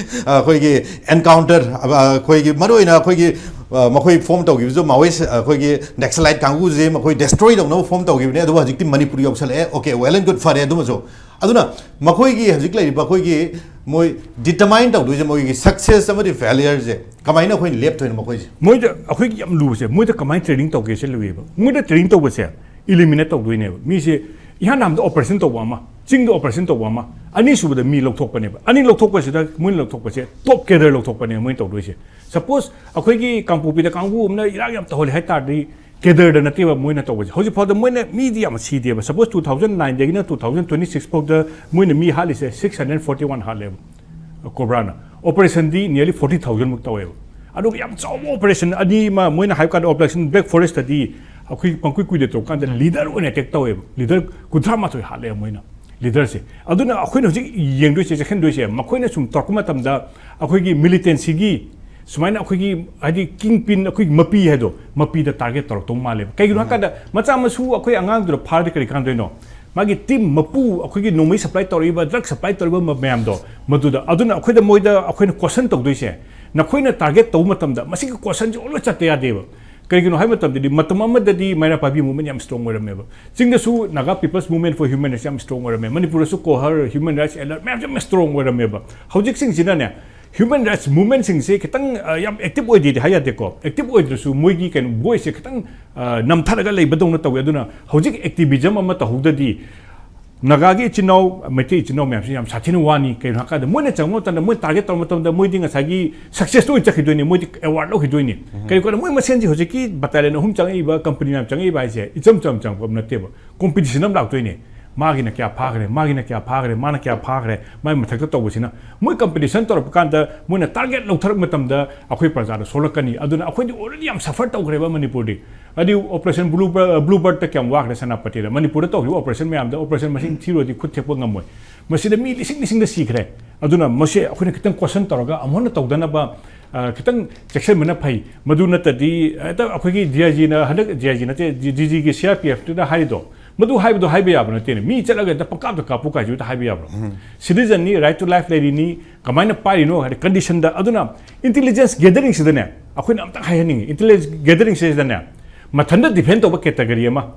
ꯑ, ꯑꯩꯈꯣꯏꯒꯤ ꯑꯦꯟꯀꯥꯎꯟꯇꯔ, ꯑ, ꯑꯩꯈꯣꯏꯒꯤ ꯃꯔꯨꯑꯣꯏꯅ ꯑꯩꯈꯣꯏꯒꯤ, ꯑ, ꯃꯈꯣꯏ ꯐꯣꯝ ꯇꯧꯈꯤꯕꯁꯨ ꯃꯥꯑꯣꯏꯁ, ꯑꯩꯈꯣꯏꯒꯤ ꯅꯦꯛꯁꯂꯥꯏꯠ ꯀꯥꯡꯕꯨꯁꯦ ꯃꯈꯣꯏ ꯗꯦꯁꯇ꯭ꯔꯣꯏ ꯇꯧꯅꯕ ꯐꯣꯝ ꯇꯧꯈꯤꯕꯅꯦ꯫ ꯑꯗꯨꯕꯨ ꯍꯧꯖꯤꯛꯇꯤ ꯃꯅꯤꯄꯨꯔ ꯌꯧꯁꯜꯂꯛꯑꯦ꯫ ꯑꯣꯀꯦ, ꯋꯦꯜ ꯑꯦꯟ ꯒꯨꯗ, ꯐꯔꯦ ꯑꯗꯨꯃꯁꯨ꯫ ꯑꯗꯨꯅ ꯃꯈꯣꯏꯒꯤ ꯍꯧꯖꯤꯛ ꯂꯩꯔꯤꯕ ꯑꯩꯈꯣꯏꯒꯤ ꯃꯣꯏ ꯗꯤꯇꯔꯃꯥꯏꯟ ꯇꯧꯗꯣꯏꯁꯦ ꯃꯣꯏꯒꯤ ꯁꯛꯁꯦꯁ ꯑꯃꯗꯤ ꯐꯦꯂꯤꯌꯔꯁꯦ ꯀꯃꯥꯏꯅ ꯑꯩꯈꯣꯏꯅ ꯂꯦꯞꯇꯣꯏꯅꯣ ꯃꯈꯣꯏꯁꯦ? ꯃꯣꯏꯗ ꯑꯩꯈꯣꯏꯒꯤ ꯌꯥꯝ ꯂꯨꯕꯁꯦ, ꯃꯣꯏꯗ ꯀꯃꯥꯏꯅ ꯇ꯭ꯔꯦꯅꯤꯡ ꯇꯧꯒꯦ ꯁꯤ ꯂꯨꯏꯌꯦꯕ꯫ ꯃꯣꯏꯗ ꯇ꯭ꯔꯦꯅꯤꯡ ꯇꯧꯕꯁꯦ ꯏꯂꯤꯃꯤꯅꯦꯠ ꯇꯧꯗꯣꯏꯅꯦꯕ꯫ ꯃꯤꯁꯦ ꯏꯍꯥꯟ ꯍꯥꯟꯕꯗ ꯑꯣꯄꯔꯦꯁꯟ ꯇꯧꯕ ꯑꯃ, ꯆꯤꯡꯗ ꯑꯣꯄꯔꯦꯁꯟ ꯇꯧꯕ ꯑꯃ, ꯑꯅꯤꯁꯨꯕꯗ ꯃꯤ ꯂꯧꯊꯣꯛꯄꯅꯦꯕ꯫ ꯑꯅꯤ ꯂꯧꯊꯣꯛꯄꯁꯤꯗ ꯃꯣꯏꯅ ꯂꯧꯊꯣꯛꯄꯁꯦ ꯇꯣꯞ ꯀꯦꯗꯔ ꯂꯧꯊꯣꯛꯄꯅꯦꯕ ꯃꯣꯏꯅ ꯇꯧꯗꯣꯏꯁꯦ꯫ ꯁꯄꯣꯁ ꯑꯩꯈꯣꯏꯒꯤ ꯀꯥꯡꯄꯣꯛꯄꯤꯗ ꯀꯥꯡꯕꯨ ꯑꯃꯅ ꯏꯔꯥꯡ ꯌꯥꯝ ꯇꯧꯍꯜꯂꯦ ꯍꯥꯏ ꯇꯥꯔꯗꯤ, ꯀꯦꯗꯔꯗ ꯅꯠꯇꯦꯕ ꯃꯣꯏꯅ ꯇꯧꯕꯁꯦ꯫ ꯍꯧꯖꯤꯛ ꯐꯥꯎꯗ ꯃꯣꯏꯅ ꯃꯤꯗꯤ ꯌꯥꯝ ꯁꯤꯗꯦꯕ꯫ ꯁꯄꯣꯁ ꯇꯨ ꯊꯥꯎꯖꯟ ꯅꯥꯏꯟꯗꯒꯤꯅ ꯇꯨ ꯊꯥꯎꯖꯟ ꯇ꯭ꯋꯦꯟꯇꯤ ꯁꯤꯛꯁ ꯐꯥꯎꯗ ꯃꯣꯏꯅ ꯃꯤ ꯍꯥꯠꯂꯤꯁꯦ ꯁꯤꯛꯁ ꯍꯟꯗ꯭ꯔꯦꯠ ꯐꯣꯔꯇꯤ ꯋꯥꯟ ꯍꯥꯠꯂꯦꯕ ꯀꯣꯕ꯭ꯔꯥꯅ꯫ ꯑꯣꯄꯔꯦꯁꯟꯗꯤ ꯅꯤꯌꯔꯂꯤ ꯐꯣꯔꯇꯤ ꯊꯥꯎꯖꯟꯃꯨꯛ ꯇꯧꯋꯦꯕ꯫ ꯑꯗꯨꯒ ꯌꯥꯝ ꯆꯥꯎꯕ ꯑꯣꯄꯔꯦꯁꯟ ꯑꯅꯤ ꯑꯃ ꯃꯣꯏꯅ ꯍꯥꯏꯕ ꯀꯥꯟꯗ ꯑꯣꯄꯔꯦꯁꯟ ꯕ꯭ꯂꯦꯛ ꯐꯣꯔꯦꯁꯇꯗꯤ ꯑꯩꯈꯣꯏ ꯄꯪꯀꯨꯏ ꯀꯨꯏꯗ ꯇꯧꯔꯀꯥꯟꯗ ꯂꯤꯗꯔ ꯑꯣꯏꯅ ꯑꯦꯇꯦꯛ ꯇꯧꯋꯦꯕ꯫ ꯂꯤꯗꯔ ꯀꯨꯟꯊ꯭ꯔꯥ ꯃꯥꯊꯣꯏ ꯍꯥꯠꯂꯦꯕ ꯃꯣꯏꯅ꯫ ꯂꯤꯗꯔꯁꯦ꯫ ꯑꯗꯨꯅ ꯑꯩꯈꯣꯏꯅ ꯍꯧꯖꯤꯛ ꯌꯦꯡꯗꯣꯏꯁꯦ, ꯆꯦꯛꯁꯤꯟꯗꯣꯏꯁꯦ, ꯃꯈꯣꯏꯅ ꯁꯨꯝ ꯇꯧꯔꯛꯄ ꯃꯇꯝꯗ ꯑꯩꯈꯣꯏꯒꯤ ꯃꯤꯂꯤꯇꯦꯟꯁꯤꯒꯤ ꯁꯨꯃꯥꯏꯅ ꯑꯩꯈꯣꯏꯒꯤ ꯍꯥꯏꯗꯤ ꯀꯤꯡ ꯄꯤꯟ, ꯑꯩꯈꯣꯏꯒꯤ ꯃꯄꯤ ꯍꯥꯏꯗꯣ, ꯃꯄꯤꯗ ꯇꯥꯔꯒꯦꯠ ꯇꯧꯔꯛꯇꯧ ꯃꯥꯜꯂꯦꯕ꯫ ꯀꯩꯒꯤꯅꯣ ꯍꯥꯏꯀꯥꯟꯗ ꯃꯆꯥ ꯃꯁꯨ ꯑꯩꯈꯣꯏ ꯑꯉꯥꯡꯗꯨꯗ ꯐꯥꯔꯗꯤ ꯀꯔꯤ ꯀꯥꯟꯗꯣꯏꯅꯣ? ꯃꯥꯒꯤ ꯇꯤꯝ ꯃꯄꯨ, ꯑꯩꯈꯣꯏꯒꯤ ꯅꯣꯡꯃꯩ ꯁꯄ꯭ꯂꯥꯏ ꯇꯧꯔꯛꯏꯕ, ꯗ꯭ꯔꯒ ꯁꯄ꯭ꯂꯥꯏ ꯇꯧꯔꯤꯕ ꯃ-, ꯃꯌꯥꯝꯗꯣ ꯃꯗꯨꯗ꯫ ꯑꯗꯨꯅ ꯑꯩꯈꯣꯏꯗ, ꯃꯣꯏꯗ ꯑꯩꯈꯣꯏꯅ ꯀꯣꯁꯟ ꯇꯧꯗꯣꯏꯁꯦ, ꯅꯈꯣꯏꯅ ꯇꯥꯔꯒꯦꯠ ꯇꯧꯕ ꯃꯇꯝꯗ ꯃꯁꯤꯒꯤ ꯀꯣꯁꯟꯁꯦ ꯑꯣꯜꯋꯦꯁ ꯆꯠꯇ ꯌꯥꯗꯦꯕ꯫ ꯀꯔꯤꯒꯤꯅꯣ ꯍꯥꯏꯕ ꯃꯇꯝꯗꯗꯤ ꯃꯇꯝ ꯑꯃꯗꯗꯤ ꯃꯩꯔꯥ ꯄꯥꯏꯕꯤ ꯃꯨꯚꯃꯦꯟ ꯌꯥꯝ ꯁ꯭ꯇꯔꯣꯡ ꯑꯣꯏꯔꯝꯃꯦꯕ꯫ ꯆꯤꯡꯗꯁꯨ Naga People's Movement for Human Rights ꯌꯥꯝ ꯁ꯭ꯇꯔꯣꯡ ꯑꯣꯏꯔꯝꯃꯦ, ꯃꯅꯤꯄꯨꯔꯗꯁꯨ ꯀꯣꯍꯔ, ꯍ꯭ꯌꯨꯃꯦꯟ ꯔꯥꯏꯠꯁ ꯑꯦꯂꯔꯠ ꯃꯌꯥꯝꯁꯦ ꯌꯥꯝ ꯁ꯭ꯇꯔꯣꯡ ꯑꯣꯏꯔꯝꯃꯦꯕ꯫ ꯍꯧꯖꯤꯛꯁꯤꯡꯁꯤꯅꯅꯦ, ꯍ꯭ꯌꯨꯃꯦꯟ ꯔꯥꯏꯠꯁ ꯃꯨꯚꯃꯦꯟꯁꯤꯡꯁꯦ ꯈꯤꯇꯪ, ꯑ, ꯌꯥꯝ ꯑꯦꯛꯇꯤꯚ ꯑꯣꯏꯗꯦꯗꯤ ꯍꯥꯏ ꯌꯥꯗꯦꯀꯣ, ꯑꯦꯛꯇꯤꯚ ꯑꯣꯏꯗ꯭ꯔꯁꯨ ꯃꯣꯏꯒꯤ ꯀꯩꯅꯣ ꯚꯣꯏꯁꯁꯦ ꯈꯤꯇꯪ, ꯑ, ꯅꯝꯊꯔꯒ ꯂꯩꯕꯗꯧꯅ ꯇꯧꯋꯦ꯫ ꯑꯗꯨꯅ ꯍꯧꯖꯤꯛ ꯑꯦꯛꯇꯤꯚꯤꯖꯝ ꯑꯃ ꯇꯧꯍꯧꯗꯗꯤ ꯅꯥꯒꯥꯒꯤ ꯏꯆꯤꯟ ꯏꯅꯥꯎ, ꯃꯩꯇꯩ ꯏꯆꯤꯟ ꯏꯅꯥꯎ ꯃꯌꯥꯝꯁꯤ ꯌꯥꯝ ꯁꯥꯊꯤꯅ ꯋꯥꯅꯤ꯫ ꯀꯩꯅꯣ ꯍꯥꯏꯀꯥꯟꯗ ꯃꯣꯏꯅ ꯆꯪꯕ ꯃꯇꯝꯗ, ꯃꯣꯏ ꯇꯥꯔꯒꯦꯠ ꯇꯧꯕ ꯃꯇꯝꯗ ꯃꯣꯏꯗꯤ ꯉꯁꯥꯏꯒꯤ ꯁꯛꯁꯦꯁꯇ ꯑꯣꯏꯅ ꯆꯠꯈꯤꯗꯣꯏꯅꯤ, ꯃꯣꯏꯗꯤ ꯑꯦꯋꯥꯔꯗ ꯂꯧꯈꯤꯗꯣꯏꯅꯤ꯫ ꯀꯩꯒꯤꯅꯣ ꯍꯥꯏꯀꯥꯟꯗ ꯃꯣꯏ ꯃꯁꯦꯟꯁꯤ ꯍꯧꯖꯤꯛꯀꯤ ꯕꯇꯥꯂꯤꯌꯟ ꯑꯍꯨꯝ ꯆꯪꯉꯛꯏꯕ, ꯀꯝꯄꯅꯤ ꯃꯌꯥꯝ ꯆꯪꯉꯛꯏꯕ ꯍꯥꯏꯁꯦ ꯏꯆꯝ ꯆꯝ ꯆꯪꯉꯛꯄ ꯅꯠꯇꯦꯕ, ꯀꯣꯝꯄꯤꯇꯤꯁꯟ ꯑꯃ ꯂꯥꯛꯇꯣꯏꯅꯦ꯫ ꯃꯥꯒꯤꯅ ꯀꯌꯥ ꯐꯥꯈ꯭ꯔꯦ, ꯃꯥꯒꯤꯅ ꯀꯌꯥ ꯐꯥꯈ꯭ꯔꯦ, ꯃꯥꯅ ꯀꯌꯥ ꯐꯥꯈ꯭ꯔꯦ, ꯃꯥꯒꯤ ꯃꯊꯛꯇ ꯇꯧꯕꯁꯤꯅ꯫ ꯃꯣꯏ ꯀꯝꯄꯤꯇꯤꯁꯟ ꯇꯧꯔꯛꯄ ꯀꯥꯟꯗ ꯃꯣꯏꯅ ꯇꯥꯔꯒꯦꯠ ꯂꯧꯊꯔꯛꯄ ꯃꯇꯝꯗ ꯑꯩꯈꯣꯏ ꯄ꯭ꯔꯖꯥꯗ ꯁꯣꯛꯂꯛꯀꯅꯤ꯫ ꯑꯗꯨꯅ ꯑꯩꯈꯣꯏꯗꯤ ꯑꯣꯜꯔꯦꯗꯤ ꯌꯥꯝ ꯁꯐꯔ ꯇꯧꯈ꯭ꯔꯦꯕ ꯃꯅꯤꯄꯨꯔꯗꯤ꯫ ꯑꯗꯨ ꯑꯣꯄꯔꯦꯁꯟ ꯕ꯭ꯂꯨ ꯕꯔ-, ꯕ꯭ꯂꯨ ꯕꯔꯠꯇ ꯀꯌꯥꯝ ꯋꯥꯈ꯭ꯔꯦ ꯁꯦꯅꯥꯄꯇꯤꯗ? ꯃꯅꯤꯄꯨꯔꯗ ꯇꯧꯈꯤꯕ ꯑꯣꯄꯔꯦꯁꯟ ꯃꯌꯥꯝꯗ ꯑꯣꯄꯔꯦꯁꯟ ꯃꯁꯤꯡ ꯊꯤꯔꯨꯔꯗꯤ ꯈꯨꯠ ꯊꯦꯛꯄ ꯉꯝꯃꯣꯏ꯫ ꯃꯁꯤꯗ ꯃꯤ ꯂꯤꯁꯤꯡ ꯂꯤꯁꯤꯡꯗ ꯁꯤꯈ꯭ꯔꯦ꯫ ꯑꯗꯨꯅ ꯃꯁꯤ ꯑꯩꯈꯣꯏꯅ ꯈꯤꯇꯪ ꯀꯣꯁꯟ ꯇꯧꯔꯒ ꯑꯃꯨꯛ ꯍꯟꯅ ꯇꯧꯗꯅꯕ, ꯑ, ꯈꯤꯇꯪ ꯆꯦꯛꯁꯤꯟꯕꯅ ꯐꯩ꯫ ꯃꯗꯨ ꯅꯠꯇꯗꯤ ꯍꯦꯛꯇ ꯑꯩꯈꯣꯏꯒꯤ ꯗꯤ ꯑꯥꯏ ꯖꯤꯅ, ꯍꯟꯗꯛ ꯗꯤ ꯑꯥꯏ ꯖꯤ ꯅꯠꯇꯦ, ꯗꯤ-, ꯗꯤ ꯖꯤꯒꯤ ꯁꯤ ꯑꯥꯔ ꯄꯤ ꯑꯦꯐꯇꯨꯅ ꯍꯥꯏꯔꯤꯗꯣ, ꯃꯗꯨ ꯍꯥꯏꯕꯗꯣ ꯍꯥꯏꯕ ꯌꯥꯕ ꯅꯠꯇꯦꯅꯦ꯫ ꯃꯤ ꯆꯠꯂꯒ ꯍꯦꯛꯇ ꯄꯪꯀꯥꯞꯇ ꯀꯥꯞꯄꯨ ꯀꯥꯏꯁꯨ ꯍꯦꯛꯇ ꯍꯥꯏꯕ ꯌꯥꯕ꯭ꯔꯣ? ꯁꯤꯇꯤꯖꯟꯅꯤ, ꯔꯥꯏꯠ ꯇꯨ ꯂꯥꯏꯐ ꯂꯩꯔꯤꯅꯤ, ꯀꯃꯥꯏꯅ ꯄꯥꯏꯔꯤꯅꯣ ꯍꯥꯏꯗꯤ ꯀꯟꯗꯤꯁꯟꯗ꯫ ꯑꯗꯨꯅ ꯏꯟꯇꯦꯂꯤꯖꯦꯟꯁ ꯒꯦꯗꯔꯤꯡꯁꯤꯗꯅꯦ ꯑꯩꯈꯣꯏꯅ ꯑꯝꯇꯪ ꯍꯥꯏꯍꯟꯅꯤꯡꯉꯤ, ꯏꯟꯇꯦꯂꯤꯖꯦꯟꯁ ꯒꯦꯗꯔꯤꯡꯁꯤꯗꯅꯦ ꯃꯊꯟꯇ ꯗꯤꯐꯦꯟ ꯇꯧꯕ ꯀꯦꯇꯒꯔꯤ ꯑꯃ,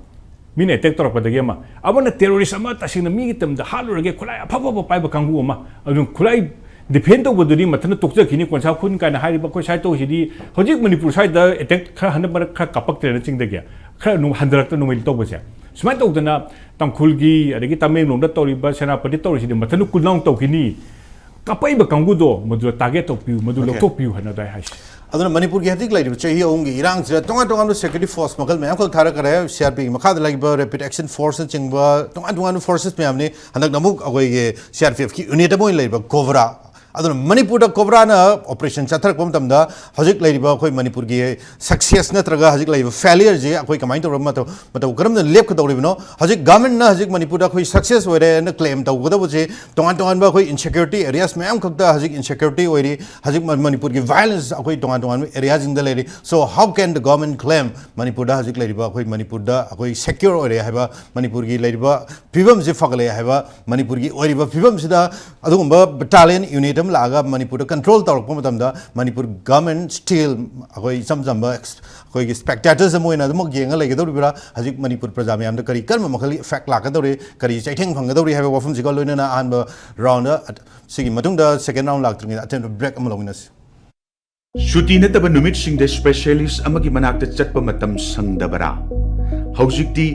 ꯃꯤꯅ ꯑꯦꯇꯦꯛ ꯇꯧꯔꯛꯄꯗꯒꯤ ꯑꯃ, ꯑꯃꯅ ꯇꯦꯔꯣꯔꯤꯁ ꯑꯃ ꯇꯁꯦꯡꯅ ꯃꯤꯒꯤ ꯇꯝꯗ ꯍꯥꯠꯂꯨꯔꯒꯦ, ꯈꯨꯠꯂꯥꯏ ꯑꯐ ꯑꯐꯕ ꯄꯥꯏꯕ ꯀꯥꯡꯕꯨ ꯑꯃ, ꯑꯗꯨꯝ ꯈꯨꯠꯂꯥꯏ ꯗꯤꯐꯦꯟ ꯇꯧꯕꯗꯨꯗꯤ ꯃꯊꯟꯇ ꯇꯣꯛꯆꯈꯤꯅꯤ꯫ ꯀꯣꯟꯁꯥ ꯈꯨꯟ ꯀꯥꯏꯅ ꯍꯥꯏꯔꯤꯕ ꯑꯩꯈꯣꯏ ꯁ꯭ꯋꯥꯏ ꯇꯧꯔꯤꯁꯤꯗꯤ, ꯍꯧꯖꯤꯛ ꯃꯅꯤꯄꯨꯔ ꯁ꯭ꯋꯥꯏꯗ ꯑꯦꯇꯦꯛ ꯈꯔ ꯍꯟꯗꯛ ꯃꯔꯛ ꯈꯔ ꯀꯥꯞꯄꯛꯇ꯭ꯔꯦꯅ ꯆꯤꯡꯗꯒꯤ, ꯈꯔ ꯅꯨꯡ-, ꯍꯟꯊꯔꯛꯇ ꯅꯣꯡꯃꯩ ꯇꯧꯕꯁꯦ꯫ ꯁꯨꯃꯥꯏꯅ ꯇꯧꯗꯅ ꯇꯥꯡꯈꯨꯜꯒꯤ, ꯑꯗꯒꯤ ꯇꯃꯦꯡꯂꯣꯡꯗ ꯇꯧꯔꯤꯕ, ꯁꯦꯅꯥꯄꯇꯤ ꯇꯧꯔꯤꯁꯤꯗꯤ ꯃꯊꯟꯇ ꯀꯨꯜ ꯗꯥꯎꯟ ꯇꯧꯈꯤꯅꯤ꯫ ꯀꯥꯞꯄꯛꯏꯕ ꯀꯥꯡꯕꯨꯗꯣ ꯃꯗꯨꯗ ꯇꯥꯔꯒꯦꯠ ꯇꯧꯕꯤꯌꯨ, ꯃꯗꯨ Okay. ꯂꯧꯊꯣꯛꯄꯤꯌꯨ ꯍꯥꯏꯅ ꯑꯗꯨꯃꯥꯏꯅ ꯍꯥꯏꯁꯦ꯫ ꯑꯗꯨꯅ ꯃꯅꯤꯄꯨꯔꯒꯤ ꯍꯧꯖꯤꯛ ꯂꯩꯔꯤꯕ ꯆꯍꯤ ꯑꯍꯨꯝꯒꯤ ꯏꯔꯥꯡꯁꯤꯗ ꯇꯣꯉꯥꯟ ꯇꯣꯉꯥꯟꯕ ꯁꯦꯀ꯭ꯌꯨꯔꯤꯇꯤ ꯐꯣꯔꯁ ꯃꯈꯜ ꯃꯌꯥꯝ ꯈꯛ ꯊꯥꯔꯛꯈ꯭ꯔꯦ꯫ ꯁꯤ ꯑꯥꯔ ꯄꯤꯒꯤ ꯃꯈꯥꯗ ꯂꯩꯕ ꯔꯦꯄꯤꯗ ꯑꯦꯛꯁꯟ ꯐꯣꯔꯁꯅꯆꯤꯡꯕ ꯇꯣꯉꯥꯟ ꯇꯣꯉꯥꯟꯕ ꯐꯣꯔꯁꯦꯁ ꯃꯌꯥꯝꯅꯤ꯫ ꯍꯟꯗꯛꯅ ꯑꯃꯨꯛ ꯑꯩꯈꯣꯏꯒꯤ ꯁꯤ ꯑꯥꯔ ꯄꯤ ꯑꯦꯐꯀꯤ ꯌꯨꯅꯤꯠ ꯑꯃ ꯑꯣꯏꯅ ꯂꯩꯔꯤꯕ ꯀꯣꯕ꯭ꯔꯥ꯫ ꯑꯗꯨꯅ ꯃꯅꯤꯄꯨꯔꯗ ꯀꯣꯕ꯭ꯔꯥꯅ ꯑꯣꯄꯔꯦꯁꯟ ꯆꯠꯊꯔꯛꯄ ꯃꯇꯝꯗ ꯍꯧꯖꯤꯛ ꯂꯩꯔꯤꯕ ꯑꯩꯈꯣꯏ ꯃꯅꯤꯄꯨꯔꯒꯤ ꯁꯛꯁꯦꯁ ꯅꯠꯇ꯭ꯔꯒ ꯍꯧꯖꯤꯛ ꯂꯩꯔꯤꯕ ꯐꯦꯂꯤꯌꯔꯁꯤ ꯑꯩꯈꯣꯏ ꯀꯃꯥꯏꯅ ꯇꯧꯔꯒ ꯃꯇꯧ, ꯃꯇꯧ ꯀꯔꯝꯅ ꯂꯦꯞꯀꯗꯧꯔꯤꯕꯅꯣ? ꯍꯧꯖꯤꯛ ꯒꯚꯔꯟꯃꯦꯟꯠꯅ ꯍꯧꯖꯤꯛ ꯃꯅꯤꯄꯨꯔꯗ ꯑꯩꯈꯣꯏ ꯁꯛꯁꯦꯁ ꯑꯣꯏꯔꯦꯅ ꯀ꯭ꯂꯦꯝ ꯇꯧꯒꯗꯧꯕꯁꯦ ꯇꯣꯉꯥꯟ ꯇꯣꯉꯥꯟꯕ ꯑꯩꯈꯣꯏ ꯏꯟꯁꯦꯀ꯭ꯌꯨꯔꯤꯇꯤ ꯑꯦꯔꯤꯌꯥꯁ ꯃꯌꯥꯝ ꯈꯛꯇ ꯍꯧꯖꯤꯛ ꯏꯟꯁꯦꯀ꯭ꯌꯨꯔꯤꯇꯤ ꯑꯣꯏꯔꯤ꯫ ꯍꯧꯖꯤꯛ ꯃ-, ꯃꯅꯤꯄꯨꯔꯒꯤ ꯚꯥꯏꯑꯣꯂꯦꯟꯁ ꯑꯩꯈꯣꯏ ꯇꯣꯉꯥꯟ ꯇꯣꯉꯥꯟꯕ ꯑꯦꯔꯤꯌꯥꯁꯤꯡꯗ ꯂꯩꯔꯤ꯫ So how can the government claim ꯃꯅꯤꯄꯨꯔꯗ ꯍꯧꯖꯤꯛ ꯂꯩꯔꯤꯕ ꯑꯩꯈꯣꯏ ꯃꯅꯤꯄꯨꯔꯗ ꯑꯩꯈꯣꯏ ꯁꯦꯀ꯭ꯌꯨꯔ ꯑꯣꯏꯔꯦ ꯍꯥꯏꯕ, ꯃꯅꯤꯄꯨꯔꯒꯤ ꯂꯩꯔꯤꯕ ꯐꯤꯕꯝꯁꯤ ꯐꯒꯠꯂꯛꯑꯦ ꯍꯥꯏꯕ, ꯃꯅꯤꯄꯨꯔꯒꯤ ꯑꯣꯏꯔꯤꯕ ꯐꯤꯕꯝꯁꯤꯗ ꯑꯗꯨꯒꯨꯝꯕ ꯕꯦꯇꯥꯂꯤꯌꯟ ꯌꯨꯅꯤꯠ ꯑꯃ ꯂꯥꯛꯑꯒ ꯃꯅꯤꯄꯨꯔꯗ ꯀꯟꯇ꯭ꯔꯣꯜ ꯇꯧꯔꯛꯄ ꯃꯇꯝꯗ ꯃꯅꯤꯄꯨꯔ ꯒꯚꯔꯟꯃꯦꯟꯠ ꯁ꯭ꯇꯤꯜ ꯑꯩꯈꯣꯏ ꯏꯆꯝ ꯆꯝꯕ ꯑꯩꯈꯣꯏꯒꯤ ꯁ꯭ꯄꯦꯛꯇꯦꯇꯔꯁ ꯑꯃ ꯑꯣꯏꯅ ꯑꯗꯨꯃꯛ ꯌꯦꯡꯉ ꯂꯩꯒꯗꯧꯔꯤꯕ꯭ꯔꯥ? ꯍꯧꯖꯤꯛ ꯃꯅꯤꯄꯨꯔ ꯄ꯭ꯔꯖꯥ ꯃꯌꯥꯝꯗ ꯀꯔꯤ ꯀꯔꯝꯕ ꯃꯈꯜꯒꯤ ꯏꯐꯦꯛ ꯂꯥꯛꯀꯗꯧꯔꯤ, ꯀꯔꯤ ꯆꯩꯊꯦꯡ ꯐꯪꯒꯗꯧꯔꯤ ꯍꯥꯏꯕ ꯋꯥꯐꯝꯁꯤꯒ ꯂꯣꯏꯅꯅ ꯑꯍꯥꯟꯕ ꯔꯥꯎꯟꯗ, ꯁꯤꯒꯤ ꯃꯇꯨꯡꯗ ꯁꯦꯀꯦꯟ ꯔꯥꯎꯟ ꯂꯥꯛꯇ꯭ꯔꯤꯉꯩꯗ ꯑꯇꯦꯟꯕ ꯕ꯭ꯔꯦꯛ ꯑꯃ ꯂꯧꯃꯤꯟꯅꯁꯤ꯫ ꯁꯨꯇꯤ ꯅꯠꯇꯕ ꯅꯨꯃꯤꯠꯁꯤꯡꯗ ꯁ꯭ꯄꯦꯁꯤꯌꯦꯂꯤꯁ ꯑꯃꯒꯤ ꯃꯅꯥꯛꯇ ꯆꯠꯄ ꯃꯇꯝ ꯁꯪꯗꯕꯔꯥ? ꯍꯧꯖꯤꯛꯇꯤ